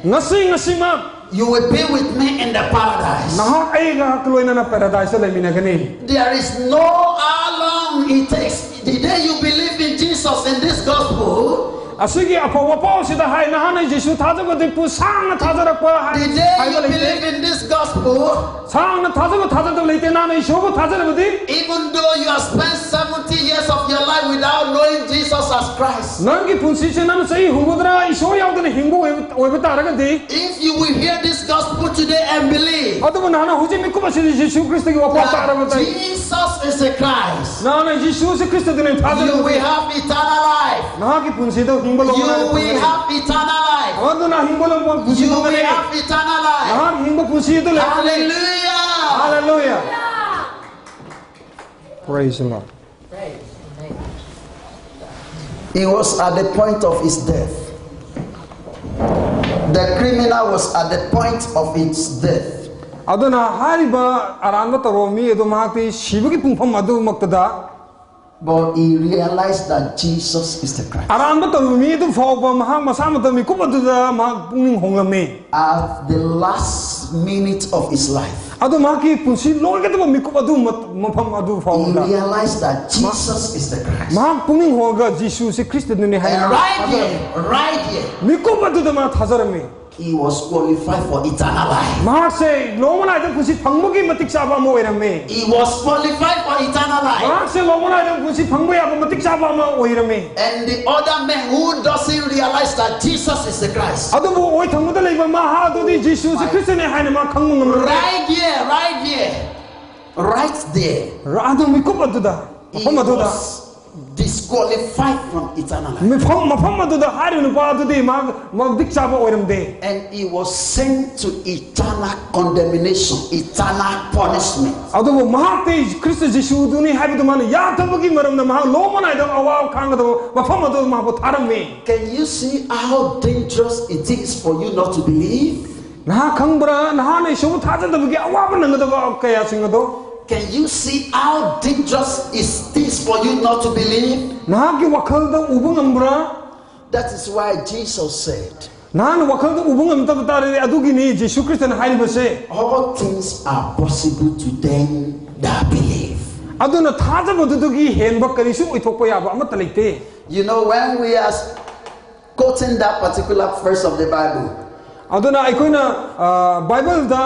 "ꯉꯁꯤ ꯉꯁꯤꯃꯛ you will be with me in the paradise." ꯅꯍꯥꯛ ꯑꯩꯒ ꯂꯣꯏꯅꯅ ꯄꯦꯔꯥꯗꯥꯏꯁꯇ ꯂꯩꯃꯤꯟꯅꯒꯅꯤ꯫ There is no how long it takes. The day you believe in Jesus in this gospel, ꯑꯁꯤꯒꯤ ꯑꯐꯕ ꯄꯥꯎꯁꯤꯗ ꯍꯥꯏ, ꯅꯍꯥꯛꯅ ꯖꯤꯁꯨ ꯊꯥꯖꯕꯗꯤ ꯄꯨ ꯁꯥꯡꯅ ꯊꯥꯖꯔꯛꯄ ꯍꯥꯏ-, the day you ꯍꯥꯏꯕ ꯂꯩꯇꯦ꯫ Believe in this gospel, ꯁꯥꯡꯅ ꯊꯥꯖꯕ ꯊꯥꯖꯗꯕ ꯂꯩꯇꯦ꯫ ꯅꯍꯥꯛꯅ ꯏꯁꯣꯔꯕꯨ ꯊꯥꯖꯔꯕꯗꯤ, even though you have spent seventy years of your life without knowing Jesus as Christ, ꯅꯪꯒꯤ ꯄꯨꯟꯁꯤꯁꯦ ꯅꯪꯅ ꯆꯍꯤ ꯍꯨꯝꯐꯨꯗ꯭ꯔꯥ ꯏꯁꯣꯔ ꯌꯥꯎꯗꯅ ꯍꯤꯡꯕ ꯑꯣꯏꯕ, ꯑꯣꯏꯕ ꯇꯥꯔꯒꯗꯤ, if you will hear this gospel today and believe ꯑꯗꯨꯕꯨ ꯅꯍꯥꯛꯅ ꯍꯧꯖꯤꯛ ꯃꯤꯀꯨꯞ ꯑꯁꯤꯗ ꯖꯤꯁꯨ ꯈ꯭ꯔꯤꯁꯇꯒꯤ ꯋꯥꯐꯝ that ꯇꯥꯔꯕꯗꯤ, Jesus is the Christ, ꯅꯍꯥꯛꯅ ꯖꯤꯁꯨꯁꯤ ꯈ꯭ꯔꯤꯁꯇꯗꯨꯅꯤ you will ꯊꯥꯖꯔꯕꯗꯤ, have eternal life. ꯅꯍꯥꯛꯀꯤ ꯄꯨꯟꯁꯤꯗ ꯍꯤꯡꯕ You ꯂꯣꯡꯉꯥꯏꯗꯕ will ꯄꯨꯟꯁꯤ, have eternal life. ꯑꯗꯨꯅ ꯍꯤꯡꯕ ꯂꯣꯡꯕ ꯄꯨꯟꯁꯤ You ꯐꯪꯒꯅꯤ꯫ will have eternal life. ꯅꯍꯥꯛ ꯍꯤꯡꯕ ꯄꯨꯟꯁꯤ ꯑꯗꯨ ꯂꯩꯔꯒꯅꯤ꯫ Hallelujah. Hallelujah. Praise the Lord. He was at the point of his death. The criminal was at the point of his death. ꯑꯗꯨꯅ ꯍꯥꯏꯔꯤꯕ ꯑꯔꯥꯟꯕ ꯇꯧꯔꯕ ꯃꯤ ꯑꯗꯨ ꯃꯍꯥꯛꯇꯤ ꯁꯤꯕꯒꯤ ꯄꯨꯡꯐꯝ ꯑꯗꯨꯃꯛꯇꯗ, But he realized that Jesus is the Christ. ꯑꯔꯥꯟꯕ ꯇꯧꯔꯕ ꯃꯤ ꯑꯗꯨ ꯐꯥꯎꯕ ꯃꯍꯥꯛ ꯃꯁꯥꯃꯛꯇ ꯃꯤꯀꯨꯞ ꯑꯗꯨꯗ ꯃꯍꯥꯛ ꯄꯨꯛꯅꯤꯡ ꯍꯣꯡꯂꯝꯃꯤ꯫ At the last minute of his life, ꯑꯗꯨ ꯃꯍꯥꯛꯀꯤ ꯄꯨꯟꯁꯤ ꯂꯣꯏꯒꯗꯕ ꯃꯤꯀꯨꯞ ꯑꯗꯨ ꯃ-, ꯃꯐꯝ ꯑꯗꯨ he ꯐꯥꯎꯕꯗ realized that Jesus is the Christ. ꯃꯍꯥꯛ ꯄꯨꯛꯅꯤꯡ ꯍꯣꯡꯂꯒ ꯖꯤꯁꯨꯁꯤ ꯈ꯭ꯔꯤꯁꯇꯗꯨꯅꯤ ꯍꯥꯏꯅ And ꯃꯍꯥꯛ right ꯊꯥꯖꯔꯝꯃꯤ꯫ here, right here, ꯃꯤꯀꯨꯞ ꯑꯗꯨꯗ ꯃꯥ ꯊꯥꯖꯔꯝꯃꯤ꯫ He was qualified for eternal life. ꯃꯍꯥꯛꯁꯦ ꯂꯣꯡꯕ ꯅꯥꯏꯗꯕ ꯄꯨꯟꯁꯤ ꯐꯪꯕꯒꯤ ꯃꯇꯤꯛ ꯆꯥꯕ ꯑꯃ ꯑꯣꯏꯔꯝꯃꯤ꯫ He was qualified for eternal life. ꯃꯍꯥꯛꯁꯦ ꯂꯣꯡꯕ ꯅꯥꯏꯗꯕ ꯄꯨꯟꯁꯤ ꯐꯪꯕ ꯌꯥꯕ ꯃꯇꯤꯛ ꯆꯥꯕ ꯑꯃ ꯑꯣꯏꯔꯝꯃꯤ꯫ And the other man who doesn't realize that Jesus is the Christ. ꯑꯗꯨꯕꯨ ꯑꯣꯏ ꯊꯪꯕꯗ ꯂꯩꯕ ꯃꯍꯥꯛ ꯑꯗꯨꯗꯤ ꯖꯤꯁꯨꯁꯤ ꯈ꯭ꯔꯤꯁꯇꯅꯤ ꯍꯥꯏꯅ ꯃꯥ ꯈꯪꯕ ꯉꯝꯂꯝꯃꯤ꯫ Right here, right here. Right there, ꯑꯗꯨ ꯃꯤꯀꯨꯞ ꯑꯗꯨꯗ, he ꯃꯐꯝ ꯑꯗꯨꯗ, was disqualified from eternal life. ꯃꯐꯝ ꯃꯐꯝ ꯑꯗꯨꯗ ꯍꯥꯏꯔꯤꯕ ꯅꯨꯄꯥ ꯑꯗꯨꯗꯤ ꯃꯥ ꯃꯇꯤꯛ ꯆꯥꯕ ꯑꯣꯏꯔꯝꯗꯦ꯫ And he was sent to eternal condemnation, eternal punishment. ꯑꯗꯨꯕꯨ ꯃꯍꯥꯛꯇꯤ ꯈ꯭ꯔꯤꯁꯇ ꯖꯤꯁꯨꯗꯨꯅꯤ ꯍꯥꯏꯕꯗꯨ ꯃꯥꯅ ꯌꯥꯗꯕꯒꯤ ꯃꯔꯝꯅ ꯃꯍꯥꯛ ꯂꯣꯝꯕ ꯅꯥꯏꯗꯕ ꯑꯋꯥꯕ ꯈꯥꯡꯒꯗꯕ ꯃꯐꯝ ꯑꯗꯨꯗ ꯃꯍꯥꯛꯄꯨ ꯊꯥꯔꯝꯃꯤ꯫ Can you see how dangerous it is for you not to believe? ꯅꯍꯥꯛ ꯈꯪꯕ꯭ꯔꯥ? ꯅꯍꯥꯛꯅ ꯏꯁꯣꯔꯕꯨ ꯊꯥꯖꯗꯕꯒꯤ ꯑꯋꯥꯕ ꯅꯪꯒꯗꯕ ꯀꯌꯥꯁꯤꯡ ꯑꯗꯣ Can you see how dangerous it is for you not to believe? ꯅꯍꯥꯛꯀꯤ ꯋꯥꯈꯜꯗ ꯎꯕ ꯉꯝꯕ꯭ꯔꯥ? That is why Jesus said, ꯅꯍꯥꯛꯅ ꯋꯥꯈꯜꯗ ꯎꯕ ꯉꯝꯗꯕ ꯇꯥꯔꯗꯤ, ꯑꯗꯨꯒꯤꯅꯤ ꯖꯤꯁꯨ ꯈ꯭ꯔꯤꯁꯇꯅ ꯍꯥꯏꯔꯤꯕꯁꯦ꯫ "All things are possible to them that believe." ꯑꯗꯨꯅ ꯊꯥꯖꯕꯗꯨꯗꯒꯤ ꯍꯦꯟꯕ ꯀꯔꯤꯁꯨ ꯑꯣꯏꯊꯣꯛꯄ ꯌꯥꯕ ꯑꯃꯠꯇ ꯂꯩꯇꯦ꯫ You know, when we are quoting that particular verse of the Bible, ꯑꯗꯨꯅ ꯑꯩꯈꯣꯏꯅ, ꯑ, ꯕꯥꯏꯕꯜꯗ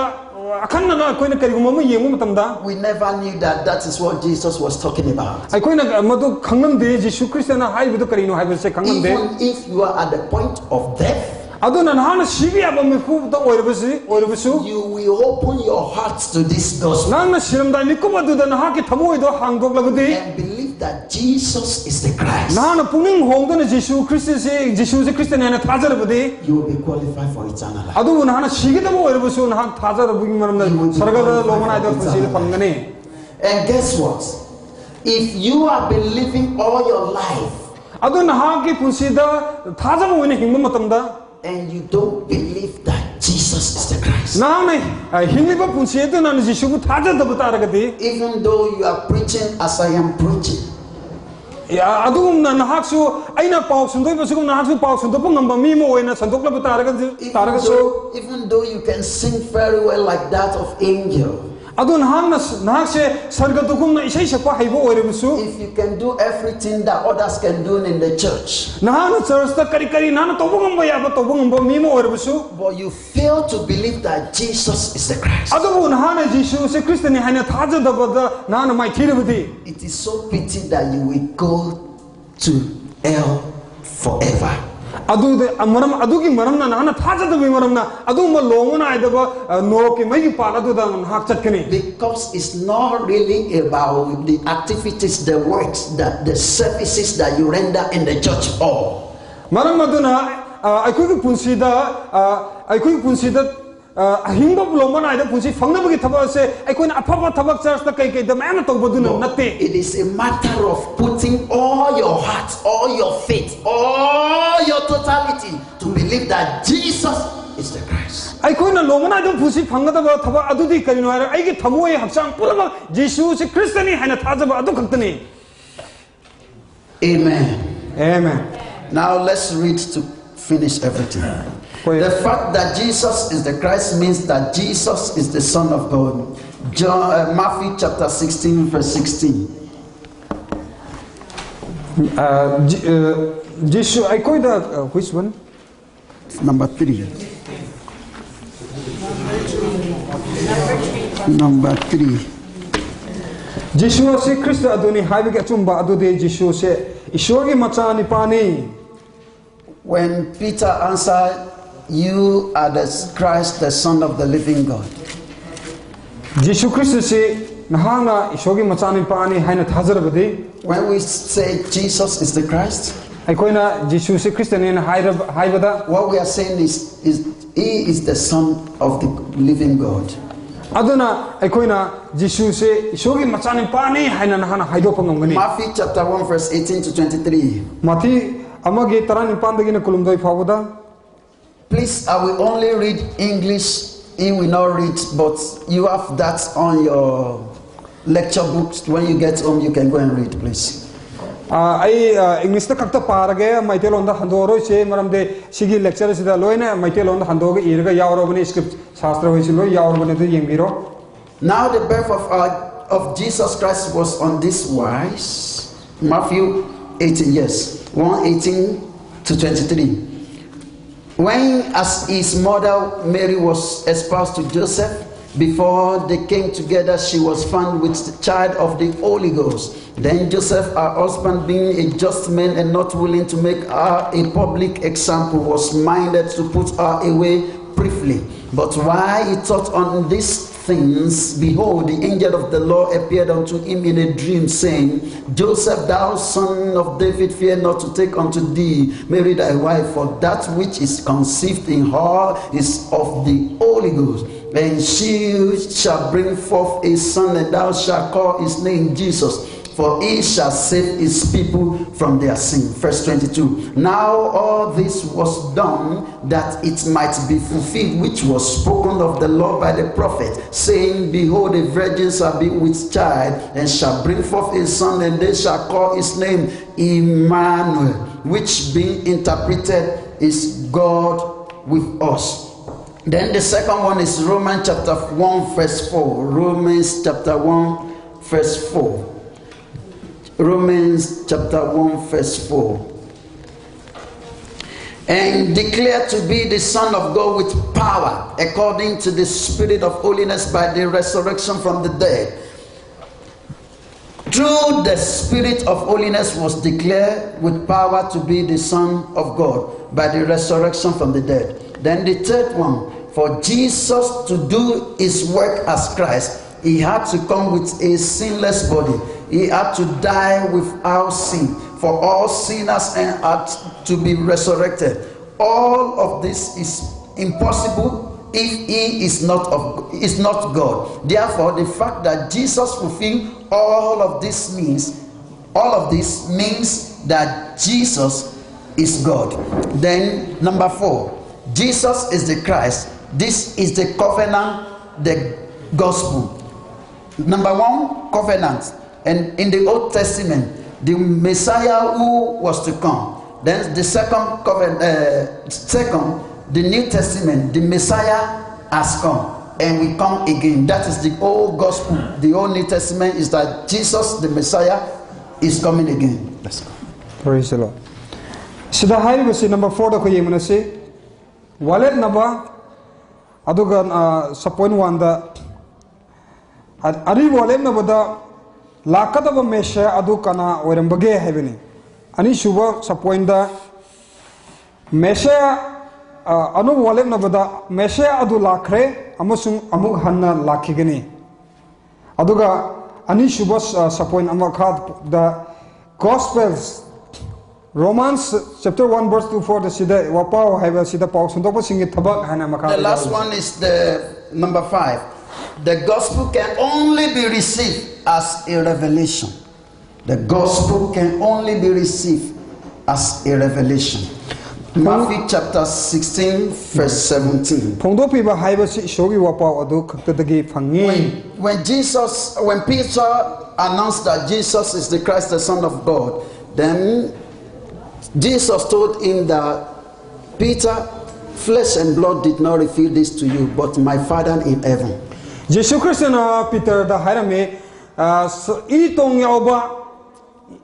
ꯑꯈꯟꯅꯅ ꯑꯩꯈꯣꯏꯅ ꯀꯔꯤꯒꯨꯝꯕ ꯑꯃ ꯌꯦꯡꯕ ꯃꯇꯝꯗ, we never knew that that is what Jesus was talking about. ꯑꯩꯈꯣꯏꯅ ꯃꯗꯨ ꯈꯪꯂꯝꯗꯦ, ꯖꯤꯁꯨ ꯈ꯭ꯔꯤꯁꯇꯅ ꯍꯥꯏꯕꯗꯨ ꯀꯔꯤꯅꯣ ꯍꯥꯏꯕꯁꯦ ꯈꯪꯂꯝꯗꯦ꯫ Even if you are at the point of death, ꯑꯗꯨꯅ ꯅꯍꯥꯛꯅ ꯁꯤꯕ ꯌꯥꯕ ꯃꯤꯀꯨꯞꯇ ꯑꯣꯏꯔꯕꯁꯤ ꯑꯣꯏꯔꯕꯁꯨ, you will open your heart to this gospel ꯅꯍꯥꯛꯅ ꯁꯤꯔꯝꯗꯥꯏ ꯃꯤꯀꯨꯞ ꯑꯗꯨꯗ ꯅꯍꯥꯛꯀꯤ ꯊꯃꯣꯏꯗꯣ ꯍꯥꯡꯗꯣꯛꯂꯕꯗꯤ, and believe that Jesus is the Christ. ꯅꯍꯥꯛꯅ ꯄꯨꯛꯅꯤꯡ ꯍꯣꯡꯗꯨꯅ ꯖꯤꯁꯨ ꯈ꯭ꯔꯤꯁꯇꯁꯤ, ꯖꯤꯁꯨꯁꯤ ꯈ꯭ꯔꯤꯁꯇꯅꯤ ꯍꯥꯏꯅ ꯊꯥꯖꯔꯕꯗꯤ, You will be qualified for eternal life. ꯑꯗꯨꯕꯨ ꯅꯍꯥꯛꯅ ꯁꯤꯒꯗꯕ ꯑꯣꯏꯔꯕꯁꯨ ꯅꯍꯥꯛ ꯊꯥꯖꯔꯕꯒꯤ ꯃꯔꯝꯅ ꯁꯔꯒꯗ ꯂꯣꯝꯕ ꯅꯥꯏꯗꯕ ꯄꯨꯟꯁꯤꯗ ꯐꯪꯒꯅꯤ꯫ And guess what? If you are believing all your life ꯑꯗꯨ ꯅꯍꯥꯛꯀꯤ ꯄꯨꯟꯁꯤꯗ ꯊꯥꯖꯕ ꯑꯣꯏꯅ ꯍꯤꯡꯕ ꯃꯇꯝꯗ, and you don't believe that Jesus is the Christ, ꯅꯍꯥꯛꯅ, ꯑ, ꯍꯤꯡꯂꯤꯕ ꯄꯨꯟꯁꯤ ꯑꯗꯨ ꯅꯍꯥꯛꯅ ꯖꯤꯁꯨꯕꯨ ꯊꯥꯖꯗꯕ ꯇꯥꯔꯒꯗꯤ, even though you are preaching as I am preaching, ꯌꯥ, ꯑꯗꯨꯒꯨꯝꯅ ꯅꯍꯥꯛꯁꯨ ꯑꯩꯅ ꯄꯥꯎ ꯁꯟꯗꯣꯛꯏꯕꯁꯤꯒꯨꯝ ꯅꯍꯥꯛꯁꯨ ꯄꯥꯎ ꯁꯟꯗꯣꯛꯄ ꯉꯝꯕ ꯃꯤ ꯑꯃ ꯑꯣꯏꯅ ꯁꯟꯗꯣꯛꯂꯕ ꯇꯥꯔꯒꯗꯤ, even ꯇꯥꯔꯒꯁꯨ, though, even though you can sing very well like that of angel, ꯑꯗꯨ ꯅꯍꯥꯛꯅ, ꯅꯍꯥꯛꯁꯦ ꯁꯔꯒꯗꯨꯒꯨꯝꯅ ꯏꯁꯩ ꯁꯛꯄ ꯍꯩꯕ ꯑꯣꯏꯔꯕꯁꯨ, if you can do everything that others can do in the church, ꯅꯍꯥꯛꯅ ꯆꯔꯆꯇ ꯀꯔꯤ ꯀꯔꯤ ꯅꯍꯥꯛꯅ ꯇꯧꯕ ꯉꯝꯕ ꯌꯥꯕ ꯇꯧꯕ ꯉꯝꯕ ꯃꯤ ꯑꯃ ꯑꯣꯏꯔꯕꯁꯨ, but you fail to believe that Jesus is the Christ, ꯑꯗꯨꯕꯨ ꯅꯍꯥꯛꯅ ꯖꯤꯁꯨꯁꯦ ꯈ꯭ꯔꯤꯁꯇꯅꯤ ꯍꯥꯏꯅ ꯊꯥꯖꯗꯕꯗ ꯅꯍꯥꯛꯅ ꯃꯥꯏꯊꯤꯔꯕꯗꯤ, it is so pity that you will go to hell forever. ꯑꯗꯨꯗ ꯃꯔꯝ ꯑꯗꯨꯒꯤ ꯃꯔꯝꯅ ꯅꯍꯥꯛꯅ ꯊꯥꯖꯗꯕꯒꯤ ꯃꯔꯝꯅ ꯑꯗꯨꯒꯨꯝꯕ ꯂꯣꯡꯕ ꯅꯥꯏꯗꯕ, ꯑ, ꯅꯣꯛꯀꯤ ꯃꯩꯒꯤ ꯄꯥꯠ ꯑꯗꯨꯗ ꯅꯍꯥꯛ ꯆꯠꯀꯅꯤ. Because it's not really about the activities, the works, that the services that you render in the church hall. ꯃꯔꯝ ꯑꯗꯨꯅ, ꯑ, ꯑꯩꯈꯣꯏꯒꯤ ꯄꯨꯟꯁꯤꯗ, ꯑ, ꯑꯩꯈꯣꯏꯒꯤ ꯄꯨꯟꯁꯤꯗ, ꯑ, ꯑꯍꯤꯡꯕ ꯂꯣꯡꯕ ꯅꯥꯏꯗꯕ ꯄꯨꯟꯁꯤ ꯐꯪꯅꯕꯒꯤ ꯊꯕꯛ ꯑꯁꯦ ꯑꯩꯈꯣꯏꯅ ꯑꯐꯕ ꯊꯕꯛ ꯆꯔꯆꯇ ꯀꯩꯀꯩꯗ ꯃꯌꯥꯝꯅ ꯇꯧꯕꯗꯨꯅ ꯅꯠꯇꯦ. It is a matter of putting all your heart, all your faith, all your totality to believe that Jesus is the Christ. ꯑꯩꯈꯣꯏꯅ ꯂꯣꯡꯕ ꯅꯥꯏꯗꯕ ꯄꯨꯟꯁꯤ ꯐꯪꯒꯗꯕ ꯊꯕꯛ ꯑꯗꯨꯗꯤ ꯀꯔꯤꯅꯣ ꯍꯥꯏꯔ, ꯑꯩꯒꯤ ꯊꯃꯣꯏ ꯍꯛꯆꯥꯡ ꯄꯨꯝꯅꯃꯛ ꯖꯤꯁꯨꯁꯤ ꯈ꯭ꯔꯤꯁꯇꯅꯤ ꯍꯥꯏꯅ ꯊꯥꯖꯕ ꯑꯗꯨ ꯈꯛꯇꯅꯤ. Amen. Amen. Now let's read to finish everything. ꯍꯣꯏ. The fact that Jesus is the Christ means that Jesus is the Son of God. John, uh, Matthew chapter sixteen, verse sixteen. ꯑ, ꯖꯤ-, ꯑ, ꯖꯤꯁꯨ ꯑꯩꯈꯣꯏꯗ, ꯑ, which one? Number three. Number three. ꯖꯤꯁꯨ ꯑꯁꯤ Christ ꯑꯗꯨꯅꯤ ꯍꯥꯏꯕꯒꯤ ꯑꯆꯨꯝꯕ ꯑꯗꯨꯗꯤ ꯖꯤꯁꯨꯁꯦ ꯏꯁꯣꯔꯒꯤ ꯃꯆꯥꯅꯤꯄꯥꯅꯤ. When Peter answered, "You are the Christ, the Son of the living God." ꯖꯤꯁꯨ ꯈ꯭ꯔꯤꯁꯇꯁꯤ ꯅꯍꯥꯛꯅ ꯏꯁꯣꯔꯒꯤ ꯃꯆꯥꯅꯤꯄꯥꯅꯤ ꯍꯥꯏꯅ ꯊꯥꯖꯔꯕꯗꯤ, When we say Jesus is the Christ, ꯑꯩꯈꯣꯏꯅ ꯖꯤꯁꯨꯁꯤ ꯈ꯭ꯔꯤꯁꯇꯅꯦꯅ ꯍꯥꯏꯔꯕ-, ꯍꯥꯏꯕꯗ, what we are saying is, is He is the Son of the living God. ꯑꯗꯨꯅ ꯑꯩꯈꯣꯏꯅ ꯖꯤꯁꯨꯁꯤ ꯏꯁꯣꯔꯒꯤ ꯃꯆꯥꯅꯤꯄꯥꯅꯤ ꯍꯥꯏꯅ ꯅꯍꯥꯛꯅ ꯍꯥꯏꯗꯣꯛꯄ ꯉꯝꯒꯅꯤ. Matthew chapter one, verse eighteen to twenty-three. ꯃꯊꯤ ꯑꯃꯒꯤ ꯇꯔꯥꯅꯤꯄꯥꯟꯗꯒꯤꯅ ꯀꯨꯟꯍꯨꯝꯗꯣꯏ ꯐꯥꯎꯕꯗ. Please, I will only read English. He will not read, but you have that on your lecture books. When you get home, you can go and read, please. ꯑ, ꯑꯩ, ꯑ, ꯏꯪꯂꯤꯁꯇ ꯈꯛꯇ ꯄꯥꯔꯒꯦ, ꯃꯩꯇꯩꯂꯣꯟꯗ ꯍꯟꯗꯣꯛꯑꯔꯣꯏꯁꯦ, ꯃꯔꯝꯗꯤ ꯁꯤꯒꯤ lecture ꯑꯁꯤꯗ ꯂꯣꯏꯅ ꯃꯩꯇꯩꯂꯣꯟꯗ ꯍꯟꯗꯣꯛꯑꯒ ꯏꯔꯒ ꯌꯥꯎꯔꯕꯅꯤ, script ꯁꯥꯁꯇ꯭ꯔ ꯍꯣꯏꯁꯨ ꯂꯣꯏ ꯌꯥꯎꯔꯕꯅꯤ, ꯑꯗꯨ ꯌꯦꯡꯕꯤꯔꯣ. Now the birth of our, of Jesus Christ was on this wise. Matthew eighteen, yes, one eighteen to twenty-three. When, as his mother Mary was espoused to Joseph, Before they came together, she was found with child of the Holy Ghost. Then Joseph, her husband, being a just man and not willing to make her a public example, was minded to put her away briefly. But while he thought on these things, behold, the angel of the Lord appeared unto him in a dream, saying, Joseph, thou son of David, fear not to take unto thee Mary thy wife, for that which is conceived in her is of the Holy Ghost. And she shall bring forth a son, and thou shalt call his name Jesus, for he shall save his people from their sin. Verse twenty-two. Now all this was done that it might be fulfilled which was spoken of the Lord by the prophet, saying, Behold, a virgin shall be with child, and shall bring forth a son, and they shall call his name Emmanuel, which being interpreted is God with us. Then the second one is Romans chapter one verse four. Romans chapter one verse four. Romans chapter one verse four. And declared to be the Son of God with power, according to the Spirit of holiness, by the resurrection from the dead. Through the Spirit of holiness was declared with power to be the Son of God by the resurrection from the dead. Then the third one, for Jesus to do his work as Christ, he had to come with a sinless body. He had to die without sin for all sinners and had to be resurrected. All of this is impossible if he is not of is not God. Therefore, the fact that Jesus fulfilled all of this means all of this means that Jesus is God. Then number four, Jesus is the Christ. This is the covenant, the gospel. Number one, covenant. And in the Old Testament, the Messiah who was to come. Then the second covenant, uh, second, the New Testament, the Messiah has come and will come again. That is the old gospel. The old New Testament is that Jesus, the Messiah, is coming again. Praise the Lord. ꯁꯤꯗ ꯍꯥꯏꯔꯤꯕꯁꯤ number fourꯗ ꯑꯩꯈꯣꯏ ꯌꯦꯡꯃꯤꯟꯅꯁꯤ꯫ ꯋꯥꯠꯂꯦꯠꯅꯕ ꯑꯗꯨꯒ sub point ꯋꯥꯟꯗ ꯑꯔꯤꯕ ꯋꯥꯔꯦꯞꯅꯕꯗ ꯂꯥꯛꯀꯗꯕ ꯃꯦꯁꯤꯌꯥ ꯑꯗꯨ ꯀꯅꯥ ꯑꯣꯏꯔꯝꯕꯒꯦ ꯍꯥꯏꯕꯅꯤ꯫ ꯑꯅꯤꯁꯨꯕ ꯁꯕ ꯄꯣꯏꯟꯗ ꯃꯦꯁꯤꯌꯥ ꯑꯅꯧꯕ ꯋꯥꯔꯦꯞꯅꯕꯗ ꯃꯦꯁꯤꯌꯥ ꯑꯗꯨ ꯂꯥꯛꯈ꯭ꯔꯦ ꯑꯃꯁꯨꯡ ꯑꯃꯨꯛ ꯍꯟꯅ ꯂꯥꯛꯈꯤꯒꯅꯤ꯫ ꯑꯗꯨꯒ ꯑꯅꯤꯁꯨꯕ ꯁꯕ ꯄꯣꯏꯟ ꯑꯃꯈꯛꯇ Gospels, Romans chapter one verse two four ꯗ ꯁꯤꯗ ꯋꯥꯄꯥꯎ ꯍꯥꯏꯕ ꯁꯤꯗ ꯄꯥꯎ ꯁꯟꯗꯣꯛꯄꯁꯤꯡꯒꯤ ꯊꯕꯛ ꯍꯥꯏꯅ ꯃꯈꯥ The last one is the number five. The gospel can only be received as a revelation. The gospel can only be received as a revelation. Matthew chapter sixteen, verse seventeen. ꯐꯣꯡꯗꯣꯛꯄꯤꯕ ꯍꯥꯏꯕꯁꯤ ꯏꯁꯣꯔꯒꯤ ꯋꯥꯄꯥꯎ ꯑꯗꯨ ꯈꯛꯇꯗꯒꯤ ꯐꯪꯉꯤ꯫ When, when Jesus, when Peter announced that Jesus is the Christ, the Son of God, then Jesus told him that, Peter, flesh and blood did not reveal this to you, but my Father in heaven. ꯖꯤꯁꯨ ꯈ꯭ꯔꯤꯁꯇꯅ ꯄꯤꯇꯔꯗ ꯍꯥꯏꯔꯝꯃꯤ, "ꯑ, ꯁ-, E ꯇꯣꯡ ꯌꯥꯎꯕ,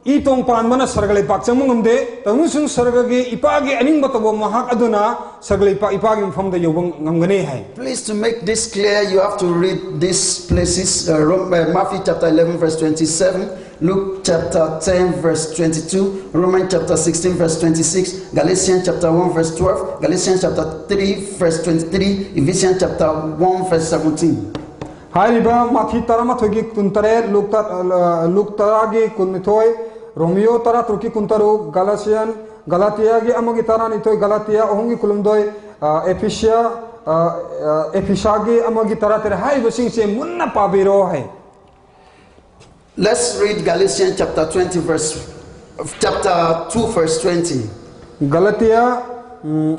E ꯇꯣꯡ ꯄꯥꯟꯕꯅ ꯁꯔꯒ ꯂꯩꯄꯥꯛ ꯆꯪꯕ ꯉꯝꯗꯦ, ꯑꯃꯁꯨꯡ ꯁꯔꯒꯒꯤ ꯏꯄꯥꯒꯤ ꯑꯅꯤꯡꯕ ꯇꯧꯕ ꯃꯍꯥꯛ ꯑꯗꯨꯅ ꯁꯔꯒ ꯂꯩꯄꯥꯛ ꯏꯄꯥꯒꯤ ꯃꯐꯝꯗ ꯌꯧꯕ ꯉꯝꯒꯅꯤ" ꯍꯥꯏ꯫ Please, to make this clear, you have to read these places, uh, Rom-, uh, Matthew chapter eleven, verse twenty-seven, Luke chapter ten, verse twenty-two, Romans chapter sixteen, verse twenty-six, Galatians chapter one, verse twelve, Galatians chapter three, verse twenty-three, Ephesians chapter one, verse seventeen. ꯍꯥꯏꯔꯤꯕ ꯃꯥꯊꯤ ꯇꯔꯥꯃꯥꯊꯣꯏꯒꯤ ꯀꯨꯟꯇꯔꯦꯠ, ꯂꯨꯛ ꯇ-, ꯑ, ꯂꯨꯛ ꯇꯔꯥꯒꯤ ꯀꯨꯟꯅꯤꯊꯣꯏ, ꯔꯣꯃꯤꯌꯣ ꯇꯔꯥꯇꯔꯨꯛꯀꯤ ꯀꯨꯟꯇꯔꯨꯛ, ꯒꯥꯂꯥꯁꯤꯌꯟ, ꯒꯥꯂꯥꯇꯤꯌꯥꯒꯤ ꯑꯃꯒꯤ ꯇꯔꯥꯅꯤꯊꯣꯏ, ꯒꯥꯂꯥꯇꯤꯌꯥ ꯑꯍꯨꯝꯒꯤ ꯀꯨꯟꯍꯨꯝꯗꯣꯏ, ꯑ, ꯑꯦꯐꯤꯁꯤꯌꯥ, ꯑ, ꯑ, ꯑꯦꯐꯤꯁꯥꯒꯤ ꯑꯃꯒꯤ ꯇꯔꯥꯇꯔꯦꯠ ꯍꯥꯏꯔꯤꯕꯁꯤꯡꯁꯦ ꯃꯨꯟꯅ ꯄꯥꯕꯤꯔꯣ ꯍꯥꯏ꯫ Let's read Galatians chapter twenty, verse, chapter two, verse twenty. ꯒꯥꯂꯥꯇꯤꯌꯥ, um,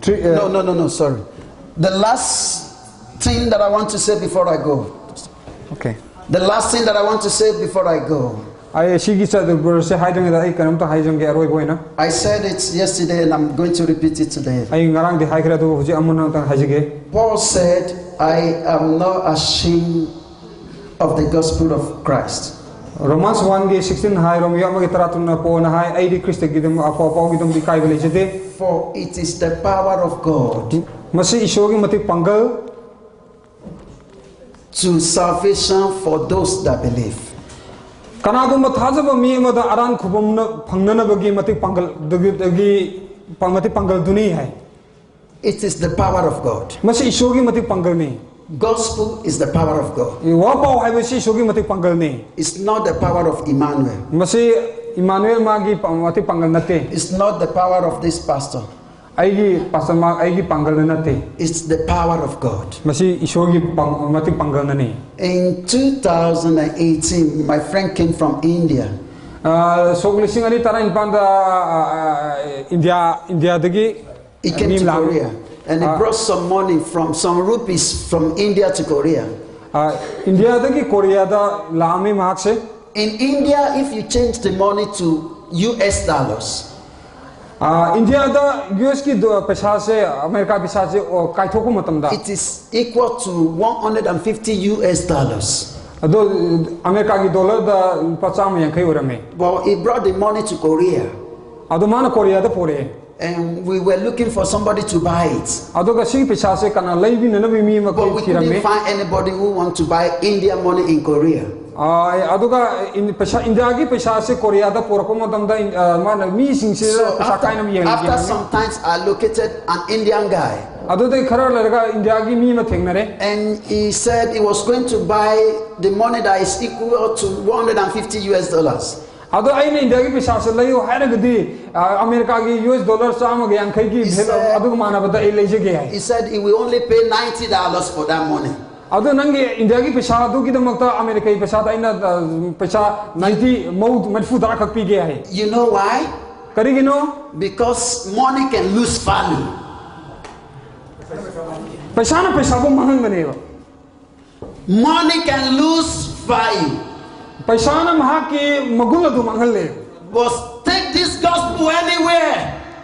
three, ꯑ, No, no, no, no, sorry. The last thing that I want to say before I go. Okay. The last thing that I want to say before I go. ꯑꯩ ꯁꯤꯒꯤ ꯆꯠ-, verse ꯁꯦ ꯍꯥꯏꯗ꯭ꯔꯤꯉꯩꯗ ꯑꯩ ꯀꯩꯅꯣꯝꯇ ꯍꯥꯏꯖꯒꯦ ꯑꯔꯣꯏꯕ ꯑꯣꯏꯅ꯫ I said it yesterday and I'm going to repeat it today. ꯑꯩ ꯉꯔꯥꯡꯗꯤ ꯍꯥꯏꯈ꯭ꯔꯦ, ꯑꯗꯨꯕꯨ ꯍꯧꯖꯤꯛ ꯑꯃꯨꯛ ꯅꯪꯇꯪ ꯍꯥꯏꯖꯒꯦ꯫ Paul said, I am not ashamed of the gospel of Christ. Romans one ꯒꯤ sixteen ꯍꯥꯏ, ꯔꯣꯃꯤꯌꯣ ꯑꯃꯒꯤ ꯇꯔꯥꯇꯔꯨꯛꯅ ꯄꯣꯜꯅ ꯍꯥꯏ, "ꯑꯩꯗꯤ ꯈ꯭ꯔꯤꯁꯇꯒꯤꯗꯃꯛ, ꯑꯐ ꯑꯐꯥꯎꯒꯤꯗꯃꯛꯇꯤ ꯏꯀꯥꯏꯕ ꯂꯩꯖꯗꯦ꯫ For it is the power of God ꯃꯁꯤ ꯏꯁꯣꯔꯒꯤ ꯃꯇꯤꯛ ꯄꯥꯡꯒꯜ to salvation for those that believe." ꯀꯅꯥꯒꯨꯝꯕ ꯊꯥꯖꯕ ꯃꯤ ꯑꯃꯗ ꯑꯔꯥꯟ ꯈꯨꯕꯝꯅ ꯐꯪꯅꯅꯕꯒꯤ ꯃꯇꯤꯛ ꯄꯥꯡꯒꯜ, ꯗꯒꯤ, ꯗꯒꯤ ꯄꯥ-, ꯃꯇꯤꯛ ꯄꯥꯡꯒꯜꯗꯨꯅꯤ ꯍꯥꯏ꯫ It is the power of God. ꯃꯁꯤ ꯏꯁꯣꯔꯒꯤ ꯃꯇꯤꯛ ꯄꯥꯡꯒꯜꯅꯤ꯫ Gospel is the power of God. ꯋꯥ ꯄꯥꯎ ꯍꯥꯏꯕꯁꯤ ꯏꯁꯣꯔꯒꯤ ꯃꯇꯤꯛ ꯄꯥꯡꯒꯜꯅꯤ꯫ It's not the power of Emmanuel. ꯃꯁꯤ ꯏꯃꯥꯅꯨꯑꯦꯜ ꯃꯥꯒꯤ ꯄꯥ-, ꯃꯇꯤꯛ ꯄꯥꯡꯒꯜ ꯅꯠꯇꯦ꯫ It's not the power of this pastor. ꯑꯩꯒꯤ ꯄꯥꯁꯇꯔ ꯃꯥ ꯑꯩꯒꯤ ꯄꯥꯡꯒꯜꯅ ꯅꯠꯇꯦ꯫ It's the power of God. ꯃꯁꯤ ꯏꯁꯣꯔꯒꯤ ꯄꯥꯡ-, ꯃꯇꯤꯛ ꯄꯥꯡꯒꯜꯅꯅꯤ꯫ In two thousand eighteen, my friend came from India. ꯑ, ꯁꯣꯛ ꯂꯤꯁꯤꯡ ꯑꯅꯤ ꯇꯔꯥꯅꯤꯄꯥꯟꯗ, ꯑ, ꯑ, ꯏꯟꯗꯤꯌꯥ, ꯏꯟꯗꯤꯌꯥꯗꯒꯤ He came me to lakh-, Korea and he Ah. brought some money from some rupees from India to Korea. ꯑ, ꯏꯟꯗꯤꯌꯥꯗꯒꯤ ꯀꯣꯔꯤꯌꯥꯗ ꯂꯥꯛꯑꯝꯃꯤ ꯃꯍꯥꯛꯁꯦ꯫ In India, if you change the money to U S dollars, ꯑ, ꯏꯟꯗꯤꯌꯥꯗ U ꯑꯦꯁꯀꯤ ꯗꯣ-, ꯄꯩꯁꯥꯁꯦ, America ꯄꯩꯁꯥꯁꯦ, ꯑꯣ, ꯀꯥꯏꯊꯣꯛꯄ ꯃꯇꯝꯗ, it is equal to one hundred fifty U S dollars. ꯑꯗꯣ ꯑꯃꯦꯔꯤꯀꯥꯒꯤ ꯗꯣꯂꯔꯗ ꯂꯨꯄꯥ ꯆꯥꯝꯃ ꯌꯥꯡꯈꯩ ꯑꯣꯏꯔꯝꯃꯦ꯫ But he brought the money to Korea ꯑꯗꯣ ꯃꯥꯅ ꯀꯣꯔꯤꯌꯥꯗ ꯄꯣꯔꯛꯑꯦ꯫ and we were looking for somebody to buy it. ꯑꯗꯨꯒ ꯁꯤꯒꯤ ꯄꯩꯁꯥꯁꯦ ꯀꯅꯥ ꯂꯩꯕꯤꯅꯅꯕ ꯃꯤ ꯑꯃ But we couldn't ꯊꯤꯔꯝꯃꯦ꯫ Find anybody who want to buy India money in Korea. ꯑ, ꯑꯗꯨꯒ ꯏꯟ-, ꯄꯩꯁꯥ, ꯏꯟꯗꯤꯌꯥꯒꯤ ꯄꯩꯁꯥꯁꯦ ꯀꯣꯔꯤꯌꯥꯗ ꯄꯣꯔꯛꯄ ꯃꯇꯝꯗ, ꯏꯟ-, ꯑ, ꯃꯥꯅ ꯃꯤꯁꯤꯡꯁꯤꯗ So ꯄꯩꯁꯥ after, ꯀꯥꯏꯅꯕ after ꯌꯦꯡꯉꯦ꯫ Some times, I located an Indian guy. ꯑꯗꯨꯗꯩ ꯈꯔ ꯂꯩꯔꯒ ꯏꯟꯗꯤꯌꯥꯒꯤ ꯃꯤ ꯑꯃ ꯊꯦꯡꯅꯔꯦ꯫ And he said he was going to buy the money that is equal to one hundred fifty U S dollars. ꯑꯗꯣ ꯑꯩꯅ ꯏꯟꯗꯤꯌꯥꯒꯤ ꯄꯩꯁꯥꯁꯦ ꯂꯩꯌꯨ ꯍꯥꯏꯔꯒꯗꯤ, ꯑ, ꯑꯃꯦꯔꯤꯀꯥꯒꯤ ꯌꯨ ꯑꯦꯁ ꯗꯣꯂꯔ ꯆꯥꯝꯃꯒ ꯌꯥꯡꯈꯩꯒꯤ He ꯚꯦꯂꯨ said- ꯑꯗꯨꯒ ꯃꯥꯟꯅꯕꯗ ꯑꯩ ꯂꯩꯖꯒꯦ ꯍꯥꯏ꯫ He said he will only pay ninety dollars for that money. ꯑꯗꯣ ꯅꯪꯒꯤ ꯏꯟꯗꯤꯌꯥꯒꯤ ꯄꯩꯁꯥ ꯑꯗꯨꯒꯤꯗꯃꯛꯇ ꯑꯃꯦꯔꯤꯀꯥꯒꯤ ꯄꯩꯁꯥꯗ ꯑꯩꯅ, ꯑ, ꯄꯩꯁꯥ ꯅꯥꯏꯟꯇꯤ, ꯃꯧ-, ꯃꯔꯤꯐꯨ ꯇꯔꯥ ꯈꯛ ꯄꯤꯒꯦ ꯍꯥꯏ꯫ You know why? ꯀꯔꯤꯒꯤꯅꯣ? Because money can lose value. ꯄꯩꯁꯥꯅ ꯄꯩꯁꯥꯕꯨ ꯃꯥꯡꯍꯟꯕꯅꯦꯕ꯫ Money can lose value. ꯄꯩꯁꯥꯅ ꯃꯍꯥꯛꯀꯤ ꯃꯒꯨꯟ ꯑꯗꯨ ꯃꯥꯡꯍꯜꯂꯦ꯫ But take this gospel anywhere.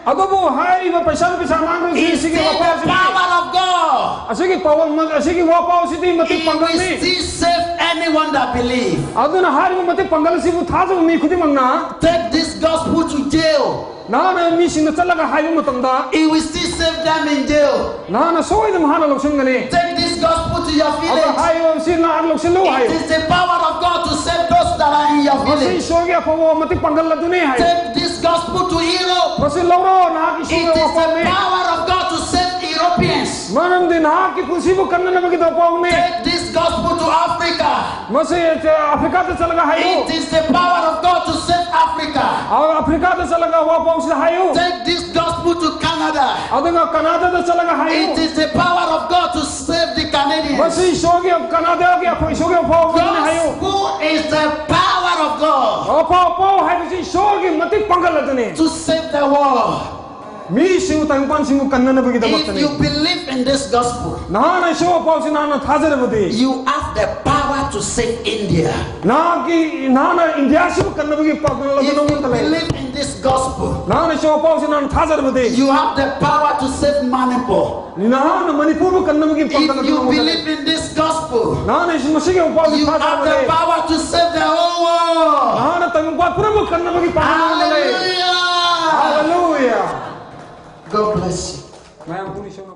ꯑꯗꯨꯕꯨ ꯍꯥꯏꯔꯤꯕ ꯄꯩꯁꯥ ꯅꯨꯄꯤꯁꯥ ꯉꯥꯡꯗꯣꯏꯁꯤ Is ꯁꯤꯒꯤ still the ꯋꯥꯐꯝꯁꯤꯗꯤ power of God. ꯑꯁꯤꯒꯤ ꯄꯥꯎ ꯑꯁꯤꯒꯤ ꯋꯥꯐꯝꯁꯤꯗꯤ ꯃꯇꯤꯛ It will ꯄꯥꯡꯒꯜꯅꯤ꯫ Still save anyone that believe. ꯑꯗꯨꯅ ꯍꯥꯏꯔꯤꯕ ꯃꯇꯤꯛ ꯄꯥꯡꯒꯜ ꯑꯁꯤꯕꯨ ꯊꯥꯖꯕ ꯃꯤ ꯈꯨꯗꯤꯡꯃꯛꯅ Take this gospel to jail. ꯅꯍꯥꯛꯅ ꯃꯤꯁꯤꯡꯗ ꯆꯠꯂꯒ ꯍꯥꯏꯕ ꯃꯇꯝꯗ It will still save them in jail. ꯅꯍꯥꯛꯅ ꯁꯣꯏꯗꯅ ꯍꯥꯟꯅ ꯂꯧꯁꯤꯟꯒꯅꯤ꯫ Take this gospel to your ꯑꯗꯨ village. ꯍꯥꯏꯔꯤꯕ ꯑꯁꯤ ꯅꯍꯥꯛ ꯂꯧꯁꯤꯜꯂꯨ It ꯍꯥꯏꯌꯨ꯫ Is the power of God to save those that are in your ꯃꯁꯤ village. ꯏꯁꯣꯔꯒꯤ ꯑꯐꯕ ꯃꯇꯤꯛ ꯄꯥꯡꯒꯜ ꯑꯗꯨꯅꯤ ꯍꯥꯏꯌꯨ꯫ Take this gospel to Europe. ꯃꯁꯤ ꯂꯧꯔꯣ ꯅꯍꯥꯛꯀꯤ It ꯏꯁꯣꯔꯒꯤ is the ꯋꯥꯐꯝꯅꯤ꯫ Power of God to save Europeans. ꯃꯔꯝꯗꯤ ꯅꯍꯥꯛꯀꯤ ꯄꯨꯟꯁꯤꯕꯨ ꯀꯟꯅꯅꯕꯒꯤꯗꯃꯛ ꯄꯥꯎꯅꯤ꯫ Take this gospel to Africa. ꯃꯁꯤ ꯑꯐ꯭ꯔꯤꯀꯥꯗ ꯆꯠꯂꯒ ꯍꯥꯏꯌꯨ꯫ It is the power of God to save Africa. ꯑꯐ꯭ꯔꯤꯀꯥꯗ ꯆꯠꯂꯒ ꯋꯥ ꯄꯥꯎꯁꯤꯗ ꯍꯥꯏꯌꯨ꯫ Take this gospel to Canada. ꯑꯗꯨꯒ ꯀꯅꯥꯗꯥꯗ ꯆꯠꯂꯒ ꯍꯥꯏꯌꯨ꯫ It is the power of God to save the Canadians. ꯃꯁꯤ ꯏꯁꯣꯔꯒꯤ ꯀꯅꯥꯗꯥꯒꯤ ꯑꯩꯈꯣꯏ ꯏꯁꯣꯔꯒꯤ ꯋꯥꯐꯝꯅꯤ ꯍꯥꯏꯌꯨ꯫ Gospel is the power of God ꯋꯥꯐꯝ ꯄꯥꯎ ꯍꯥꯏꯕꯁꯤ ꯏꯁꯣꯔꯒꯤ ꯃꯇꯤꯛ ꯄꯥꯡꯒꯜ ꯑꯗꯨꯅꯤ꯫ To save the world. ꯃꯤꯁꯤꯡꯕꯨ ꯇꯥꯏꯕꯪꯄꯥꯟꯁꯤꯡꯕꯨ ꯀꯟꯅꯅꯕꯒꯤꯗꯃꯛꯇꯅꯤ꯫ If you believe in this gospel, ꯅꯍꯥꯛꯅ ꯏꯁꯣꯔ ꯄꯥꯎꯁꯤ ꯅꯍꯥꯛꯅ ꯊꯥꯖꯔꯕꯗꯤ you have the power to save India. ꯅꯍꯥꯛꯀꯤ ꯅꯍꯥꯛꯅ ꯏꯟꯗꯤꯌꯥꯁꯤꯕꯨ ꯀꯟꯅꯕꯒꯤ ꯄꯥꯡꯒꯜ ꯑꯗꯨ If you ꯅꯉꯣꯟꯗ ꯂꯩ꯫ Believe in this gospel, ꯅꯍꯥꯛꯅ ꯏꯁꯣꯔ ꯄꯥꯎꯁꯤ ꯅꯍꯥꯛꯅ ꯊꯥꯖꯔꯕꯗꯤ you have the power to save Manipur. ꯅꯍꯥꯛꯅ ꯃꯅꯤꯄꯨꯔꯕꯨ ꯀꯟꯅꯕꯒꯤ ꯄꯥꯡꯒꯜ If ꯑꯗꯨ you ꯅꯉꯣꯟꯗ ꯂꯩ꯫ Believe in this gospel, ꯅꯍꯥꯛꯅ ꯃꯁꯤꯒꯤ ꯄꯥꯎꯁꯤ You have the ꯊꯥꯖꯔꯕꯗꯤ Power to save the whole world. ꯅꯍꯥꯛꯅ ꯇꯥꯏꯕꯪꯄꯥꯟ ꯄꯨꯝꯅꯃꯛ ꯀꯟꯅꯕꯒꯤ ꯄꯥꯡꯒꯜ ꯅꯉꯣꯟꯗ ꯂꯩ꯫ Hallelujah. Hallelujah. God bless you. ꯃꯌꯥꯝ ꯄꯨꯝꯅꯃꯛ